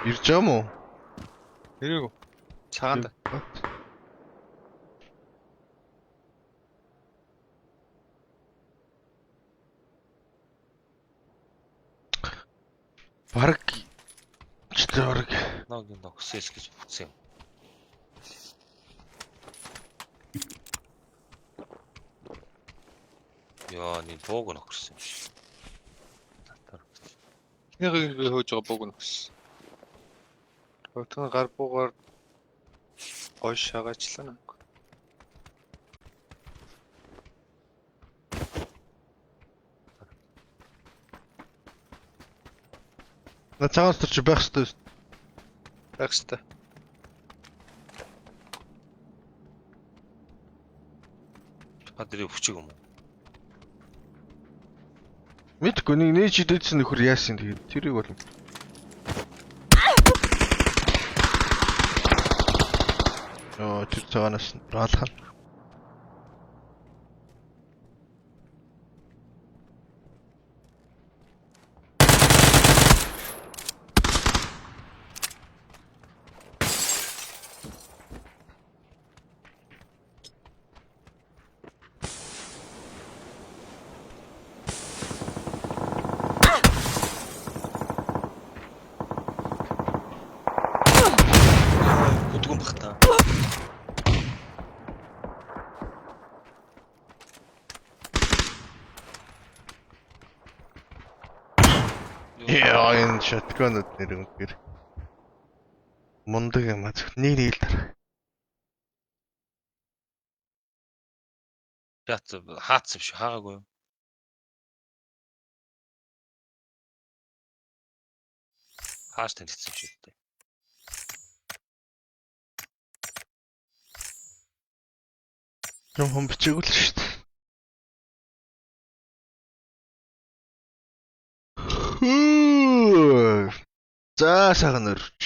S1: Ирж байгаа юм уу?
S3: Хэрэг. Цагаан да.
S1: Бараг ч тэр бараг
S4: Ногийн ногсэс гэж бүтсэн юм. Яа, нэг бууг ногсон юм шиг. Татар.
S3: Эхнийхийг би хөөж байгаа бууг нөхсөн. Хувьтган гар буугаар гой шагаачлаа нэг.
S1: На цагаан дотор чи байх хэрэгтэй.
S3: Байх хэвээр.
S4: Та дэрийг хүчиг юм уу?
S1: Мэдгүй нэг нээж идэжсэн нөхөр яасан тэгээд тэрийг бол Йоо тэр цагаанаас нь раалах нь.
S4: Бүдгүн бах та.
S1: Яа энэ shotgun-ууд нэр үнээр. Мундаг юм а зөв нэг нэг л дараа.
S4: Яац хаацсан шүү хаагаагүй юу? Хааш танилцсан шүү дээ.
S1: Юм хүн бичээгүй л шүү дээ. Хүү. За сайхан өрч.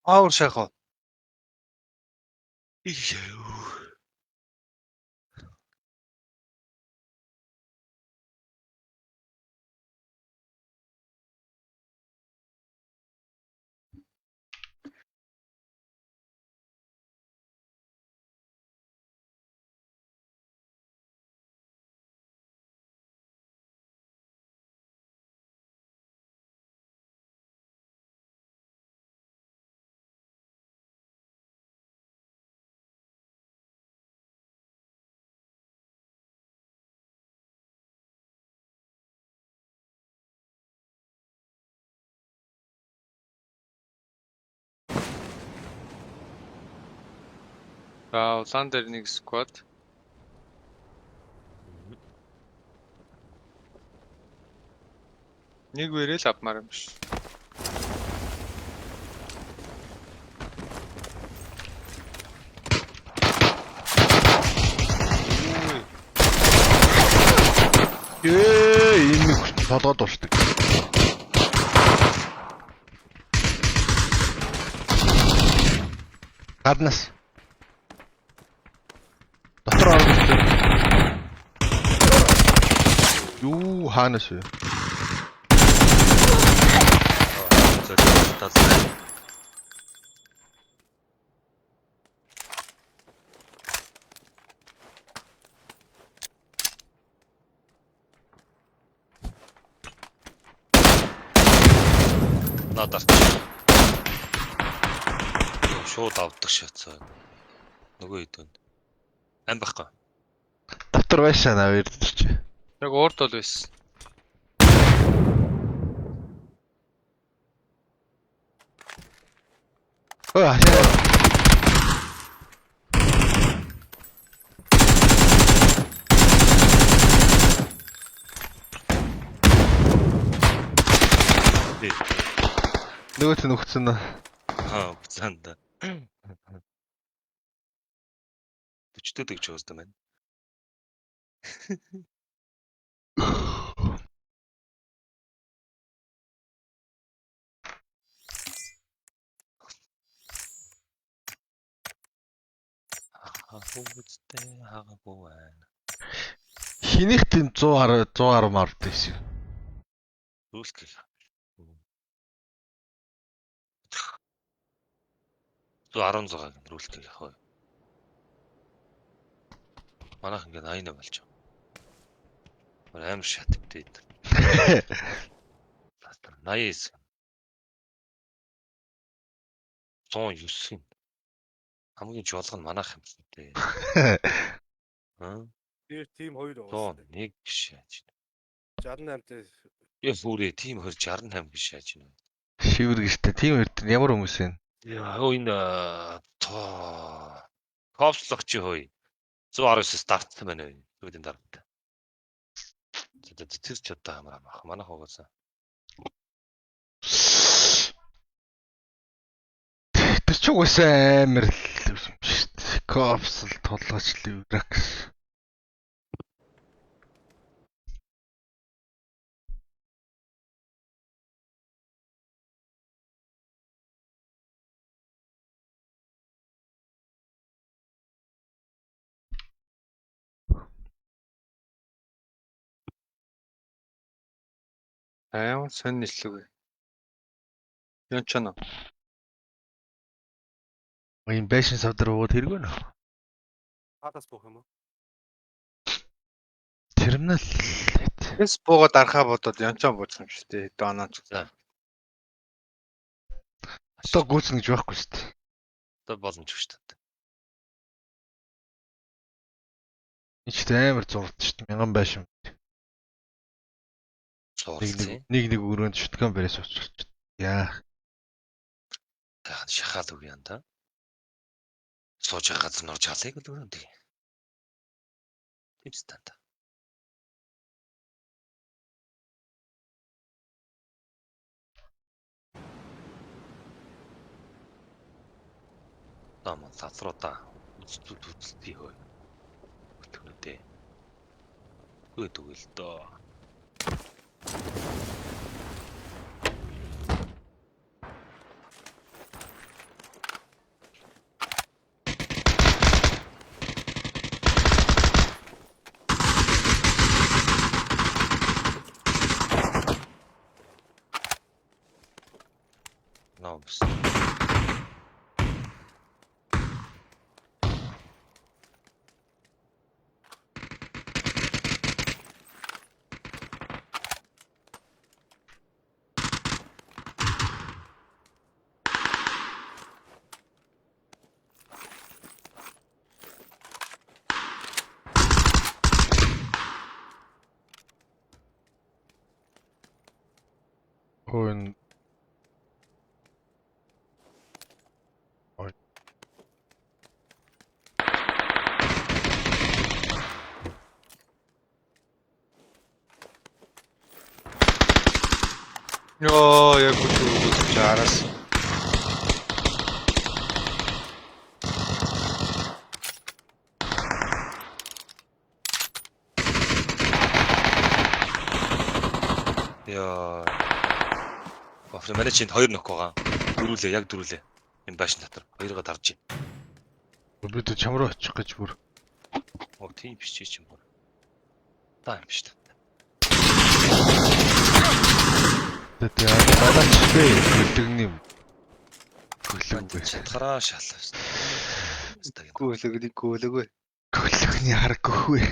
S3: Аавар шахав. За улаан дээр нэг squad. Нэг үерэл авмаар юм биш. Үгүй.
S1: Ээ, энэ нэг хүртэл толгойд уршдаг. Гаднаас. Дотор орсон. Юу хаанаас вэ?
S4: Золиос тал. Надад арч. Шууд авдаг шатсаа. Нөгөө хэд вэ? Ам байхгүй.
S1: Дотор байшаа навэр дээр чи.
S3: Яг урд бол байсан.
S1: Өө хашаа.
S4: Би.
S1: Нөгөөт нь өгцөн.
S4: Аа, буцаан да. 40 дэх гэж байгаа юм байна. Хаагуудтай хаагаагүй байна.
S1: Хинийх тийм 110 110 мард байсан.
S4: Рүүлтгэл. 116 гэн рүүлтгэл явах уу? Манайх ингээ 88 болж байгаа. Амар шат бдээ. 89. 109 юм. Хамгийн жолго нь манайх юм шүү дээ. Аа?
S2: Тэр тим 2 байгаа.
S4: 101 гэж шааж
S2: байна. 68 дээр.
S4: Яа бүрээ тим 2 68 гэж шааж байна.
S1: Шивэр гэжтэй тим хоёр дээр ямар хүмүүс вэ?
S4: Яа энэ тоо Копслох чи хөөе. 119-с дартсан байна вэ? Сүүлийн дарамт. Тэр ч одоо амар амах. Манайх угаасаа.
S1: Тэр ч угаасаа амар л юм шүү дээ. Копсл толгойч Ливракс.
S3: Ямар сонь нийслэг вэ? Янчана.
S1: Энэ байшин савдар уугаад хэрэг байна.
S2: Хаадас буух юм уу?
S1: Терминал.
S3: Эс буугаад архаа бодоод янчан буучих юм шүү дээ. Доноо ч.
S1: Одоо гүйцэн гэж байхгүй шүү дээ.
S4: Одоо боломжгүй шүү дээ.
S1: Энэ ч амар зурд шүү дээ. Мянган байшин.
S4: Зурлаа.
S1: Нэг нэг өрөөнд шүтгэн барай суучих. Яа.
S4: Шахаал үг юм да. Сууж байгаа газар нь орж халыг л өрөөнд. Тийм станта. Тама лалруудаа үзтүүд үзтгий хөө. Өтгөнүүдээ. Үгүй тэгвэл доо.
S1: Хөө энэ Ой.
S3: Йоо, яг үгүй үгүй чи араас.
S4: Яа. Оф, манай чинь хоёр нөх байгаа. Дөрүүлээ, яг дөрүүлээ. Энэ байшин дотор хоёроо дарж байна.
S1: Би тэ чам руу очих гэж бүр.
S4: Оо, тийм биш чи чинь бүр. Та юм биш та.
S1: Тэ балаач бэ. Хөлөгний хөлөг бэ.
S4: Чадхараа шалаа.
S3: Гүйлэг гүйлэг.
S1: Хөлөгний арга хөө.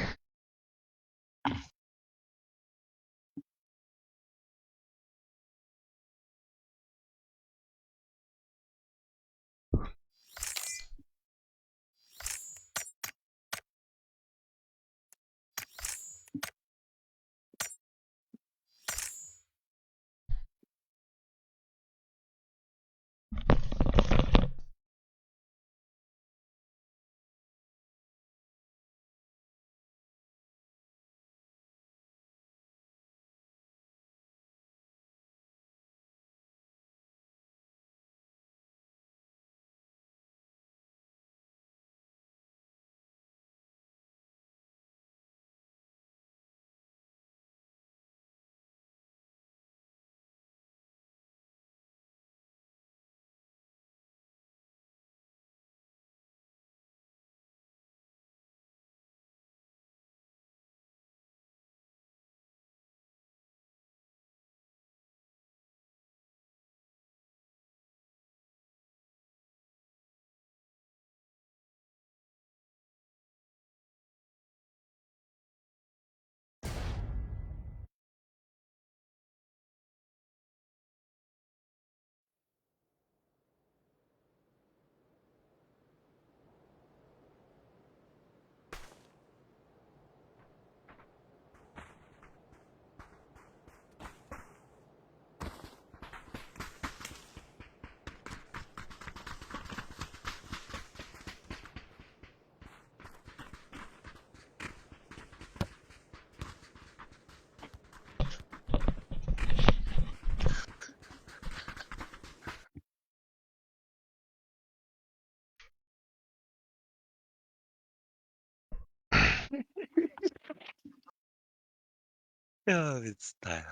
S4: Яа, биз та.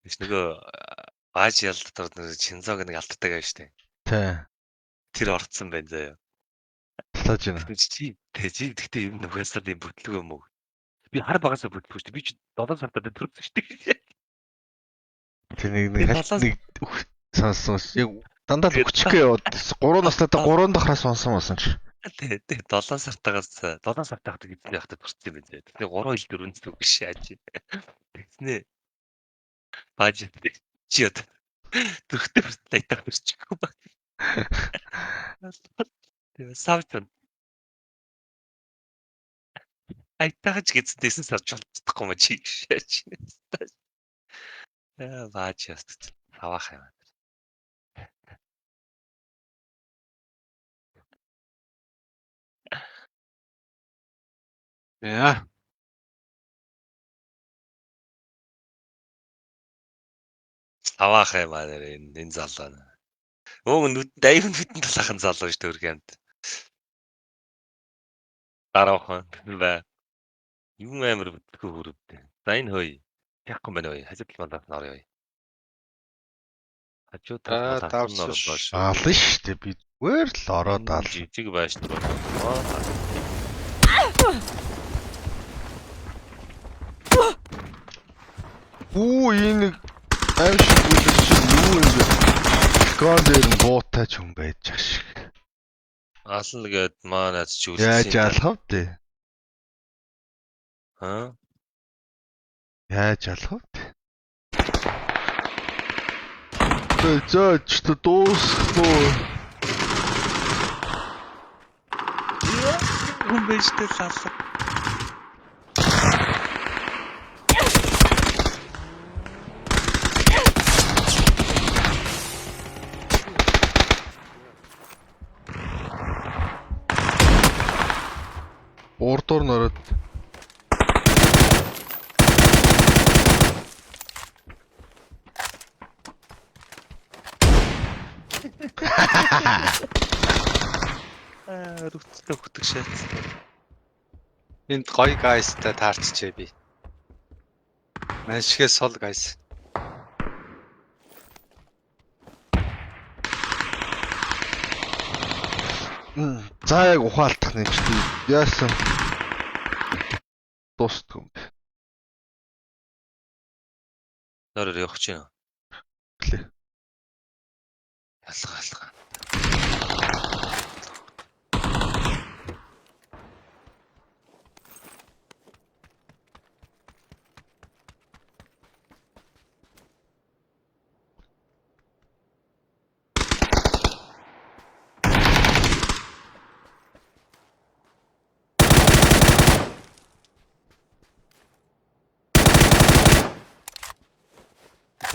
S4: Биш нөгөө бааж ял дотор нэг Чинзог нэг алддаг байж тээ.
S1: Тэ.
S4: Тэр орцсон байна заяа.
S1: Татаж байна.
S4: Тэгвэл чи тэ чи тэгтээ юм нөхөөсөө юм бүтлэг юм уу? Би хар багасаа бүтлгүй шүү дээ. Би чи 7 сартаа төрсөн шүү дээ.
S1: Тэр нэг нэг
S4: Би
S1: хальт
S4: долоон-
S1: нэг сонсон ш. Яг дандаа л хүчгээ яваад 3 настай 3 дахраа сонсон болсон чи.
S4: Тэ тэ 7 сартаагаас 7 сартаа хатаг эзэн явахтаа төрсөн юм байна заяа. Тэгээ 3 хил 4 зүг биш яаж. Тэгснэ. Бааж чи одоо төрхтөө хүртэл айтах төрчихгүй ба. Тэгээ савч байна. Айтаач гэсэн дэсэн сарж болчихгүй маа чи шаач. Яа бааж ястаг. Аваах юм.
S3: Яа.
S4: Аваах юм аа нэр энэ энэ залуу. Өө нүд аюун нүдэн талаахан залуу шүү дээ өргөмд. Дараахан бай. Юм амар бүтлгүй хөрөвдөө. За энэ хөөе. Яахгүй байна ой. Хажуу талд малаас нь орё. Хажуу
S3: Аа,
S4: талд малаас нь
S3: давсан
S4: орлоо шүү.
S1: Аална шүү дээ. Би зүгээр л ороод аал.
S4: Жижиг байж дөрөв.
S1: Үу энэ нэг аим шиг үлэр чинь юу юм бэ? Гон дээр нь буутай ч хүн байж ах шиг.
S4: Ална гэд маа наац чи үлдсэн.
S1: Яаж алах вэ?
S4: Аа?
S1: Яаж алах вэ? Зөө ч дуусахгүй.
S4: Хүн байж тэ лалаа.
S1: Дотор нь ороод
S4: Аа, рүцтэй хөтг шаацсан.
S3: Энд гоё гайстай таарчжээ би. Маншгээ сул гайс.
S1: За яг ухаалтах нэг ч тийм яасан дуустдаг юм.
S4: Нөрөөр явах чинь.
S1: Гэлээ.
S4: Ялга ялга.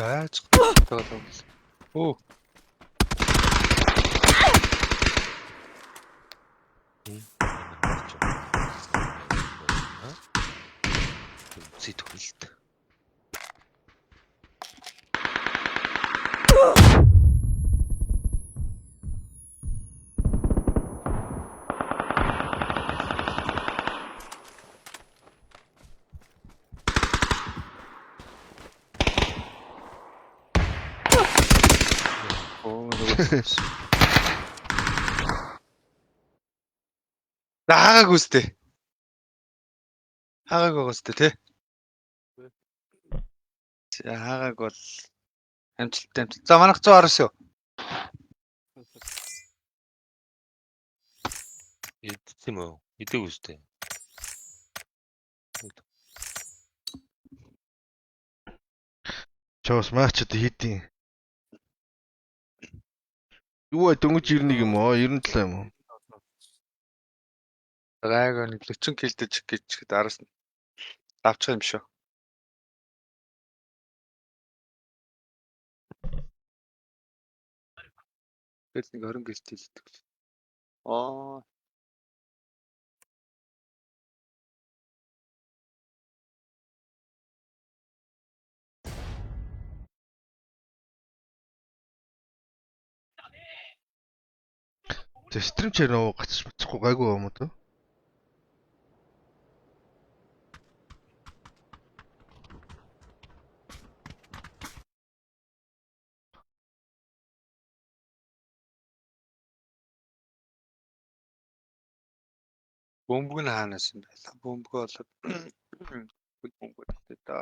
S3: Яаж тоглоо. Өө.
S4: Үсээ төгөлт.
S3: Өө нөгөө. За хаагааг үстэй. Хаагааг байгаа үстэй тий. За хаагааг бол амжилттай амжилт. За манайх 119 юу?
S4: Идсэн юм уу? Идэг үстэй.
S1: Чоос маач одоо хийдیں۔ Юу вэ дөнгөж 91 юм уу? 97 юм уу?
S3: Гайг нэг 40 килдэж гэж араас нь авчих юм шүү. Тэгэл нэг 20 килт хийлдэг. Аа.
S1: За стрим чэр нөө гацч буцахгүй гайгүй юм уу?
S3: Бөмбөг нь хаанаас юм байла? Бөмбөгөө болоод хөл бөмбөг гэдэг да.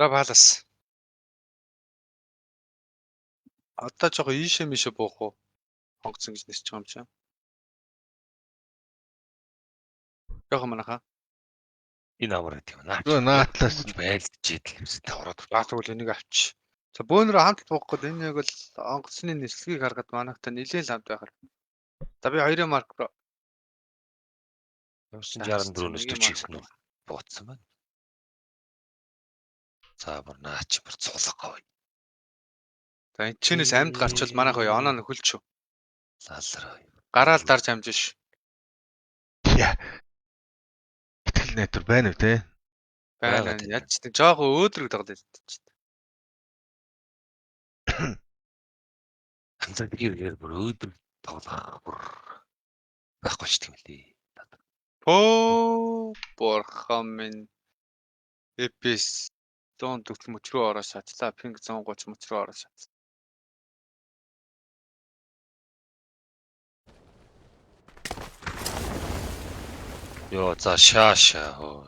S3: За палас. Одоо жоо ийшээ мишээ буух уу? Хонгоцсон гэж нисэж байгаа юм чинь. Яха манаха.
S4: Энэ амар гэдэг юм наа.
S1: Юу наатлаас
S4: байлдж идэл юмстэй ороод.
S3: За тэгвэл энийг авч. За бөөнөрөө хамт буух гээд энэ яг бол онгоцны нислэгийг харахад манайхтай нилээн л хамт байхаар. За би 2 марк руу.
S4: Ямарсан 64-өөс 49 нүр бууцсан байна. За бүр наа чи бүр цулах гоё.
S3: За энэ чинээс амьд гарчвал манайх хоёр оноо нөхөлч шүү.
S4: Лалраа.
S3: Гараал дарж амжин ш.
S1: Яа. Итгэл найдвар байна уу те?
S3: Байна
S4: Байгаад
S3: байна. Яаж ч нэг жоохон өөдрөг тоглож ч.
S4: Ханзаа би бүр өөдрөг тоглох бүр байхгүй ч тийм лээ.
S3: Пөө бурхан минь. FPS 140 мөч рүү ороо шатлаа. Ping 130 мөч рүү ороо шатлаа.
S4: Йоо за шаа шаа хөө.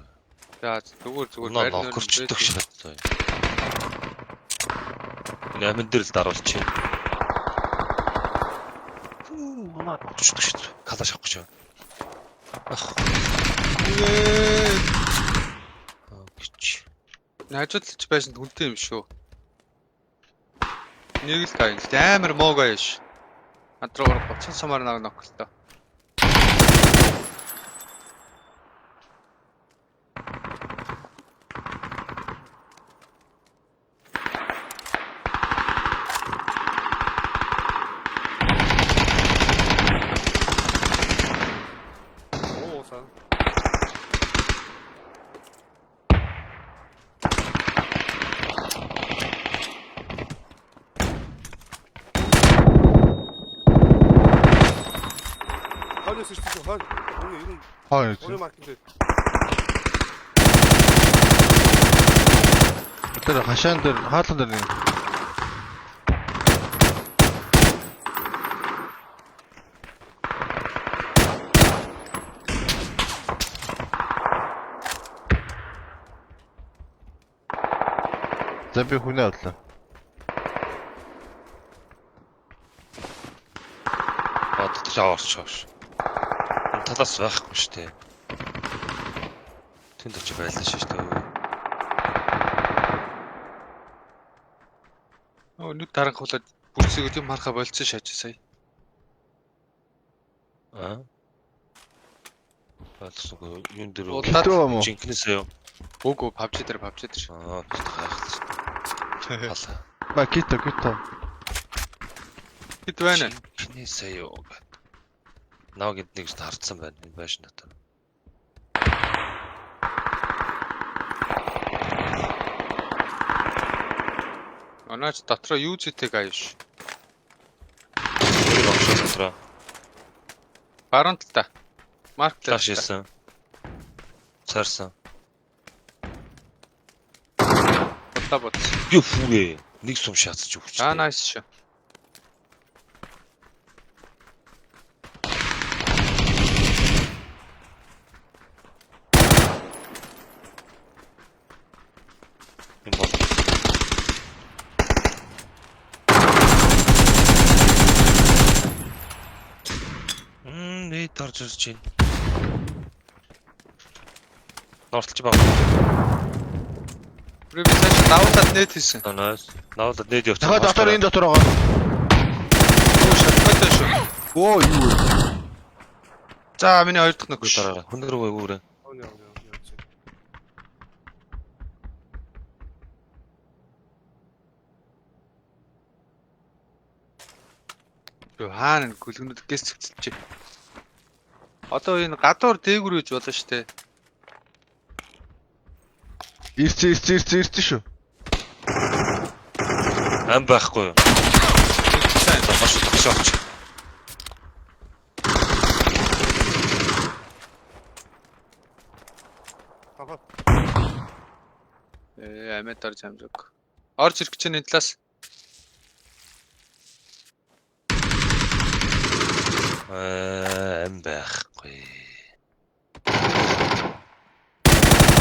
S3: За зүгээр зүгээр
S4: Ноо
S3: барин
S4: нокорчдөг шатсан. Энэ амин дээр л даруулчих. Хүү, наа шүү дээ. Калаш авах гэж байна. Ах. Гэж.
S3: Хажуудлаж байсан хүнтэй юм шүү. Нэг л гай. Амар муу гай ш. Над руу 30 сумаар нэг ноколтой.
S2: Оо сан. Хойноос ирсэн хойно. Үнэ ер нь
S1: Хойно.
S2: гурван маркин дээр.
S1: Тэр хашаан дээр хаалган дээр нэг. За би хүнээ авлаа.
S4: А дотор аваарч авш. Энэ талаас байхгүй шүү дээ. Тэнд очиж байлаа шүү дээ.
S3: Өө нүд дарангуулаад бүрсийг юм харахаа болцсон шааж сая.
S4: Аа. Байлсангүй юун дээр
S3: Удаад
S1: Хитүү юм уу?
S4: жинкнээс юу?
S3: Үгүй PUBG дээр PUBG дээр.
S4: Аа, гайхалтай. Хала.
S1: Ба кито кито.
S3: Хэд байна?
S4: Жинкнээсээ юу гэд. Наа гэд нэг харцсан байна. Энэ байш натаа.
S3: Онооч дотроо юу зүйтэй гай ш.
S4: Тэр огшоо дотроо.
S3: Баруун талдаа. Марк
S4: Флаш хийсэн. Цаарсан.
S3: Удаа бод.
S4: Юу фүрээ. Нэг сум шаацж өгч.
S3: Аа найс шүү.
S4: Юм бол. Нэг орж ирж байна. Нортлж байгаа.
S3: Би цааш давуулаад нэт хийсэн.
S4: Nice. Наавал нэт явчих.
S1: Дахиад дотор энэ дотор байгаа.
S3: Өө шатгатай шүү.
S1: Оо юу вэ?
S3: За миний хоёр дахь нөх.
S4: Дараа хүн рүү өгөөрэй.
S2: Хойно явна явна.
S3: Би хаана гүлгнүүд гэс цэгцэлжээ. Одоо энэ гадуур дээгүр гэж болно штэ.
S1: Ирсэн ирсэн ирсэн ирсэн шүү.
S4: Ам байхгүй юу?
S3: Сайн.
S4: Хаш хаш орч.
S2: Хаа.
S3: Амьд орж амжаг. Орж ирэх чинь энэ талаас.
S4: Ам байхгүй.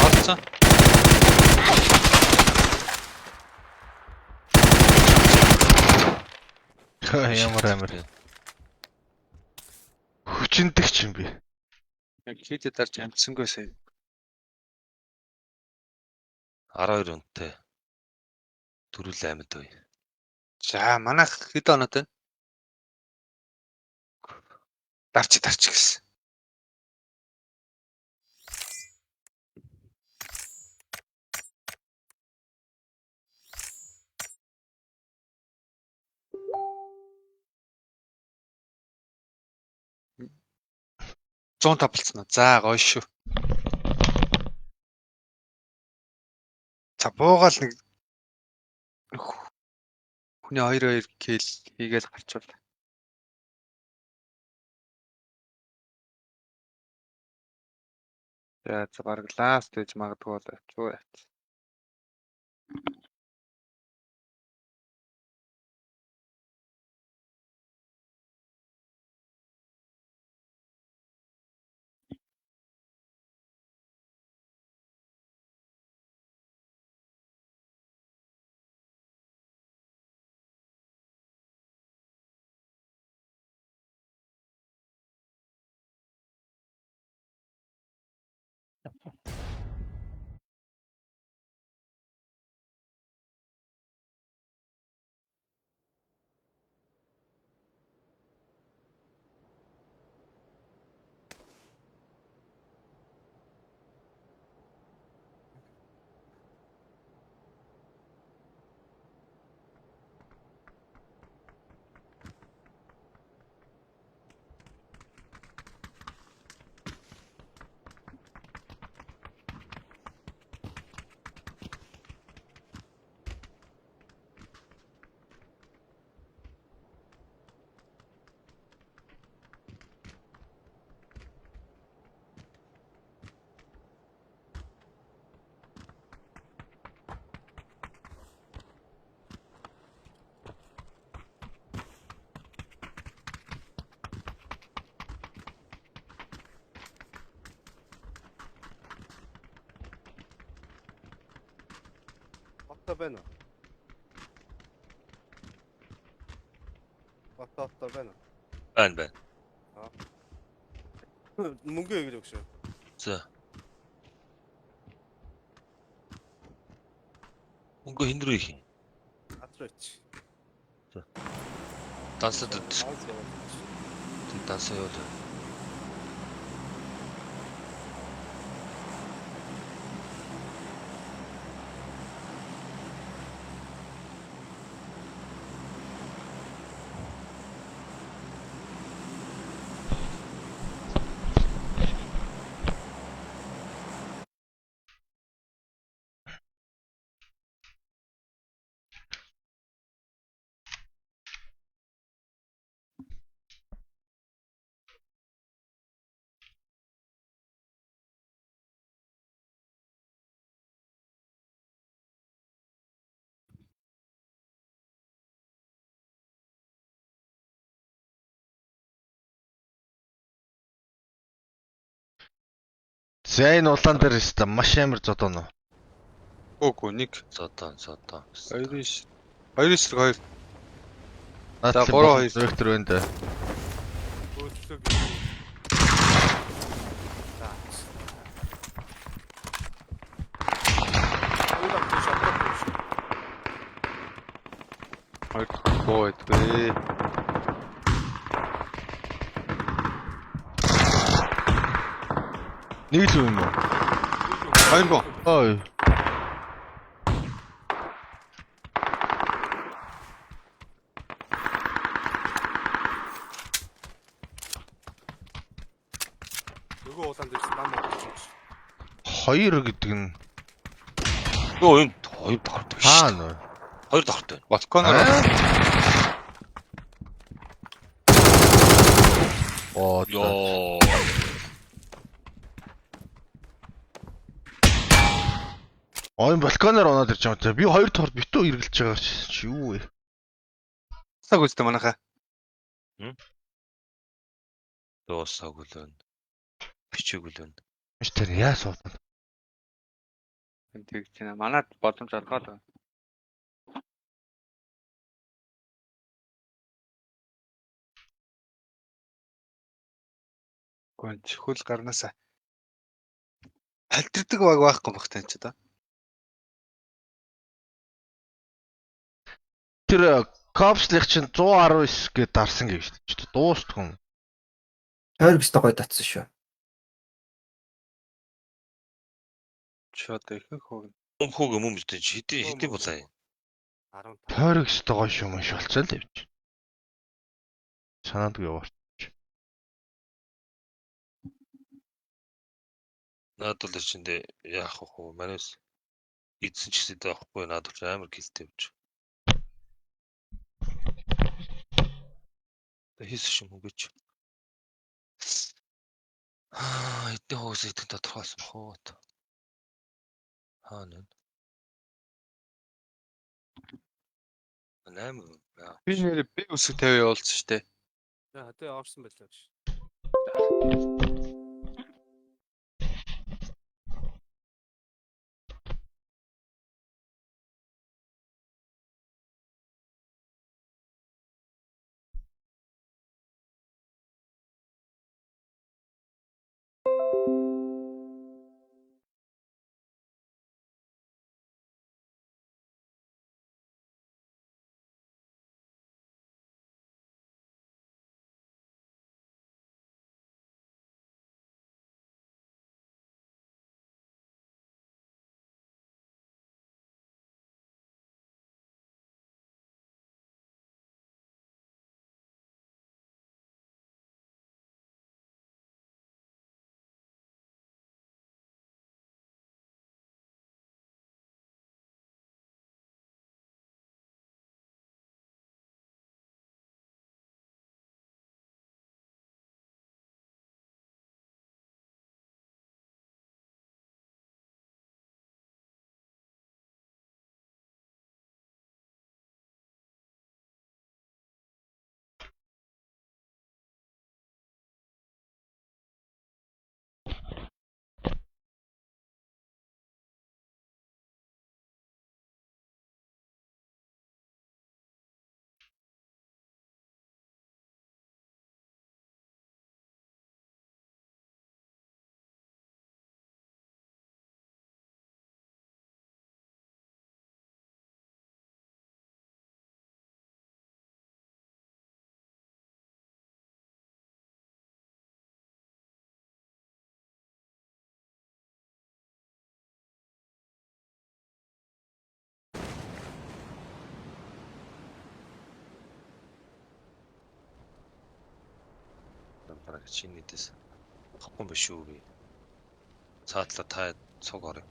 S3: Орцсон.
S1: Ямар амар. Хүчиндэгч юм би.
S3: Яг хийдэд дарж амжсангүй сая.
S4: 12 үнэтэй. Төрүүл амьд үе.
S3: За манайх хэд оноод байна? Дарч дарч гэсэн. Зуун тавлцсан уу? За гоё шүү. За буугаал нэг хүний 2-2 кил хийгээл гарчвал. За за бараг ласт гэж магадгүй бол авчгүй.
S2: Батта байна уу? Батта байна уу?
S4: Байна байна.
S2: Мөнгө өгөх өгшөө.
S4: За. Мөнгө хин рүү их юм.
S2: Над руу ич.
S4: Дансад
S2: Ганц яваад.
S4: дансаа явуул.
S1: За энэ улаан дээр өстө маш амар зодооно.
S3: Үгүй нэг
S4: Зодон зодон.
S3: 2 2 эсрэг 2.
S1: Наад
S3: За,
S1: чинь
S3: 3 2.
S1: Вектор байна да.
S2: Хөөцлөг. За. Хоёр авах шотрох шүү.
S3: 2 боо байдгүй.
S1: Нэг л юм уу?
S3: 2 боо.
S1: Ой.
S2: Нөгөө улаан дээр чинь нам авчих шүү.
S1: Хоёр гэдэг нь
S4: Йоо энэ хоёр давхартай биш.
S1: хаа нөө?
S4: Хоёр давхартай.
S3: Балконоор
S1: Оо. за.
S4: Йоо.
S1: Ой балконоор унаад ирж байгаа юм. Би хоёр дахь битүү эргэлж байгаа чи юу вэ?
S3: цаг үстэй манайхаа.
S4: Дуусаагүй л байна. Бичээгүй л байна.
S1: Маш тэр яа суудаг.
S3: Тэгж байна. Манад боломж олгоо л. Гүн чихүүл гарнаасаа халтирдаг баг байхгүй бах тань ч одоо.
S1: Тэр капслих чинь 119 гээд дарсан гэв шүү дээ. Дуустгүй юм.
S5: Тойрог өстө гоё татсан шүү.
S3: Чи одоо ихэнх хөг.
S4: Өмхөөг юм юм дээ. Хэдий хэдий булаа юм.
S2: 15.
S1: Тойрог өстө гоё шүү мөн шолцоо л явж. Санаадгүй яваар.
S4: Наад бол чиндээ яах вэ хөө? Манайс эзэн ч гэсэн байхгүй наад бол амар гэлтэй явж. Тэ хийсэн шим хөгөж. Аа, эдний хөөс идэх тодорхойлсон бохоо. Хаа нэ? 8.
S3: Би нэрээ би үсэг 50 явуулсан шүү дээ.
S2: За тэ орсон байлаа гэж.
S4: Амлаараа гэж энэ нэдэс. Авахгүй юм биш үү би. Цаатлаа та цуг орё.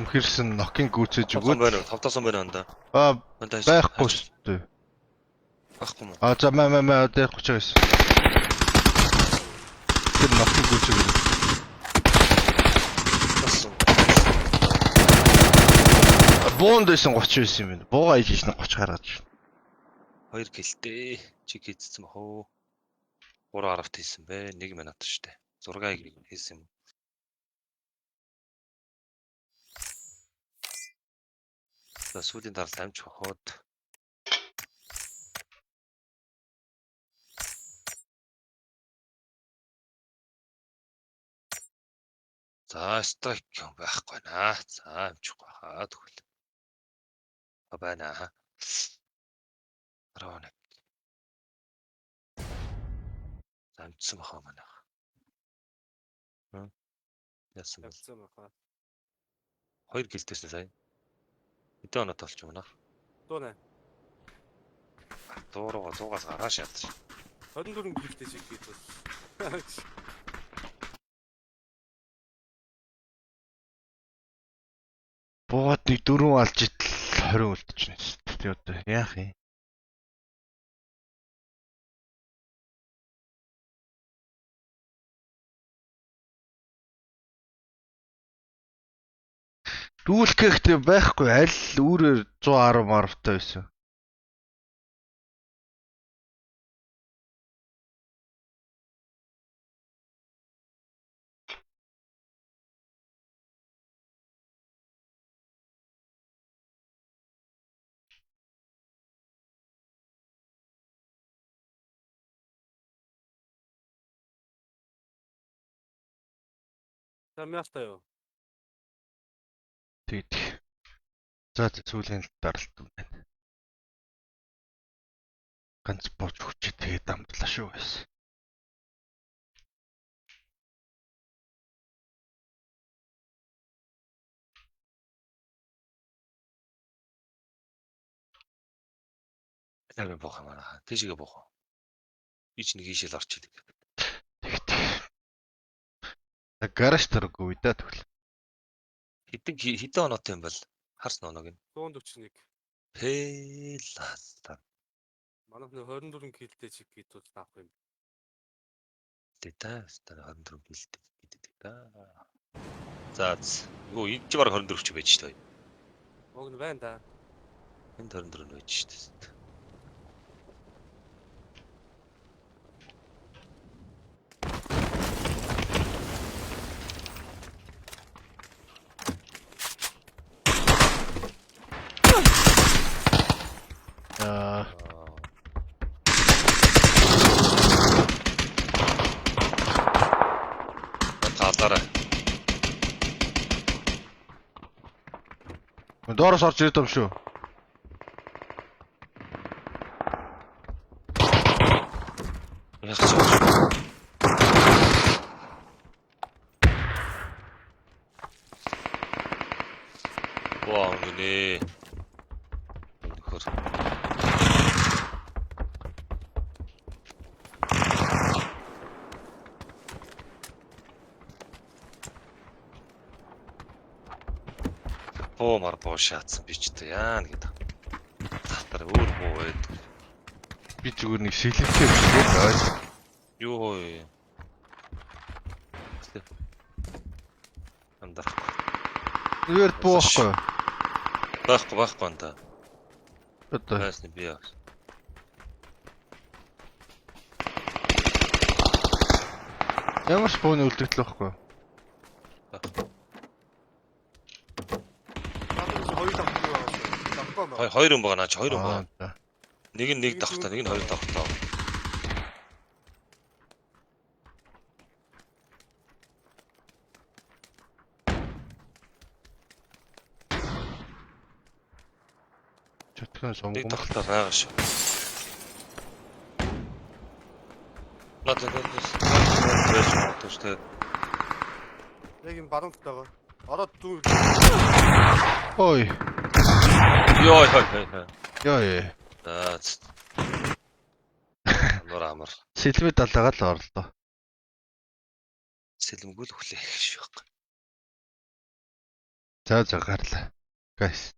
S1: Үнхэрсэн нокийн гүйцээж
S4: Тавтсан
S1: өгөөд.
S4: байна уу? Тавтасан байна анда.
S1: Аа
S4: Анда
S1: байхгүй шүү дээ.
S4: Байхгүй мó.
S1: А за мэ мэ мэ дээр 39. Тэр нокийн гүйцээж өгөөд.
S4: Тавтсан.
S1: Буунд байсан 39 юм байна. Бууга иж иж 30 гаргаж.
S4: Хоёр гэлтэй. Чиг хийцсэн бах уу? 3.10-т хийсэн бэ. 1 минут штэ. 6-ыг хийсэн юм. За сүүлийн даралт амж хохоод За страйк юм байхгүй наа. За амжихгүй хаа тэгвэл. А байна. 11. За амжсан баха манайх. Хм. Яасан бол
S2: Явцсан баха.
S4: хоёр гэлтэйсэн сая. Хэдэн оноо толч юм аа?
S2: 108.
S4: 100 руугаа 100-аас гараа шаардж.
S2: 24 гифтэй шиг хийх бол.
S1: Буугаад нэг дөрөв алж итл 20 үлдчихнэ шүү дээ. Тэг одоо яах юм? Дүүлгэхтэй байхгүй аль үүрээр 110 марвтай байсан.
S2: За мястай юу?
S1: Тэгэд. За за, сүүлийн даралт юм байна. Ганц бууж өгч тэгээд амтлаа шүү байсан.
S4: Амар буух юм аа. Тийшгээ буух. Би ч нэг ийшэл орч идэг.
S1: Тэгт. Гараж таргүй да тэгвэл.
S4: Хэдэн хэдэн оноотой юм бол харсан оноог нь.
S2: 141.
S4: Пэлалта.
S2: Манайх нэг 24 килтэй чиг хийх бол авах юм.
S4: Тэ та 24 гэлтэй гэдэг та. За юу энэ ч баг 24 ч байж шүү дээ.
S2: Уг нь байна да.
S4: Энд 24 нь байж шүү дээ.
S1: Аа
S4: Таалаарай.
S1: доороос орж ирээд юм шүү.
S4: Яг ч. Вау гинэ. Нөхөр. Буу мар буу шаацсан би ч тэ яана гэдэг. Татар өөр буу байдаг.
S1: Би зүгээр нэг шилэнтэй бичлээ guys.
S4: Юу хөө. Андар.
S1: Зүгээр буу байхгүй юу?
S4: Байхгүй байхгүй анда.
S1: Одоо
S4: Байсны би яа.
S1: ямар ч бууны үлдэгдэл байхгүй юу?
S2: Надад чи хоёр давхар байгаа шүү. Давхар байна.
S4: Хоёр хоёр юм байгаа наа чи хоёр юм
S1: Аа,
S4: байгаа.
S1: за.
S4: Нэг нь нэг давхтаа, нэг нь хоёр давхтаа.
S1: Чөтгөн
S4: Нэг
S1: сумгум.
S4: давхтаа байгаа шүү. Надад байж магадгүй шүү дээ.
S2: Яг энэ баруун талд байгаа. Ороод дүү.
S1: Ой.
S4: Йой хой хой хой.
S1: Йоо ёо.
S4: Аа. ц. Амар амар.
S1: Сэлмээ далаагаа л орлоо.
S4: Сэлэмгүй л хүлээх шүү.
S1: За за гарлаа. Guys.